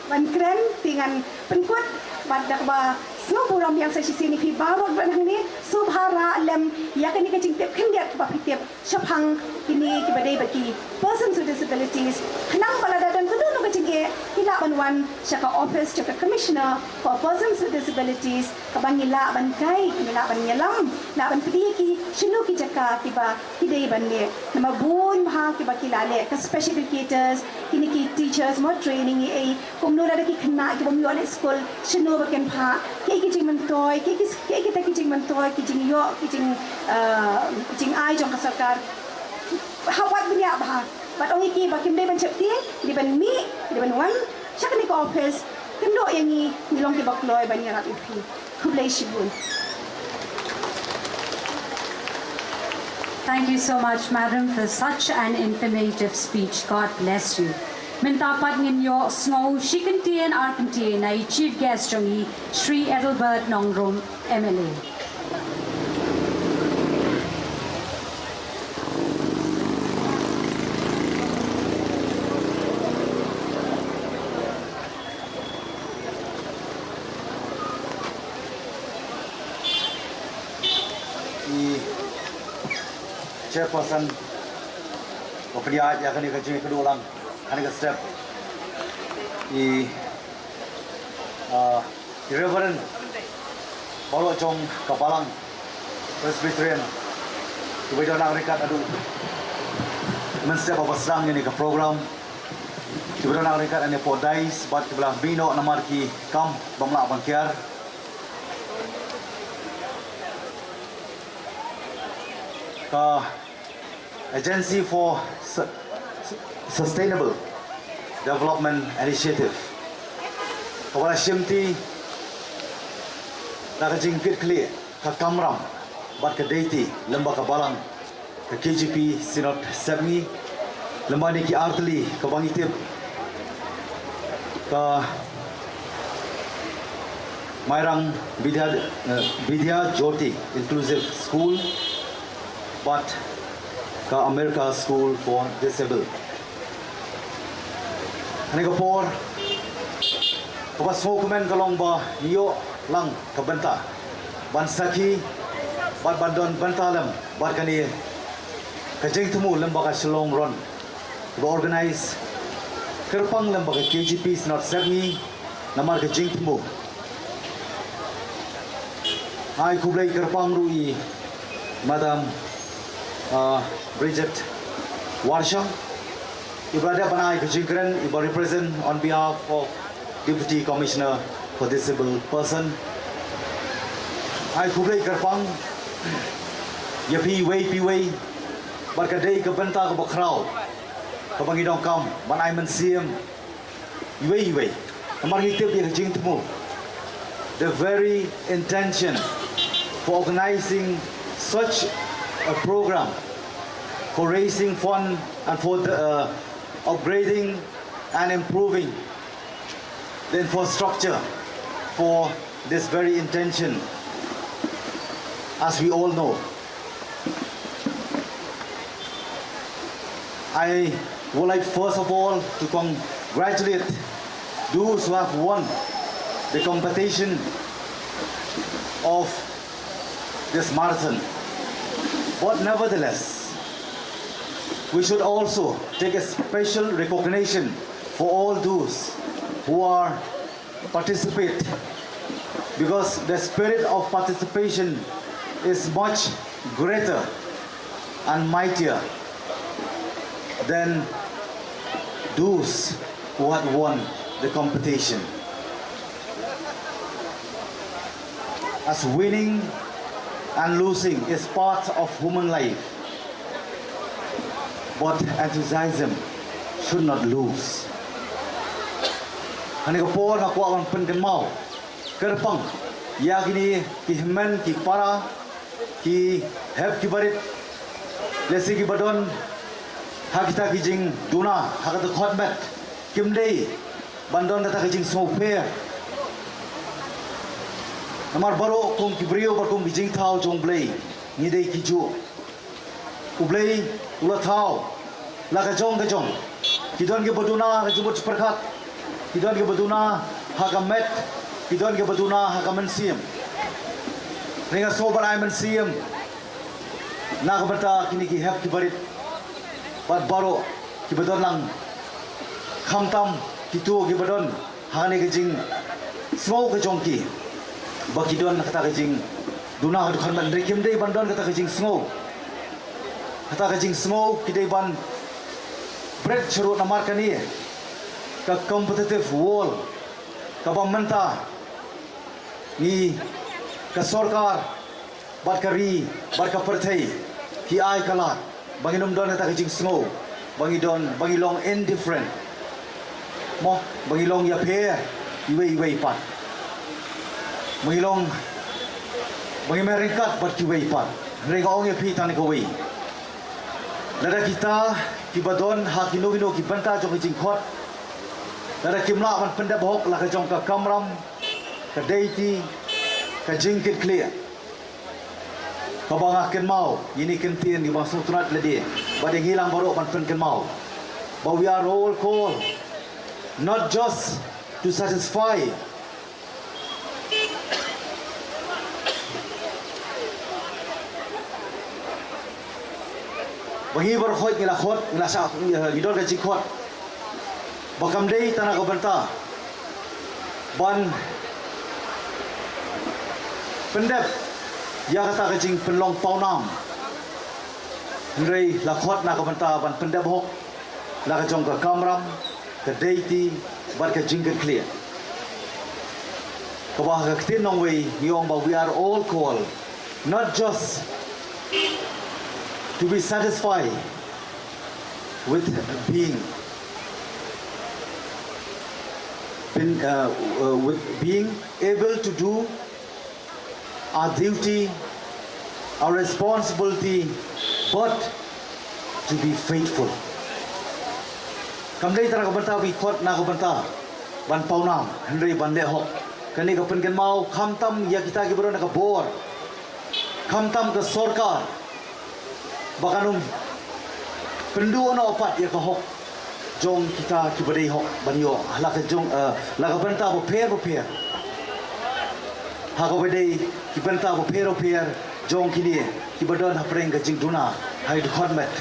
ban kren, te ngan pynkut bad da kaba sngewburom ïa sa shisien ïa phi baroh ba hangne, sngewbha rah lem ïa kane ka jingtip khyndiat kaba phi tip shaphang kine kiba dei ba ki persons with disabilities. Khnang ba lada don kano kano ka jingeh, ki lah ban wan sha ka office jong ka Commissioner for Persons with Disabilities, kaba ngi lah ban guide, ngi lah ban ïalam, lah ban pdiang ïa ki shano ki jaka kiba ki dei ban leh. Namar bun bha kiba ki la leh, ka special educators, kine ki teachers mo, training ei ei, kumno lada ki khynnah ki bym ïoh leit skul, shano ba kin phah, kiei ki jingmyntoi, kiei ki, kiei kita ki jingmyntoi, ki jingïoh, ki jing, eh, ki jingai jong ka sorkar. Hap wad bniah bha, bad ong ïa ki ba kim dei ban sheptieng, dei ban mih, dei ban wan sha kane ka office, kynduh ïa ngi, ngi long kiba kloi ban ïarap ïa phi. Khublei shibun. Thank you so much, madam, for such an informative speech. God bless you. Mynta pat ngin ïoh sngew shi kyntien ar kyntien na i Chief Guest jong ngi, Shri Adelbert Nongrum, M L A. I Chairperson ba pynïaid ïa kane ka jingïakynduh lang ha kane ka step, i, ah, i Reverend baroh jong ka Balang Presbyterian, kiba don nang ryngkat haduh mynstep ba sdang ïa kane ka program, kiba don nang ryngkat hapoh dais bad kiba la mih noh namar ki kam bym lah ban kiar. Ka Agency for Su-, Su-, Sustainable Development Initiative, kaba la shimti da ka jingkitkhlieh ka kamram bad ka deiti lem bad ka balang ka K J P Synod Sepngi, lem bad kine ki artylli kaba ngi tip, ka Mairang Bidya, eh, Bidya Jyoti Inclusive School, bad ka America School for Disabled. Kane ka por kaba sngewkmen ka long ba ngi ïoh lang ka bynta ban sakhi bad ban don bynta lem bad kane ka jingthmu lem bad ka Shillong Run, kaba organize kyrpang lem bad ka K J P Synod Sepngi namar ka jingthmu Ai khublei kyrpang ruh ïa i Madam, uh, Bridget Warshang. Iba la dep ban ai ka jingkren, iba represent on behalf of Deputy Commissioner for Disabled Person. Ai khublei kyrpang ïa phi iwei pa iwei, bad ka dei ka bynta kaba khraw kaba ngi donkam ban ai mynsiem iwei iwei. Namar ngi tip ïa ka jingthmu, the very intention for organizing such a program for raising fund and for the, uh, upgrading and improving the infrastructure for this very intention, as we all know. I would like first of all to congratulate those who have won the competition of this marathon. But nevertheless, we should also take a special recognition for all those who are participate, because the spirit of participation is much greater and mightier than those who had won the competition. As winning and losing is part of human life, but enthusiasm should not lose. Hangne ka por nga kwah ban pynkynmaw kyrpang ïa kine ki hynmen ki para, ki hep ki barit, lehse kiba don ha kita ki jingduna ha kata ka khot met, kim dei ban don kata ka jingsngewpher. Namar baroh kum ki briew bad kum ki jingthaw jong U Blei ngi dei kijuh. U Blei u la thaw la ka jong ka jong. Ki don kiba duna ha ka jingmut jingpyrkhat, ki don kiba duna ha ka met, ki don kiba duna ha ka mynsiem. Hynrei nga sngew ban ai mynsiem na ka bynta kine ki hep ki barit bad baroh kiba don lang, khamtam kito kiba don hangne ka jingsngew ka jong ki ba ki don kata ka jingduna ha ka dukhan ban, hynrei kim dei ban don kata ka jingsngew. Kata ka jingsngew ki dei ban bret shuh namar kane ka competitive world kaba mynta ngi, ka sorkar bad ka ri bad ka pyrthei ki ai ka lad ba ngin ym don kata ka jingsngew ba ngi don, ba ngi long indifferent, mo, ba ngi long ïapher iwei iwei pat, ba ngi long, ba ngi mih ryngkat bad kiwei pat. Hynrei nga ong ïa phi tang kawei, lada kita kiba don ha kino kino ki bynta jong ka jingkhot, lada kim lah ban pyndep hok la ka jong ka kamram, ka deiti, ka jingkitkhlieh, kaba nga kynmaw ïa kine ki ktien kiba nga sngewtynnat lade bad ïa ngi lang baroh ban pynkynmaw ba we are all called not just to satisfy, ba ngi baroh ngi la khot, ngi la shah, ngi don ka jingkhot ba kam dei tang na ka bynta ban pyndep ïa kata ka jingpynlong pawnam, hynrei la khot na ka bynta ban pyndep hok la ka jong ka kamram, ka deiti bad ka jingkitkhlieh. Kaba ha ka ktien nongwei ngi ong ba we are all called not just to be satisfied with being, been, uh, uh, with being able to do our duty, our responsibility, but to be faithful. Kam dei tang na ka bynta ba ngi khot na ka bynta ban pawnam, hynrei ban leh hok. Kane ka pynkynmaw khamtam ïa kita kiba don ha ka bor, khamtam ka sorkar, ba kan ym pynduh noh pat ïa ka hok jong kita kiba dei hok ban ïoh ha la ka jong, eh, la ka bynta bapher bapher, ha kaba dei ki bynta bapher bapher jong kine kiba don hapdeng ka jingduna ha ka dkhot met.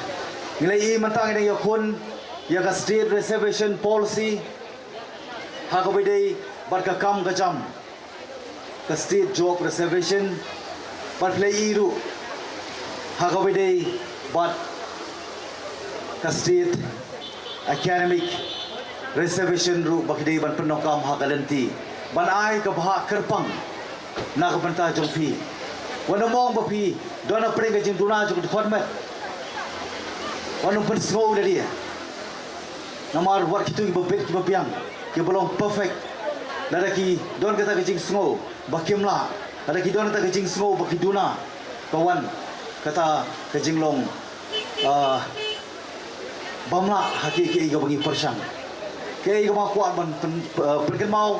Ngi la ïohi mynta ngi dang ïakhun ïa ka State Reservation Policy, ha kaba dei bad ka kam ka jam ka State Job Reservation, Bad phi la ïohi ruh ha kaba ïadei bad ka state academic reservation ruh ba ki dei ban pyndonkam ha ka lynti ban ai ka bhah kyrpang na ka bynta jong phi. Wat nym ong ba phi don hapdeng ka jingduna jong ka dkhot met. Wat nym pynsngew ïa lade. Namar wat kito kiba bit kiba biang, kiba long perfect, lada ki don kata ka jingsngew ba kim lah, lada ki don kata ka jingsngew ba ki duna, ka wan kata ka jinglong, ah, bym lah ha kiei kiei kaba ngi pyrshang. Kaei kaba nga kwah ban pyn, ah, pynkynmaw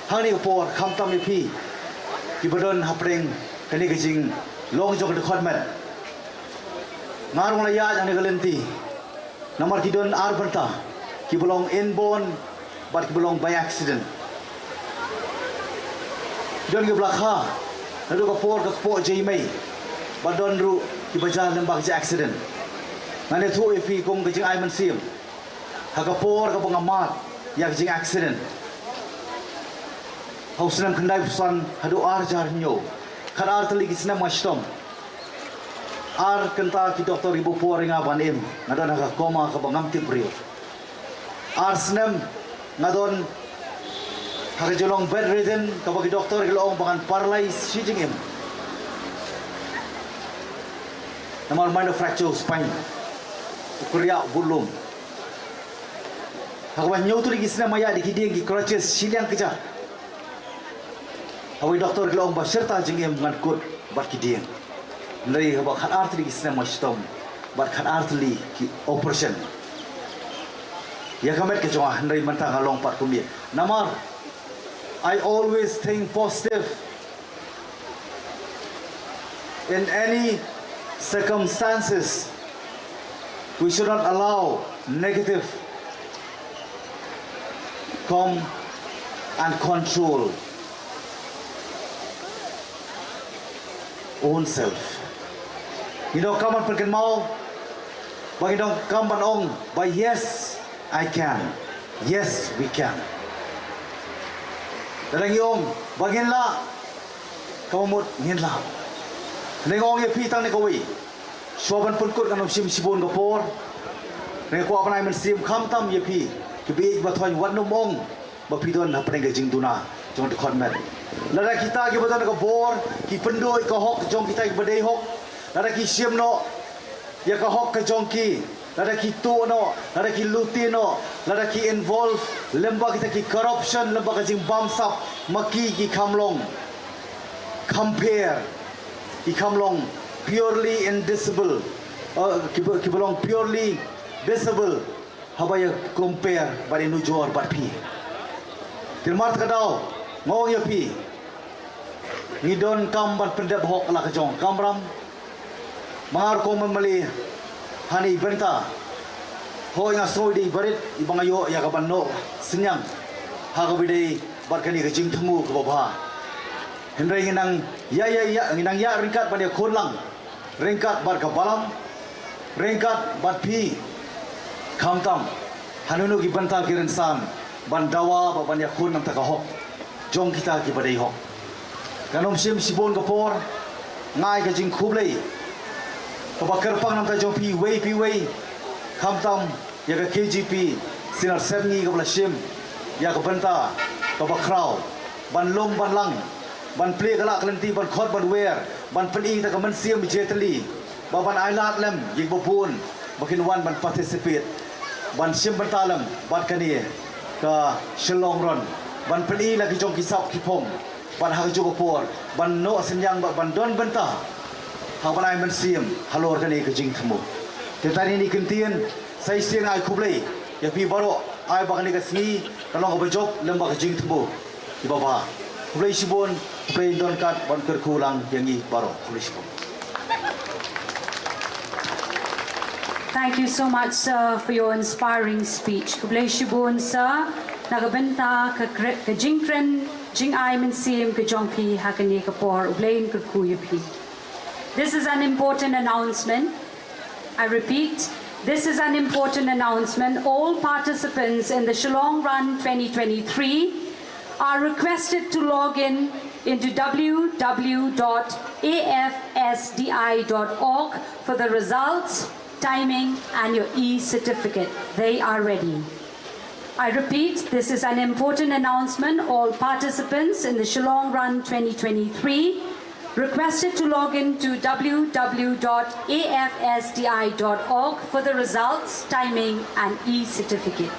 hangne ka por, khamtam ïa phi kiba don hapdeng kane ka jinglong jong ka dkhot met. Nga ruh nga la ïaid hangne ka lynti namar ki don ar bynta, kiba long inborn bad kiba long by accident. Ki don kiba la kha naduh ka por ka kpoh jong i mei, bad don ruh kiba jia lyngba ka jing accident. Ngan ïathuh ïa phi kum ka jingai mynsiem ha ka por kaba nga mad ïa ka jing accident ha u snem khyndaiphew san haduh ar hajar hynñiew. Khatar tylli ki snem nga shitom. Ar kynta ki doktor kiba poi ïa nga ban im, nga don ha ka coma kaba ngam tip briew. Ar snem nga don ha ka jinglong bedridden kaba ki doktor ki la ong ba ngan paralyze shi jingim. Namar mynta fracture spine, u kyrïah, u budlum. Ha kaba hynñiew tylli ki snem nga ïaid da ki dieng, ki crutches, shiliang kjat. Hawei doktor ki la ong ba shirta jingim ngan kut bad ki dieng. Hynrei haba khatar tylli ki snem nga shitom bad khatar tylli ki operation ïa ka met ka jong nga, hynrei mynta nga long pat kumne. Namar I always think positive. In any circumstances, we should not allow negative come and control own self. Ngi donkam ban pynkynmaw, ba ngi donkam ban ong ba yes, I can. Yes, we can. Lada ngi ong ba ngin lah, ka mut ngin lah. Hynrei nga ong ïa phi tang ne kawei, shuwa ban pynkut ngan ym shim shibun ka por. Hynrei nga kwah ban ai mynsiem khamtam ïa phi kiba ïeit ba thoiñ, wat nym ong ba phi don hapdeng ka jingduna jong ka dkhot met. Lada kita kiba don ka bor ki pynduh ïa ka hok jong kita kiba dei hok, lada ki shim noh ïa ka hok ka jong ki, lada ki tuh noh, lada ki lute noh, lada ki involve lyngba kita ki corruption, lyngba ka jingbamsap, ma ki ki kham long, kham pher, ki kham long purely indisable, uh, kiba, kiba long purely disable haba ïa compare bad ïa nujor bad phi. Te namar kata ka daw nga ong ïa phi, ngi donkam ban pyndep hok la ka jong ka kamram. Manga rukom ban mali hangne bynta. Hooid, nga sngew dei barit iba nga ïoh ïa ka ban noh synñiang ha kaba ïadei bad kane ka jingthmu kaba bha. Hynrei ngi nang ïa, ïa, ïa, ngi nang ïa ryngkat ban ïakhun lang ryngkat bad ka balang, ryngkat bad phi, khamtam ha nunu ki bynta ki rynsan, ban dawa bad ban ïakhun na ka bynta ka hok jong kita kiba dei hok. Ngan ym shim shibun ka por, nga ai ka jingkhublei kaba kyrpang na ka bynta jong phi iwei pa iwei, khamtam ïa ka K J P Synod Sepngi kaba la shim ïa ka bynta kaba khraw ban lum ban lang, ban plie ka lad ka lynti, ban khot ban wer, ban pyni ïa ka mynsiem jingtylli, bad ban ailad lem ïa kiba bun ba kin wan ban participate, ban shim bynta lem bad kane ka Shillong Run, ban pyni la ki jong ki sap ki phong, bad ha kajuh ka por ban noh synñiang bad ban don bynta ha ban ai mynsiem halor kane ka jingthmu. Te tang kine ki kyntien, sa shisien ai khublei ïa phi baroh, ai ba kane ka sngi kan long kaba jop lem bad ka jingthmu kiba bha. Khublei shibun, khublei, don kat ban kyrkhu lang ïa ngi baroh. Khublei shibun. Thank you so much, sir, for your inspiring speech. Khublei shibun, sir, na ka bynta ka, kre- ka jingkren jingai mynsiem ka jong phi ha kane ka por. U Blei un kyrkhu ïa phi. This is an important announcement. I repeat, this is an important announcement. All participants in the Shillong Run twenty twenty-three are requested to log in into w w w dot a f s d i dot org for the results, timing, and your e-certificate. They are ready. I repeat, this is an important announcement. All participants in the Shillong Run twenty twenty-three requested to log in to w w w dot a f s d i dot org for the results, timing, and e-certificate.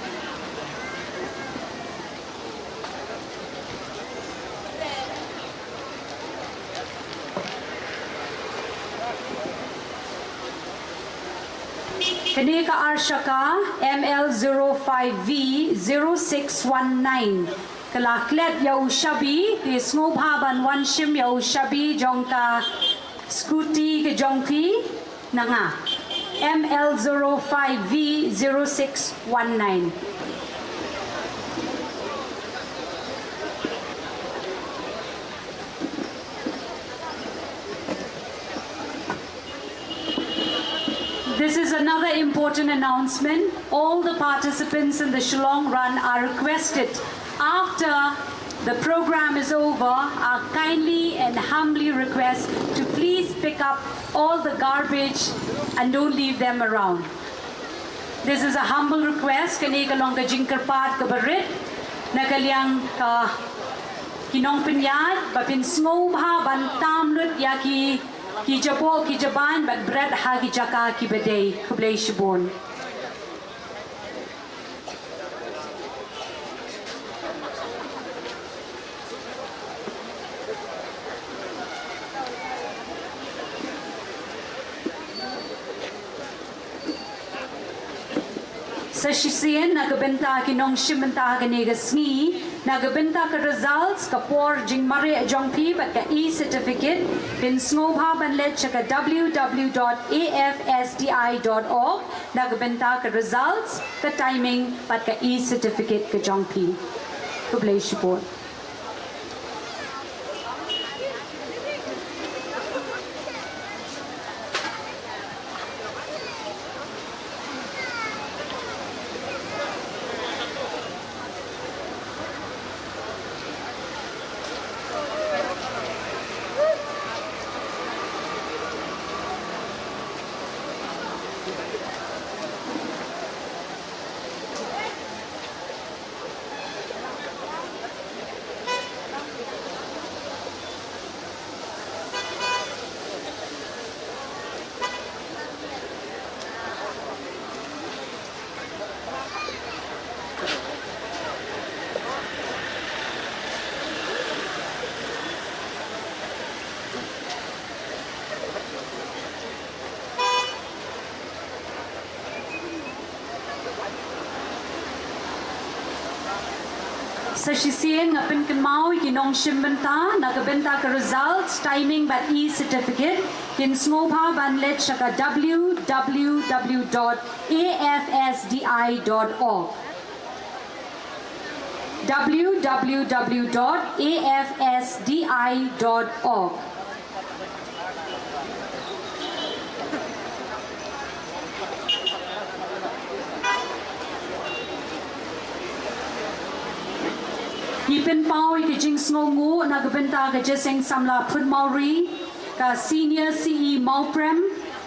Kane ka arshaka M L zero five V zero six one nine ka la klet ïa u shabi, te sngewbha ban wan shim ïa u shabi jong ka scooty ka jong phi na nga. M L zero five V zero six one nine. This is another important announcement. All the participants in the Shillong Run are requested, after the program is over, are kindly and humbly request to please pick up all the garbage and don't leave them around. This is a humble request. Kane ka long ka jingkyrpad kaba rit na ka liang ka ki nongpynïaid, ba phin sngewbha ban tam lut ïa ki, ki jaboh ki jabieng bad bret ha ki jaka kiba dei. Khublei shibun. Sa shisien na ka bynta ki nongshim bynta ha kane ka sngi, na ka bynta ka results, ka por jingmareh jong phi bad ka e-certificate, phin sngewbha ban leit sha ka w w w dot a f s d i dot org, na ka bynta ka results, ka timing bad ka e-certificate ka jong phi. Khublei shibun. Sa shisien nga pynkynmaw ïa ki nongshim bynta na ka bynta ka results, timing bad e-certificate, kin sngewbha ban leit sha ka w w w dot a f s d i dot org. W W W dot A F S D I dot org. Ngi pynpaw ïa ka jingsngewnguh na ka bynta ka Jingïaseng Samla Phutmawri, ka Senior C E Mawprem,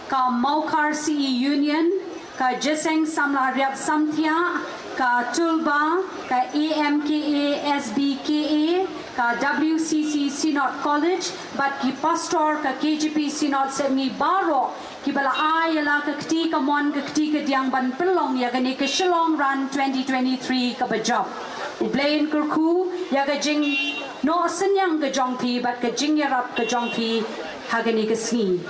ka Mawkhar C E Union, ka Jingïaseng Samla Riat Samthiah, ka Tulba, ka A M K A S B K A, ka W C C Synod College, bad ki pastor ka K J P Synod Sepngi baroh, kiba la ai ïa la ka kti kamon ka kti kadiang ban pynlong ïa kane ka Shillong Run twenty twenty-three kaba jop. U Blei un kyrkhu ïa ka jingnoh synñiang ka jong phi bad ka jingïarap ka jong phi ha kane ka sngi.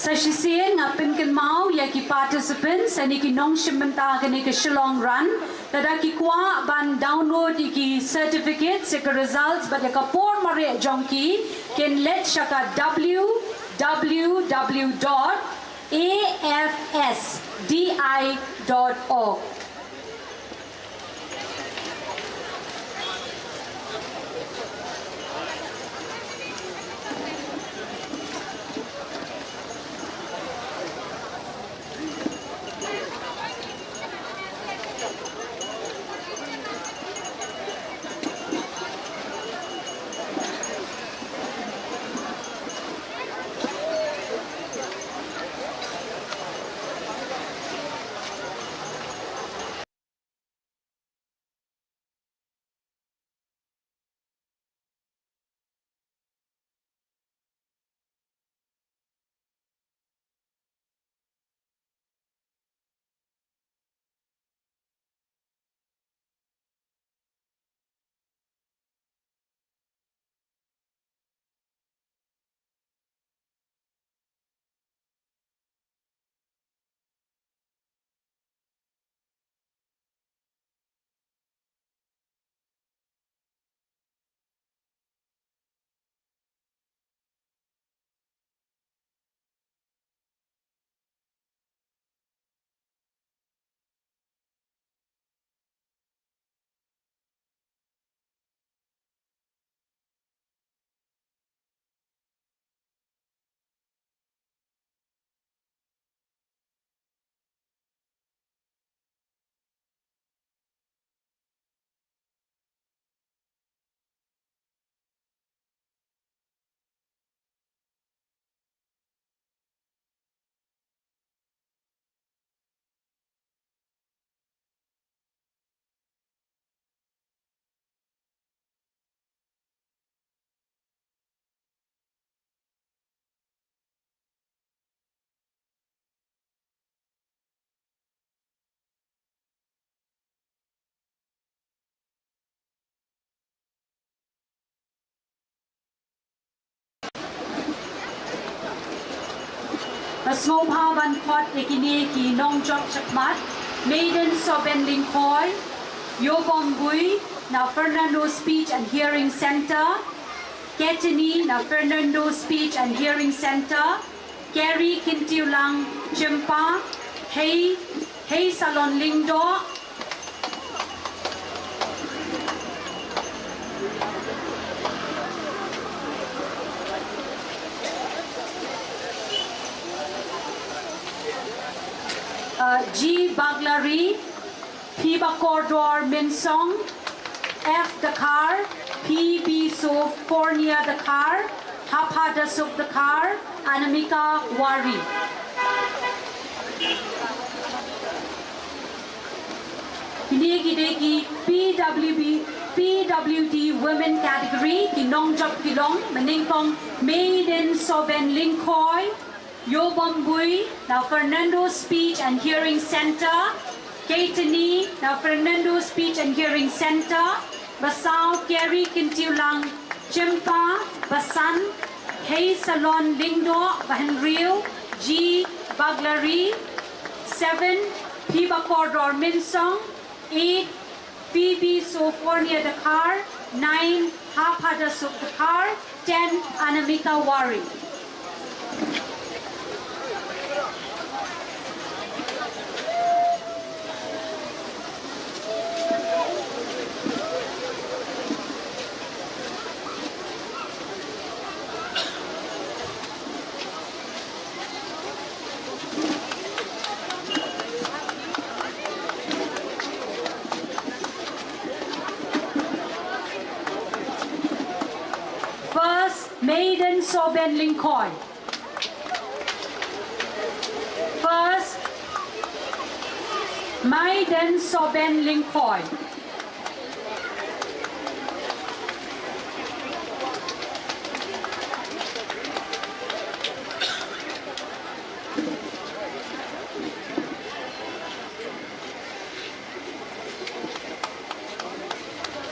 Sa shisien nga pynkynmaw ïa ki participants, ïa ki nongshim bynta kane ka Shillong Run, lada ki kwah ban download ïa ki certificates, ïa ka results bad ïa ka por mareh jong ki, kin leit sha ka w w w dot a f s d i dot org. Nga sngewbha ban khot ïa kine ki nongjop shakhmat: Maiden Soben Lyngkhoi, Ïewbom Bui na Fernando Speech and Hearing Center, Ketini na Fernando Speech and Hearing Center, Kerry Kyntiewlang Chympa, Hei, Heisalon Lyngdoh, uh, G Baglari, P Bakordor Mynsong, F Dkhar, P B Sophronia Dkhar, Hapha Dasuk Dkhar, Anamika Wari. Kine ki dei ki P W B, P W D Women Category, ki nongjop ki long, mynnyngkong Maiden Soben Lyngkhoi, Ïewbom Bui na Fernando Speech and Hearing Center, Ketini na Fernando Speech and Hearing Center, ba saw Kerry Kyntiewlang Chympa, ba san Heisalon Lyngdoh, ba hynriew G Baglari, seven P Bakordor Mynsong, eight P B Sophronia Dkhar, nine Hapha Dasuk Dkhar, ten Anamika Wari. First, Maiden Soben Lyngkhoi. First, Maiden Soben Lyngkhoi.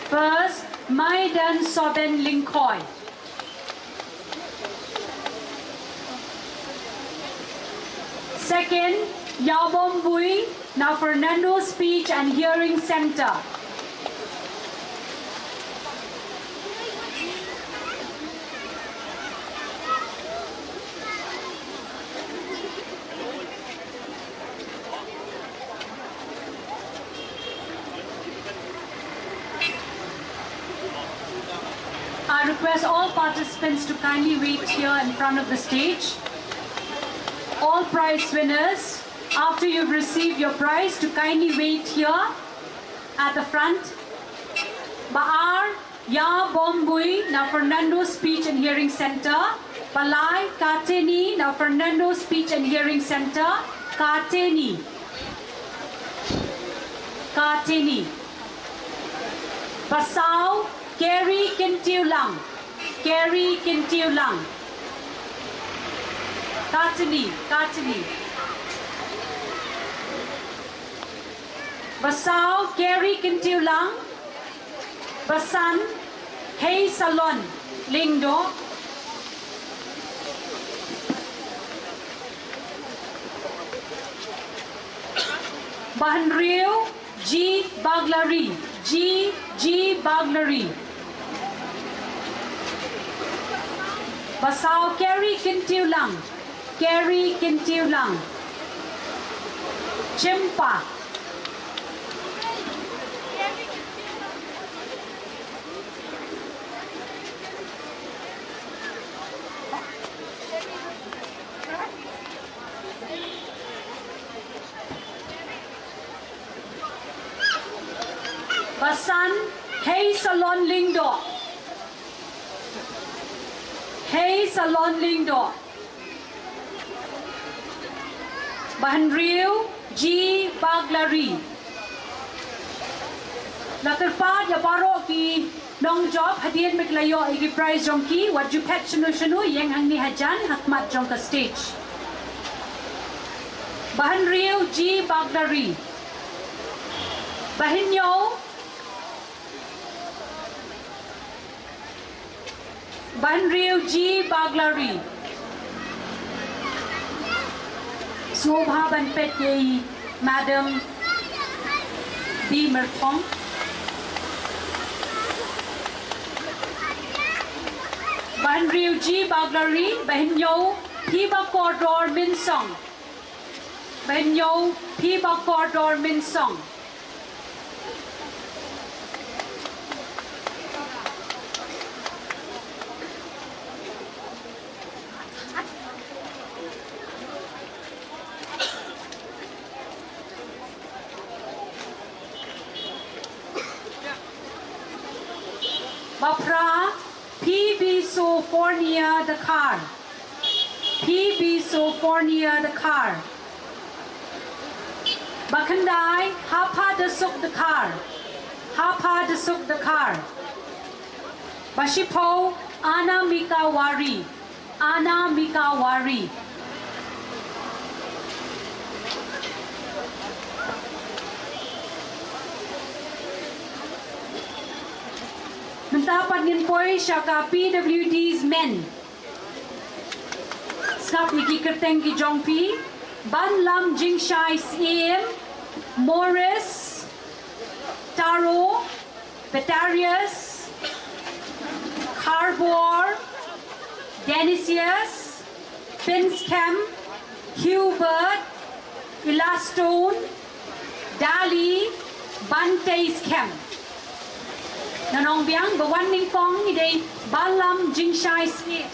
First, Maiden Soben Lyngkhoi. Second, Yabombui na Fernando Speech and Hearing Center. I request all participants to kindly wait here in front of the stage. All prize winners, after you've received your prize, to kindly wait here at the front. Ba ar, Yabombui na Fernando Speech and Hearing Center. Ba lai, Kateni na Fernando Speech and Hearing Center. Kateni. Kateni. Ba saw, Kerry Kyntiewlang. Kerry Kyntiewlang. Kateni, Kateni. Ba saw, Kerry Kyntiewlang. Ba san, Heisalon Lyngdoh. Ba hynriew, G Baglari, G, G Baglari. Ba saw, Kerry Kyntiewlang, Kerry Kyntiewlang. Chimpa. Ba san, Heisalon Lyngdoh. Heisalon Lyngdoh. Ba hynriew, G Baglari. La kyrpad ïa baroh ki nongjop, hadien ba ki la ïoh ïa ki prize jong ki, wat ju phet shano shano, ïeng hangne hajan ha khmat jong ka stage. Ba hynriew, G Baglari. Ba hynñiew, ba hynriew, G Baglari. Sngewbha ban peit ïa i Madam Bimyrthong. Ba hynriew, G Baglari. Ba hynñiew, Phibakordor Mynsong. Ba hynñiew, Phibakordor Mynsong. Ba phra, Phoebe Sophronia Dkhar. Phoebe Sophronia Dkhar. Ba khyndai, Hapha Dasuk Dkhar. Hapha Dasuk Dkhar. Ba shiphew, Anamika Wari. Anamika Wari. Mynta pat ngin poi sha ka P W D's men. Sngap ïa ki kyrteng ki jong phi. Banlam Jingshai Syiem, Morris Taro, Batarius Kharbor, Denisius Pinskem, Hubert Elastone, Dali Banteiskem. Ngan ong biang, ba wan nyngkong i dei Banlam Jingshai Syiem.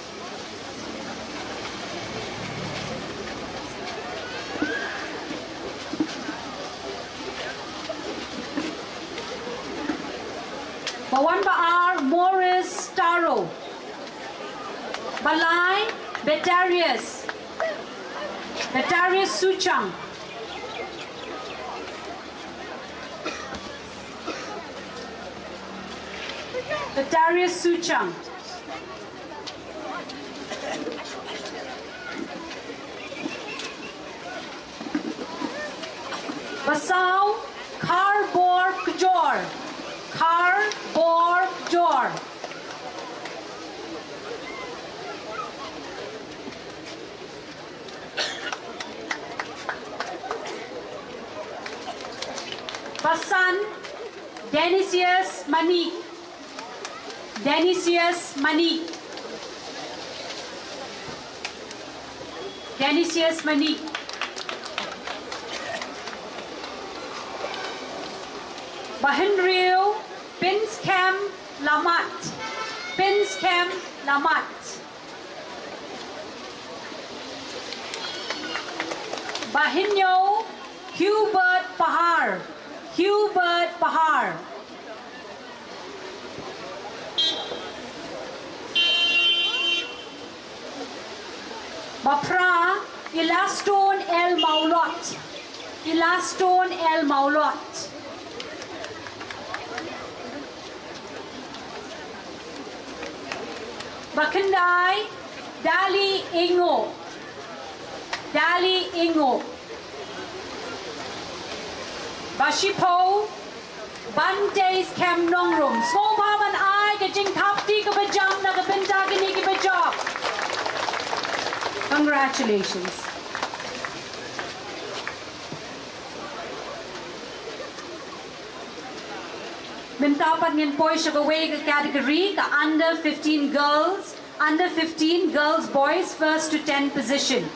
Ba wan ba ar, Morris Taro. Ba lai, Batarius. Batarius Suchang. Batarius Suchang. Ba saw, Kharbor Kjor. Kharbor Kjor. Ba san, Denisius Manik. Denisius Manik. Denisius Manik. Ba hynriew, Pinskhem Lamat. Pinskhem Lamat. Ba hynñiew, Hubert Pahar. Hubert Pahar. Ba phra, Elastone L Mawlot. Elastone L Mawlot. Ba khyndai, Dali Ingo. Dali Ingo. Ba shiphew, Banteiskem Nongrum. Sngewbha ban ai ka jingthap kti kaba jam na ka bynta kine kiba jop. Congratulations. Mynta pat ngin poi sha kawei ka category, ka under fifteen girls, under fifteen girls, boys, first to ten position.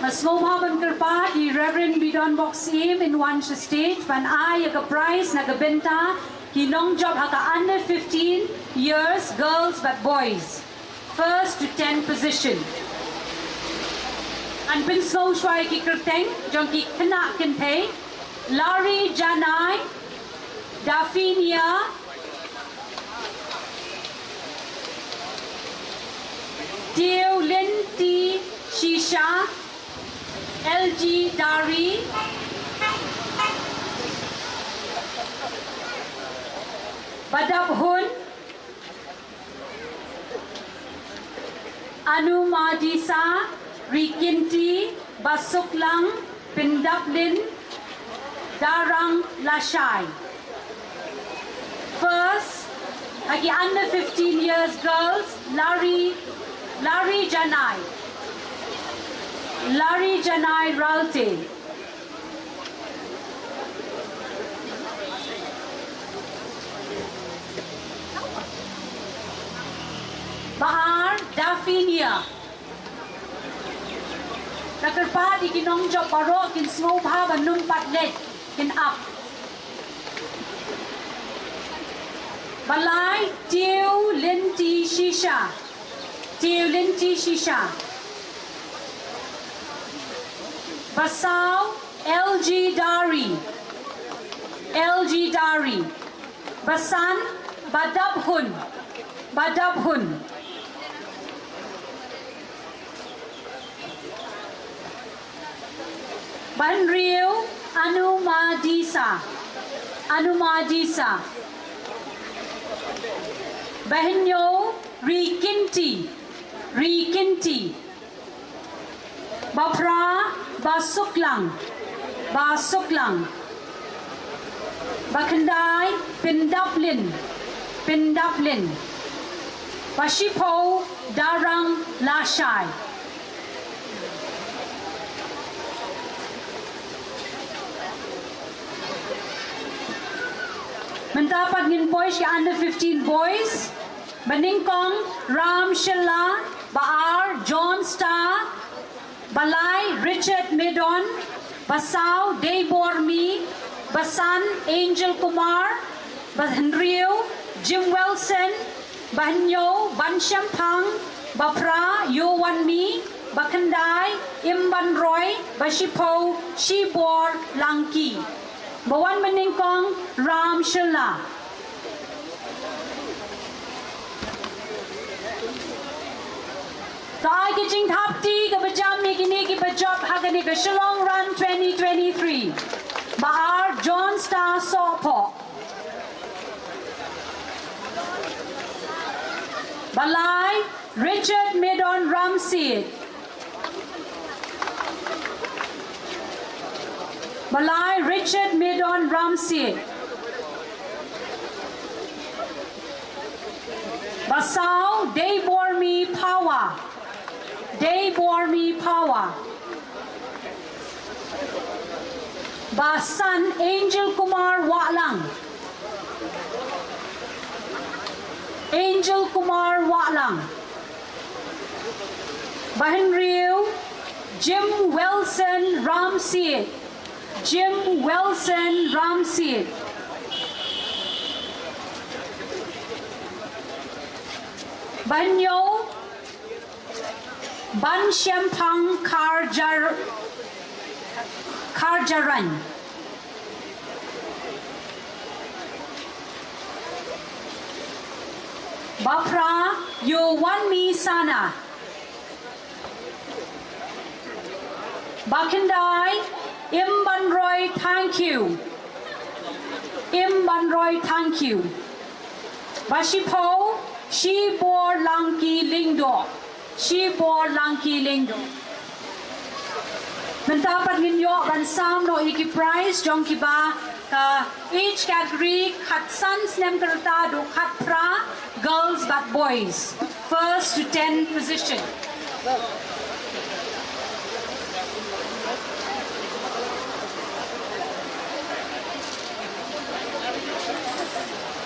Nga sngewbha ban kyrpad ïa i Reverend Bidon Bok Syiem un wan sha stage ban ai ïa ka prize na ka bynta ki nongjop ha ka under fifteen years girls bad boys. First to ten position. Ngan pynsngew shuwa ïa ki kyrteng jong ki khynnah kynthei. Lari Janai, Dafinia, Tiew Lynti Shisha, L G Dari, Badap Hun, Anumadisa, Rikinti, Basuklang, Pindaplin, Darang Lashai. First, ha ki under fifteen years girls, Lari, Lari Janai. Lari Janai Ralte. Ba ar, Dafinia. Nga kyrpad ïa ki nongjop baroh kin sngewbha ban nym pat leit, kin ap. Ba lai, Tiew Lynti Shisha. Tiew Lynti Shisha. Ba saw, L G Dari. L G Dari. Ba san, Badap Hun. Badap Hun. Ba hynriew, Anumadisa. Anumadisa. Ba hynñiew, Rikinti. Rikinti. Ba phra, Basuklang. Basuklang. Ba khyndai, Pindaplin. Pindaplin. Ba shiphew, Darang Lashai. Mynta pat ngin poi sha ki under fifteen boys. Ba nyngkong, Ram Shylla. Ba ar, John Star. Ba lai, Richard Medon. Ba saw, Deibor Mi. Ba san, Angel Kumar. Ba hynriew, Jim Wilson. Ba hynñiew, Ban Shemphang. Ba phra, Yowan Mi. Ba khyndai, Imban Roy. Ba shiphew, Shibor Langki. Ba wan ba nyngkong, Ram Shylla. Ka ai ka jingthap kti kaba jam ïa kine kiba jop ha kane ka Shillong Run twenty twenty-three. Ba ar, John Star Sohphoh. Ba lai, Richard Medon Ramsied. Ba lai, Richard Medon Ramsiej. Ba saw, Deibormi Phawa. Deibormi Phawa. Ba san, Angel Kumar Wahlang. Angel Kumar Wahlang. Ba hynriew, Jim Wilson Ramsiej. Jim Wilson Ramsiej. Ba hynñiew, Ban Shemphang Kharjar-, Kharjarain. Ba phra, Ïowanmi Sana. Ba khyndai, Imbanroi Thangkhiew. Imbanroi Thangkhiew. Ba shiphew, Shiborlangki Lyngdoh. Shiborlangki Lyngdoh. Mynta pat ngin ïoh ban sam noh ïa ki prize jong kiba ka age category khatsan snem ka rta haduh khatphra, girls bad boys. First to ten position.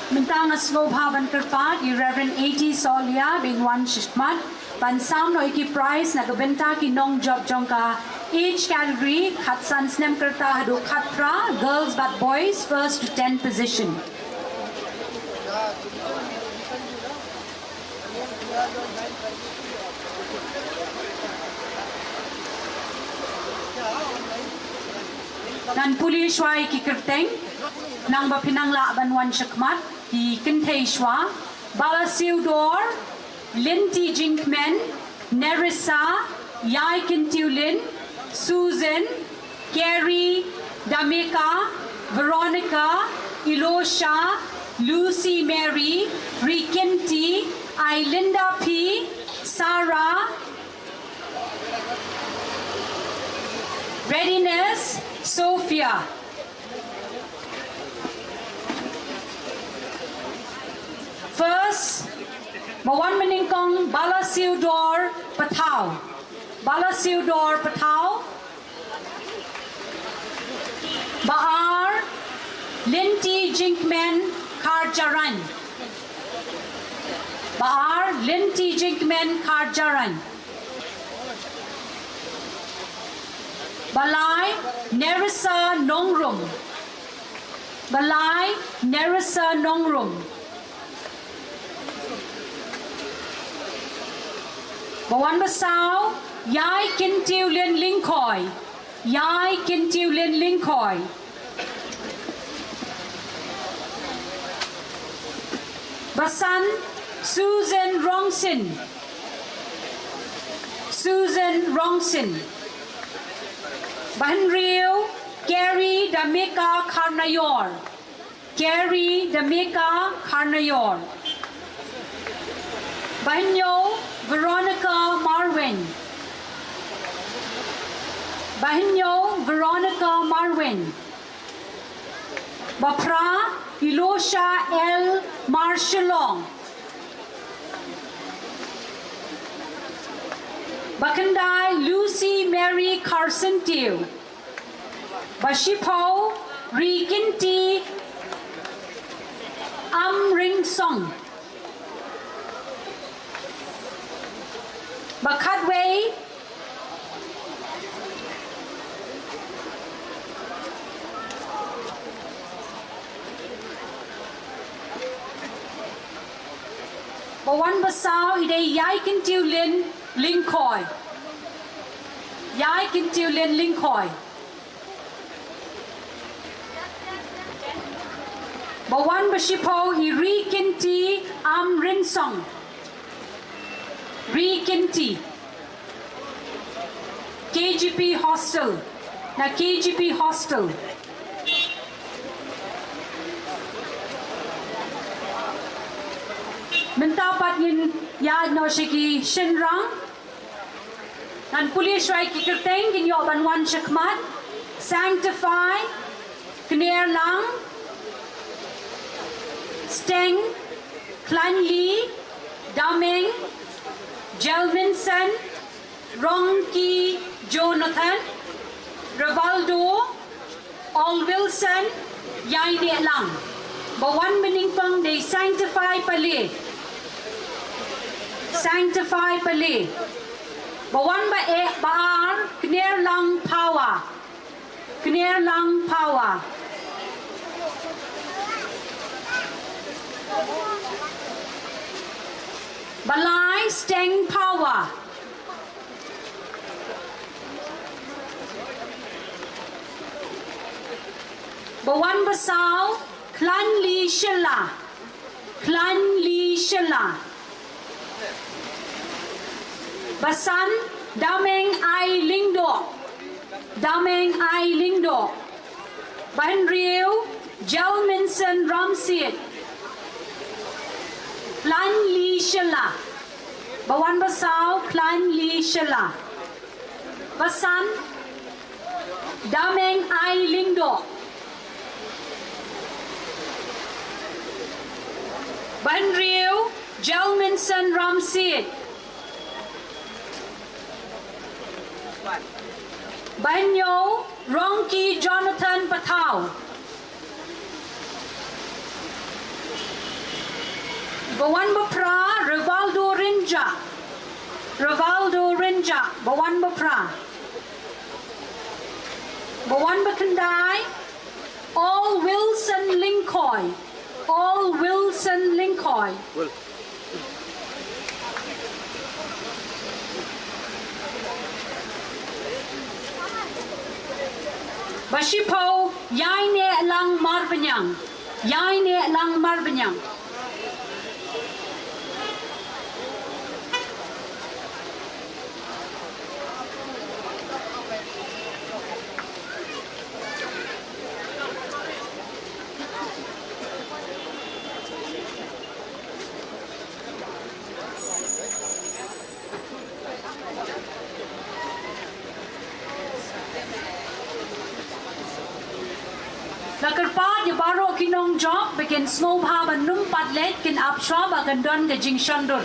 Mynta nga sngewbha ban kyrpad ïa Reverend A T Solia ba in wan shakhmat ban sam noh ïa ki prize na ka bynta ki nongjop jong ka age category khatsan snem ka rta haduh khatphra, girls bad boys, first to ten position. Ngan pule shuwa ïa ki kyrteng, nang ba phi nang lah ban wan shakhmat, ki kynthei shuwa, Balasiewdor Lynti Jingkmen, Nerissa, Ïai Kyntiewlyn, Susan, Carrie, Damika, Veronica, Ilosha, Lucy Mary, Rikinti, Ailinda P, Sarah, Readiness, Sophia. First, ba wan mynnyngkong, Balasiewdor Pathaw. Balasiewdor Pathaw. Ba ar, Lynti Jingkmen Kharjarain. Ba ar, Lynti Jingkmen Kharjarain. Ba lai, Nerissa Nongrum. Ba lai, Nerissa Nongrum. Ba wan ba saw, Ïai Kyntiewlyn Lyngkhoi. Ïai Kyntiewlyn Lyngkhoi. Ba san, Susan Rongsin. Susan Rongsin. Ba hynriew, Carrie Damika Kharnaior. Carrie Damika Kharnaior. Ba hynñiew, Veronica Marwein. Ba hynñiew, Veronica Marwein. Ba phra, Ilosha L Marshillong. Ba khyndai, Lucy Mary Kharsyntiew. Ba shiphew, Rikinti Amringsong. Ba khatwei, ba wan ba saw, i dei Ïai Kyntiewlyn Lyngkhoi. Ïai Kyntiewlyn Lyngkhoi. Ba wan ba shiphew, i Rikinti Amringsong. Rikinti. K G P Hostel. Na K G P Hostel. Mynta pat ngin ïaid noh sha ki shynrang. Ngan pule shuwa ïa ki kyrteng kin ïoh ban wan shakhmat. Sanctify, Knerlang, Steng, Klanli, Dameng, Jelminson, Rongki Jonathan, Rivaldo, Ol Wilson, Yainehlang. Ba wan banyngkong dei Sanctify Pale. Sanctify Pale. Ba wan ba eh ba ar Knerlang Power. Knerlang Power. Ba lai Steng Power. Ba wan ba saw Klanli Shella. Klanli Shella. Ba san Dameng Ai Lyngdoh. Dameng Ai Lyngdoh. Ba hynriew Jelminson Ramsiej. Klanli Shella. Ba wan ba saw Klanli Shella. Ba san Dameng Ai Lyngdoh. Ba hynriew Jelminson Ramsiej. Ba hynñiew Rongki Jonathan Pathaw. Ba wan ba phra Rivaldo Rynjah. Rivaldo Rynjah ba wan ba phra. Ba wan ba khyndai Ol Wilson Lyngkhoi. Ol Wilson Lyngkhoi. Ba shiphew Yainehlang Marbaniang. Yainehlang Marbaniang. La kyrpad ïa baroh ki nongjop ba kin sngewbha ban nym pat leit, kin ap shuwa ba kan don ka jingshondur.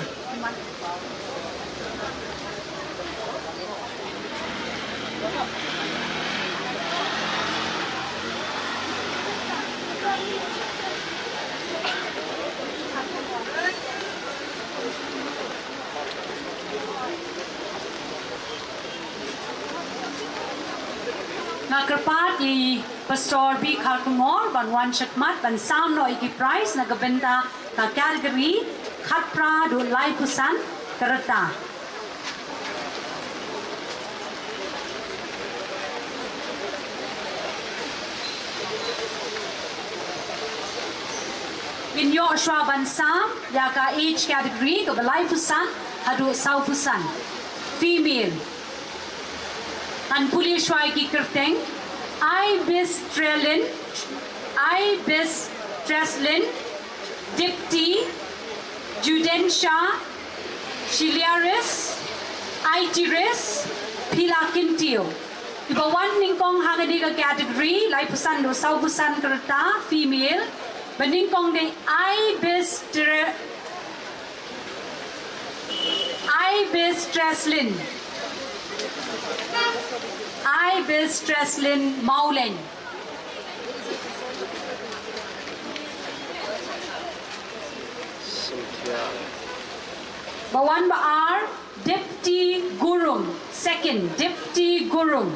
Nga kyrpad ïa i Pastor B Kharkongor ban wan shakhmat ban sam noh ïa ki prize na ka bynta ka category khatphra haduh laiphew san ka rta. Ngin ïoh shuwa ban sam ïa ka age category kaba laiphew san haduh sawphew san. Female. Ngan pule shuwa ïa ki kyrteng. Ibis Trelin, Ibis Treslin, Dipti, Judensha, Shiliaris, Aitiris, Pila Kintio. Kiba wan nyngkong ha kane ka category, laiphew san haduh sawphew san ka rta, female. Ba nyngkong dei Ibis Tre-, Ibis Treslin. Ibis Treslin Mawleng. Ba wan ba ar, Dipti Gurung. Second, Dipti Gurung.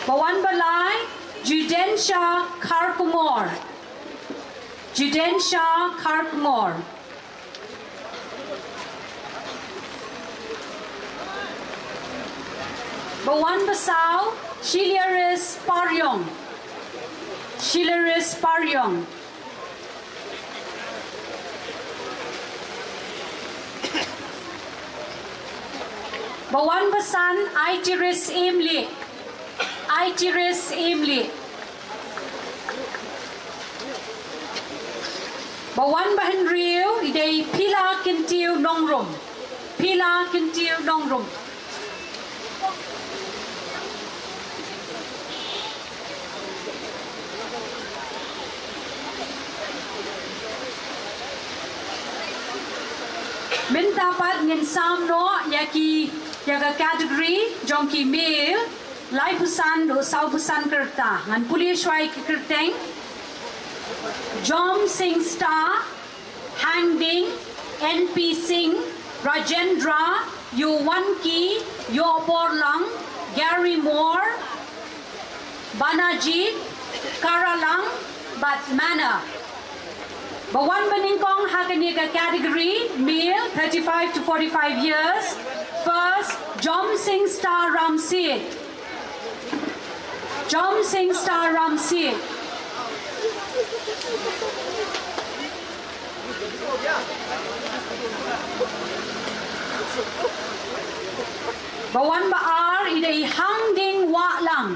Ba wan ba lai, Judensha Kharkongor. Judensha Kharkongor. Ba wan ba saw, Shiliaris Pariong. Shiliaris Pariong. Ba wan ba san, Aitiris Emily. Aitiris Emily. Ba wan ba hynriew, i dei Pila Kintio Nongrum. Sheila Kyntiew Nongrum. Mynta pat ngin sam noh ïa ki, ïa ka category jong ki male, laiphew san haduh sawphew san ka rta. Ngan pule shuwa ïa ki kyrteng: Jom Sing Star, Hangding, N P Singh, Rajendra, Yowanki, Yoborlang, Gary Moore, Banajit, Karalang bad Mana. Ba wan banyngkong ha kane ka category, male, thirty-five to forty-five years. First, Jom Sing Star Ramsit. Jom Sing Star Ramsit. Ba wan ba ar i dei Hangding Wahlang.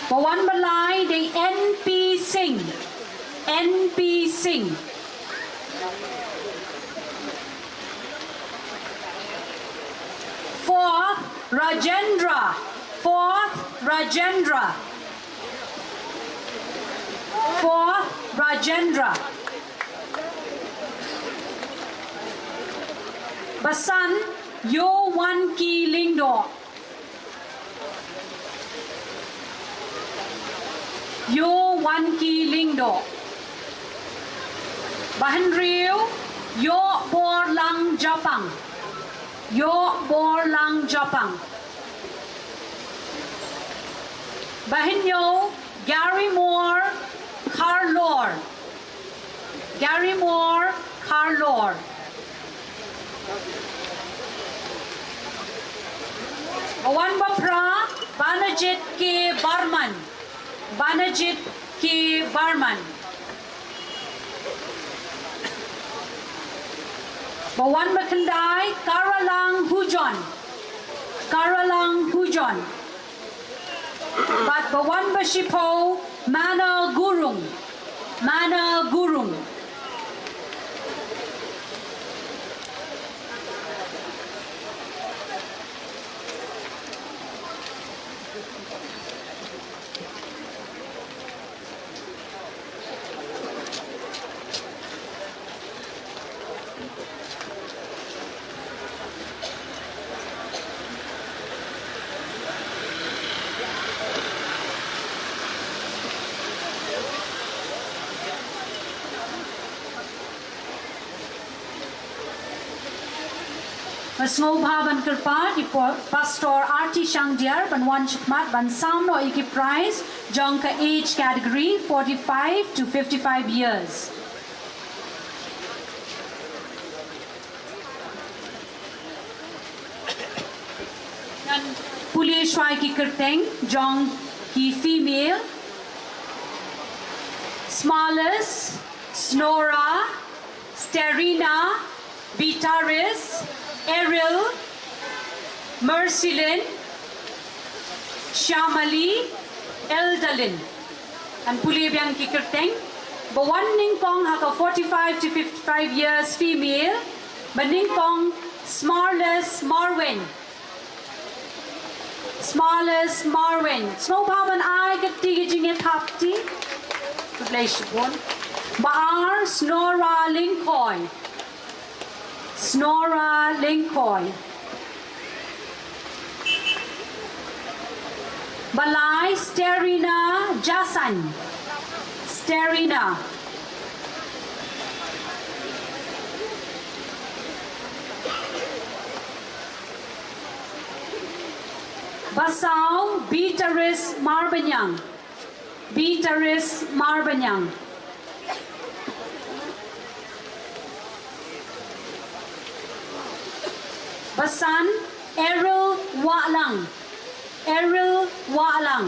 Ba wan ba lai dei N P Singh. N P Singh. Fourth, Rajendra. Fourth, Rajendra. Fourth, Rajendra. Ba san, Yowanki Lyngdoh. Yowanki Lyngdoh. Ba hynriew, Yoborlang Japang. Yoborlang Japang. Ba hynñiew, Gary Moore Kharlor. Gary Moore Kharlor. Ba wan ba phra, Banajit K Barman. Banajit K Barman. Ba wan ba khyndai, Karalang Hujon. Karalang Hujon. Bad ba wan ba shiphew, Mana Gurung. Mana Gurung. Nga sngewbha ban kyrpad ïa i Pastor Arti Shangdiar ban wan shakhmat ban sam noh ïa ki prize jong ka age category forty-five to fifty-five years. Ngan pule shuwa ïa ki kyrteng jong ki female. Smarless, Snora, Sterina, Bitaris, Eril, Mercilyn, Shamali, Eldalin. Ngan pule biang ki kyrteng. Ba wan nyngkong ha ka forty-five to fifty-five years female. Ba nyngkong, Smarless Marwin. Smarless Marwin. Sngewbha ban ai ka kti ka jingïathap kti. Khublei shibun. Ba ar, Snora Lyngkhoi. Snora Lyngkhoi. Ba lai, Sterina Jasan. Sterina. Ba saw, Bitaris Marbaniang. Bitaris Marbaniang. Ba san, Eril Wahlang. Eril Wahlang.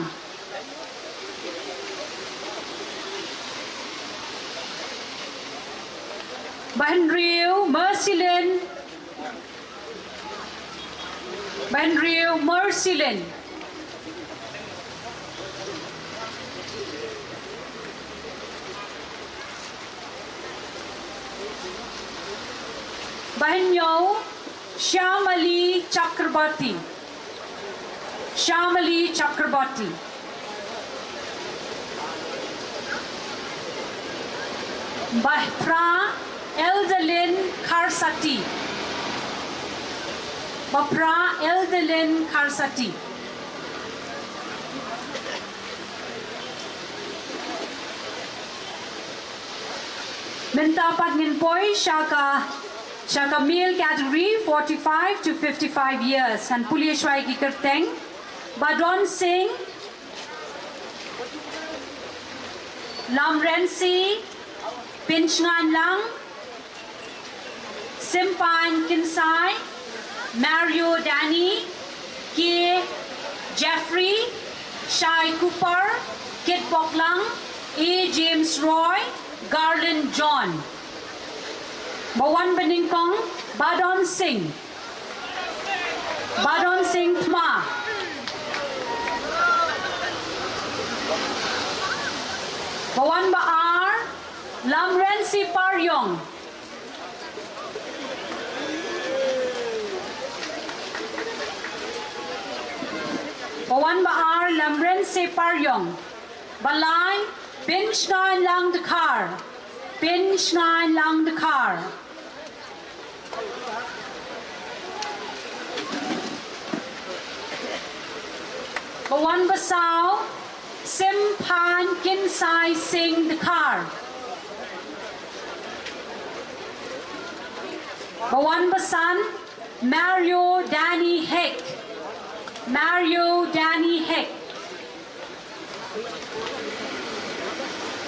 Ba hynriew, Mercilyn. Ba hynriew, Mercilyn. Hynñiew, Shyamali Chakraborty. Shyamali Chakraborty. Ba phra, Elderlin Kharsati. Ba phra, Elderlin Kharsati. Mynta pat ngin poi sha ka, sha ka male category, forty-five to fifty-five years. Ngan pule shuwa ïa ki kyrteng. Badon Singh, Lamrensi Pynshngaiñlang, Simpan Kynsai, Mario Danny, K Jeffrey, Shai Cooper, Kitboklang, A James Roy, Garland John. Ba wan ba nyngkong, Badon Singh. Badon Singh Thma. Ba wan ba ar, Lamrensi Pariong. Ba wan ba ar, Lamrensi Pariong. Ba lai, Pynshngaiñlang Dkhar. Pynshngaiñlang Dkhar. Ba wan ba saw, Simpan Kynsai Singh Dkhar. Ba wan ba san, Mario Danny Heck. Mario Danny Heck.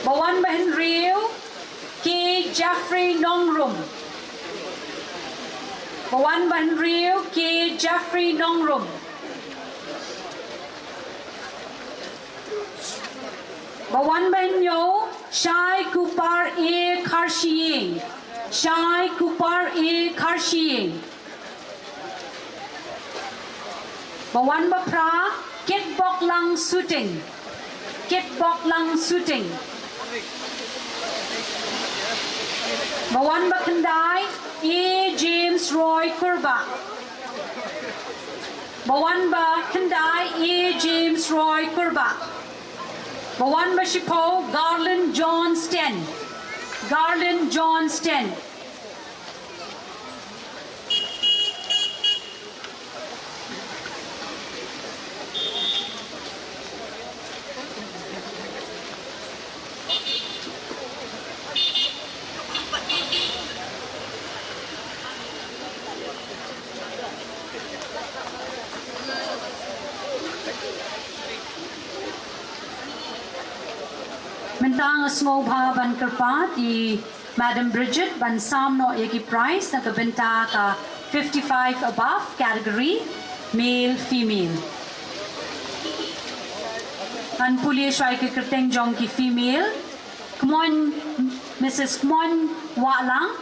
Ba wan ba hynriew, K Jeffrey Nongrum. Ba wan ba hynriew, K Jeffrey Nongrum. Ba wan ba hynñiew, Shai Cooper A Kharshiing. Shai Cooper A Kharshiing. Ba wan ba phra, Kitboklang Suting. Kitboklang Suting. Ba wan ba khyndai, A James Roy Kurbah. Ba wan ba khyndai, A James Roy Kurbah. Ba wan ba shiphew, Garland John Sten. Garland John Sten. Mynta nga sngewbha ban kyrpad ïa Madam Bridget ban sam noh ïa ki prize na ka bynta ka fifty-five above category, male female. Ngan pule shuwa ïa ki kyrteng jong ki female. Kmoin, Missus Kmoin Wahlang.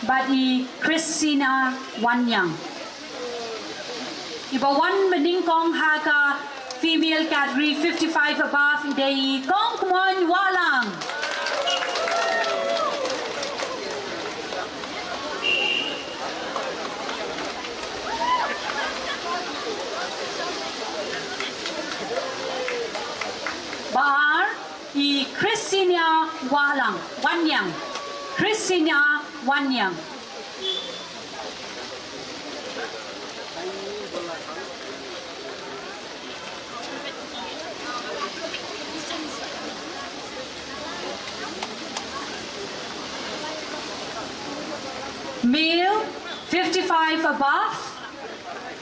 Bad i Christina Wanyang. Iba wan ba nyngkong ha ka female category fifty-five above i dei i Kong Kmoin Wahlang. Ba ar i Christina Wahlang, Wanyang. Christina Wanyang. Male, fifty-five above.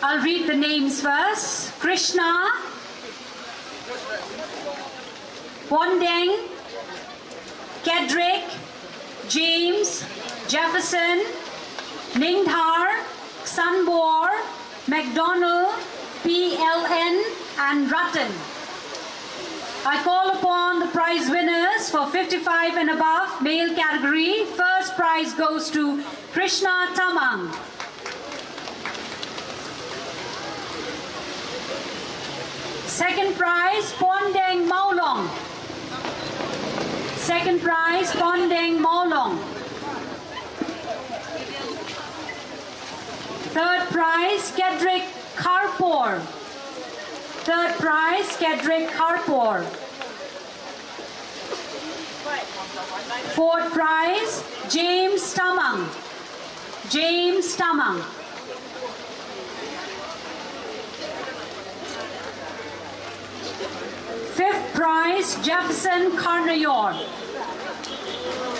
I'll read the names first. Krishna, Bondeng, Kedrick, James, Jefferson, Ningdhar, Sanbor, McDonald, P L N, and Ratan. I call upon the prize winners for fifty-five and above, male category. First prize goes to Krishna Tamang. Second prize, Pondeng Maulong. Second prize, Pondeng Maulong. Third prize, Kedrick Kharpor. Third prize, Kedrick Kharpor. Fourth prize, James Tamang. James Tamang. Fifth prize, Jefferson Karnayor.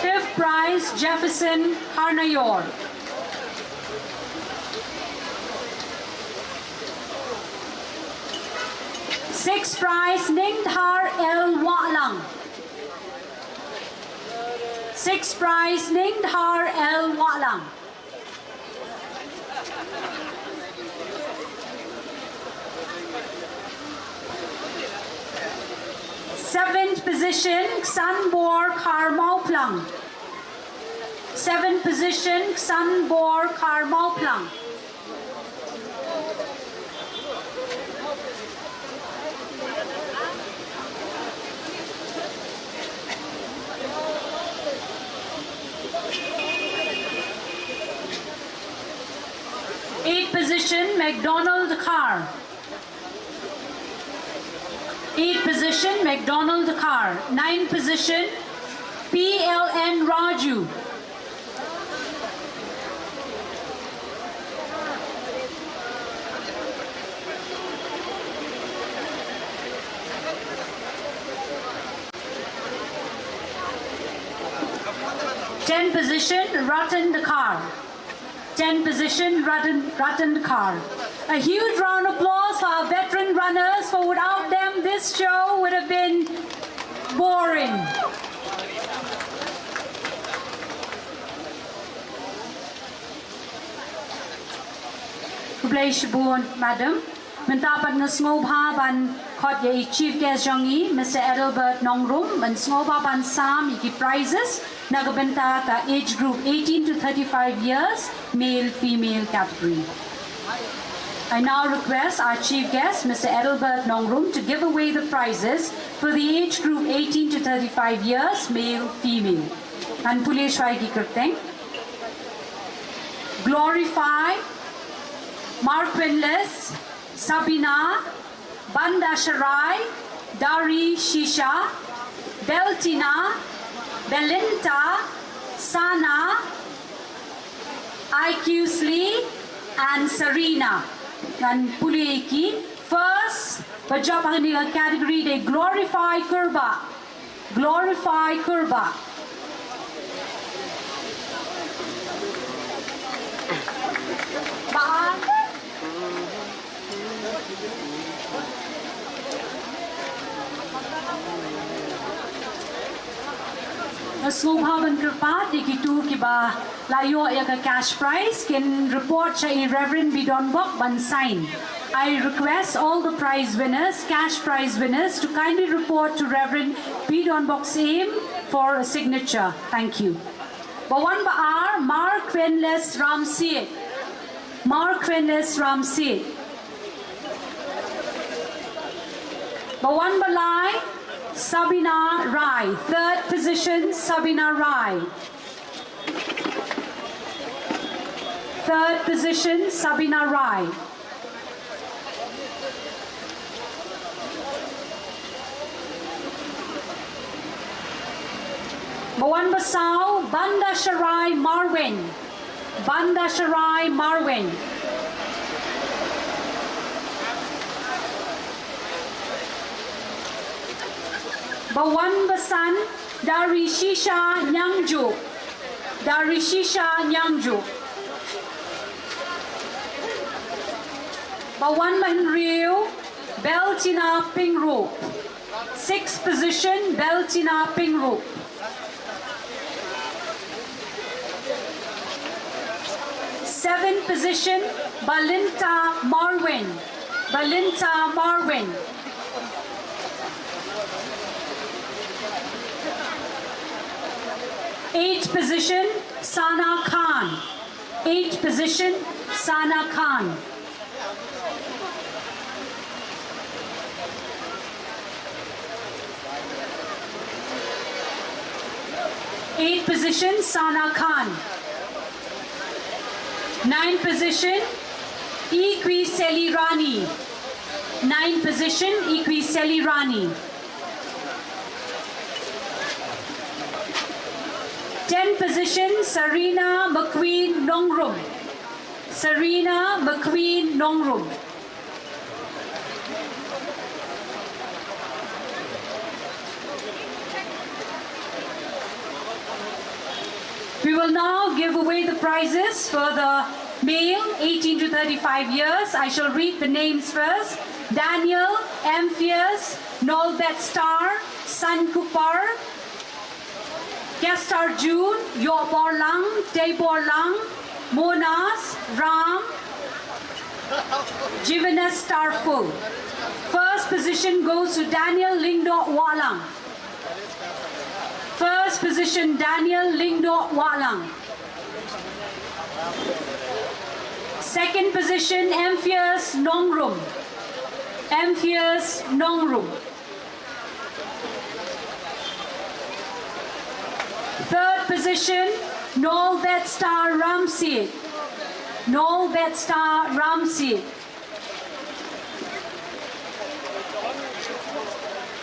Fifth prize, Jefferson Karnayor. Sixth prize, Ningdhar L Wahlang. Sixth prize, Ningdhar L Wahlang. Seventh position, Xanbor Kharmauplang. Seventh position, Xanbor Kharmauplang. Eighth position, McDonald Khar. Eighth position, McDonald Khar. Ninth position, P L N Raju. Ten position, Ratan Dkhar. Ten position, Ratan, Ratan Dkhar. A huge round of applause for our veteran runners, for without them, this show would have been boring. Khublei shibun, Madam. Mynta pat nga sngewbha ban khot ïa i Chief Guest jong ngi, Mister Adelbert Nongrum, ban sngewbha ban sam ïa ki prizes na ka bynta ka age group eighteen to thirty-five years, male, female category. I now request our Chief Guest, Mister Adelbert Nongrum, to give away the prizes for the age group eighteen to thirty-five years, male, female. Ngan pule shuwa ïa ki kyrteng. Glorify, Marquinless, Sabina, Bandasharai, Dari Shisha, Beltina, Belinta, Sana, Ikusley, and Serena. Ngan pule ïa ki. First, ba jop ha kane ka category dei Glorify Kurbah. Glorify Kurbah. Ba ar. Nga sngewbha ban kyrpad ïa kito kiba la ïoh ïa ka cash prize, kin report sha i Reverend Bidonbok ban sign. I request all the prize winners, cash prize winners, to kindly report to Reverend Bidonbok's aim for a signature. Thank you. Ba wan ba ar, Marquinless Ramsiej. Marquinless Ramsiej. Ba wan ba lai, Sabina Rai. Third position, Sabina Rai. Third position, Sabina Rai. Ba wan ba saw, Bandasharai Marweiñ. Bandasharai Marweiñ. Ba wan ba san, Darishisha Ñiangjuh. Darishisha Ñiangjuh. Ba wan ba hynriew, Beltina Pyngrope. Sixth position, Beltina Pyngrope. Seventh position, Balinta Marweiñ. Balinta Marweiñ. Eighth position, Sana Khan. Eighth position, Sana Khan. Eight position, Sana Khan. Nine position, Ikwi Seli Rani. Nine position, Ikwi Seli Rani. Ten position, Sarina McQueen Nongrum. Sarina McQueen Nongrum. We will now give away the prizes for the male eighteen to thirty-five years. I shall read the names first. Daniel, Amphias, Nolbet Star, San Kupar, Kestar Jun, Yoborlang, Teiborlang, Monas, Ram, Jivenes Starful. First position goes to Daniel Lingdo Walang. First position, Daniel Lingdo Walang. Second position, Amphias Nongrum. Amphias Nongrum. Third position, Nolbet Star Ramsey. Nolbet Star Ramsey.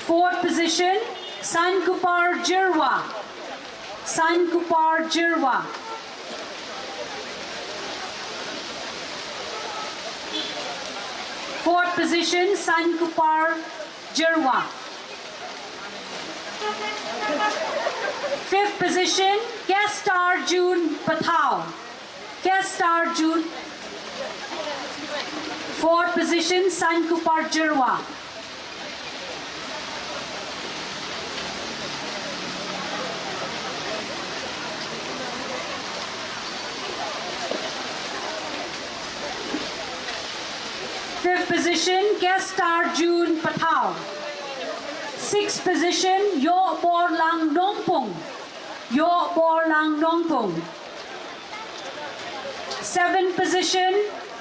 Fourth position, Sankupar Jirwa. Sankupar Jirwa. Fourth position, Sankupar Jirwa. Fifth position, Kestar Jun Pathau. Kestar Jun. Fourth position, Sankupar Jirwa. Fifth position, Kestar Jun Pathau. Sixth position, Yoborlang Nongpung. Yoborlang Nongpung. Seventh position,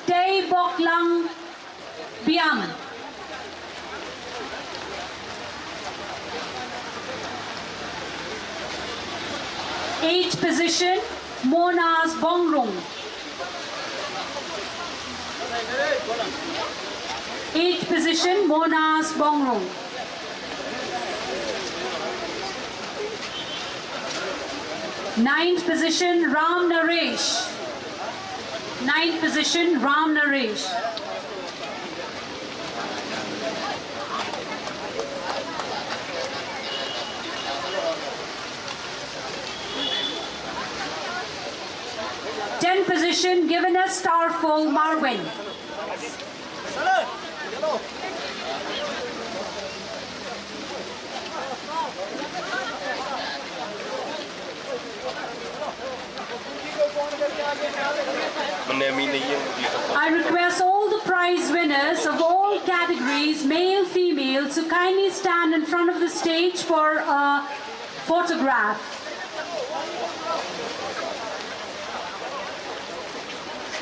Teiboklang Biam. Eighth position, Monas Bongrung. Eighth position, Monas Bongrung. Ninth position, Ram Naresh. Ninth position, Ram Naresh. Ten position, Givenes Starful Marwin. I request all the prize winners of all categories, male, female, to kindly stand in front of the stage for a photograph.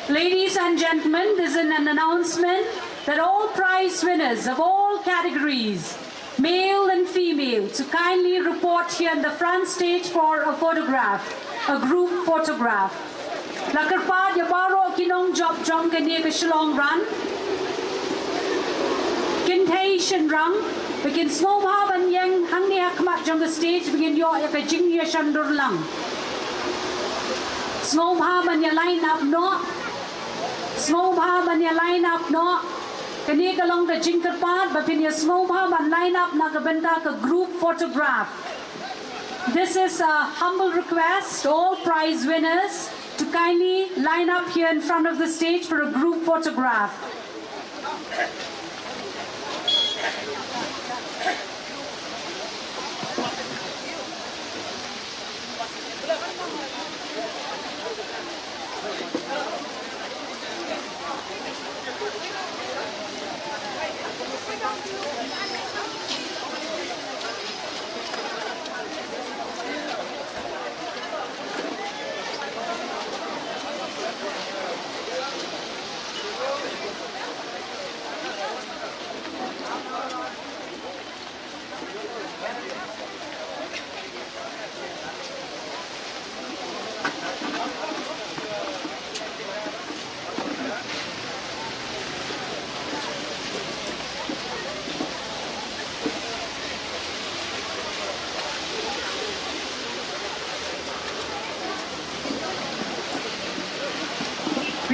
Ladies and gentlemen, this is an announcement that all prize winners of all categories, male and female, to kindly report here in the front stage for a photograph, a group photograph. La kyrpad ïa baroh ki nongjop jong kane ka Shillong Run, kynthei shynrang, ba kin sngewbha ban ïeng hangne ha khmat jong ka stage ba ngin ïoh ïa ka jingïashan dur lang. Sngewbha ban ïa line up noh. Sngewbha ban ïa line up noh. Kane ka long ka jingkyrpad ba phin ïa sngewbha ban line up na ka bynta ka group photograph. This is a humble request to all prize winners to kindly line up here in front of the stage for a group photograph.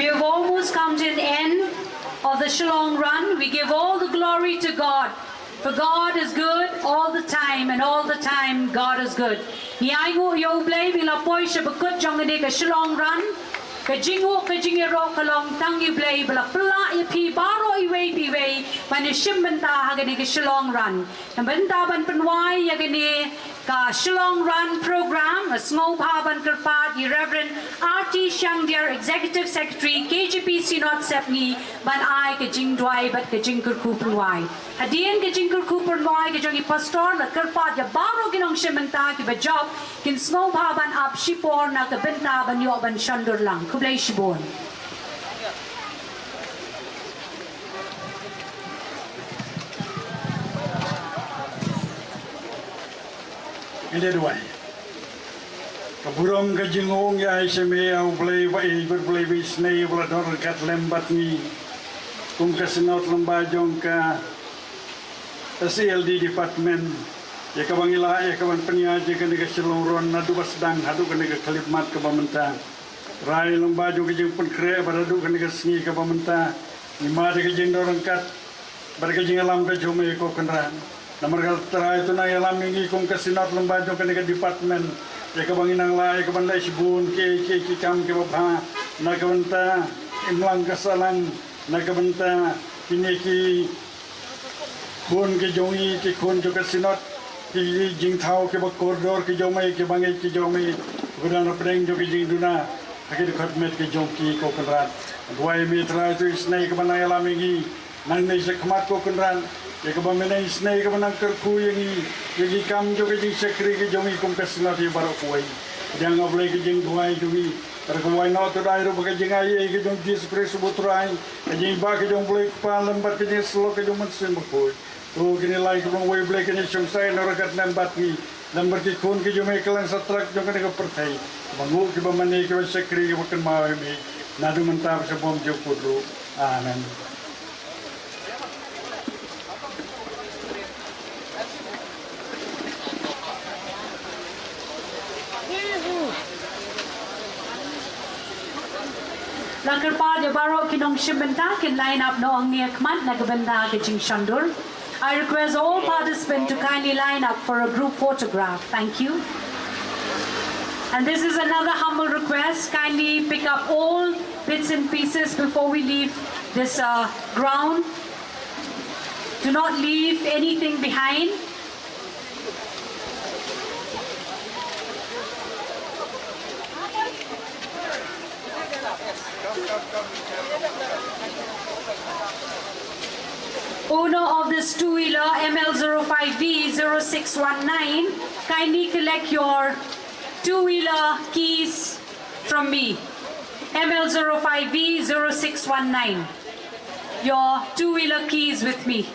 We have almost come to an end of the Shillong Run. We give all the glory to God. For God is good all the time, and all the time God is good. Ngi ai nguh ïa U Blei ba ngi la poi sha ba kut jong kane ka Shillong Run. Ka jingnguh ka jingïaroh ka long tang ïa U Blei ba la pynlah ïa phi baroh iwei pa iwei ban ïashim bynta ha kane ka Shillong Run. Namar ban pynwai ïa kane ka Shillong Run Program, nga sngewbha ban kyrpad ïa Reverend R T Shangdiar, Executive Secretary, K J P Synod Sepngi, ban ai ka jingduwai bad ka jingkyrkhu pynwai. Hadien ka jingkyrkhu pynwai ka jong i Pastor, nga kyrpad ïa baroh ki nongshim bynta kiba jop, kin sngewbha ban ap shipor na ka bynta ban ïoh ban shondur lang. Khublei shibun. Ngin ïa duwai. Ka burom ka jingngong ïa i shem ïa U Blei ba i, bad U Blei ba isynei, ba la don ryngkat lem bad ngi kum ka Synod lyngba jong ka S E L D Department, ïa kaba ngi lah ïa kaban pynïaid ïa kane ka Shillong Run naduh ba sdang haduh kane ka khyllipmat kaba mynta. Trai, lyngba jong ka jingpynkhreh bad haduh kane ka sngi kaba mynta, ngi mad ïa ka jingdon ryngkat bad ka jingïalam ka jong me, ko Kynrad. Namar kata Trai, to nang ïalam ïa ngi kum ka Synod lyngba jong kane ka department, ïa kaba ngin nang lah ïa kaban leh shibun kiei kiei ki kam kiba bha na ka bynta imlang ka sahlang, na ka bynta kine ki khun ki jong ngi, ki khun jong ka Synod, ki jingthaw kiba kordor ki jong me, kiba ngeit ki jong me, ba ka don hapdeng jong ki jingduna ha ki dkhot met ki jong ki, ko Kynrad. Duwai me Trai, to isynei kaban nang ïalam ïa ngi nangne shakhmat, ko Kynrad, ïa kaba me nang isynei kaban nang kyrkhu ïa ngi ïa ki kam jong ka jingshakri ka jong ngi kum ka Synod ïa baroh kawei. Pdiang, O Blei, ka jingduwai jong ngi, bad kawei noh, to dei ruh ba ka jingai ei ka jong U Jisu Khrist U Trai, ka jingibah ka jong U Blei Kpa lem bad ka jingsyllok ka jong U Mynsiem Bakhuid, to kine lai kiba long uwei U Blei kin ïashong saiñ noh ryngkat lem bad ngi, lem bad ki khun ki jong me kylleng shatrak jong kane ka pyrthei, kiba nguh, kiba mane, kiba shakri, kiba kynmaw ïa me naduh mynta bad sha bymjukut ruh. Amen. La kyrpad ïa baroh ki nongshim bynta kin line up noh hangne ha khmat na ka bynta ka jingshondur. I request all participants to kindly line up for a group photograph. Thank you. And this is another humble request. Kindly pick up all bits and pieces before we leave this uh, ground. Do not leave anything behind. Owner of this two-wheeler M L zero five V zero six one nine, kindly collect your two-wheeler keys from me. M L zero five V zero six one nine. Your two-wheeler keys with me.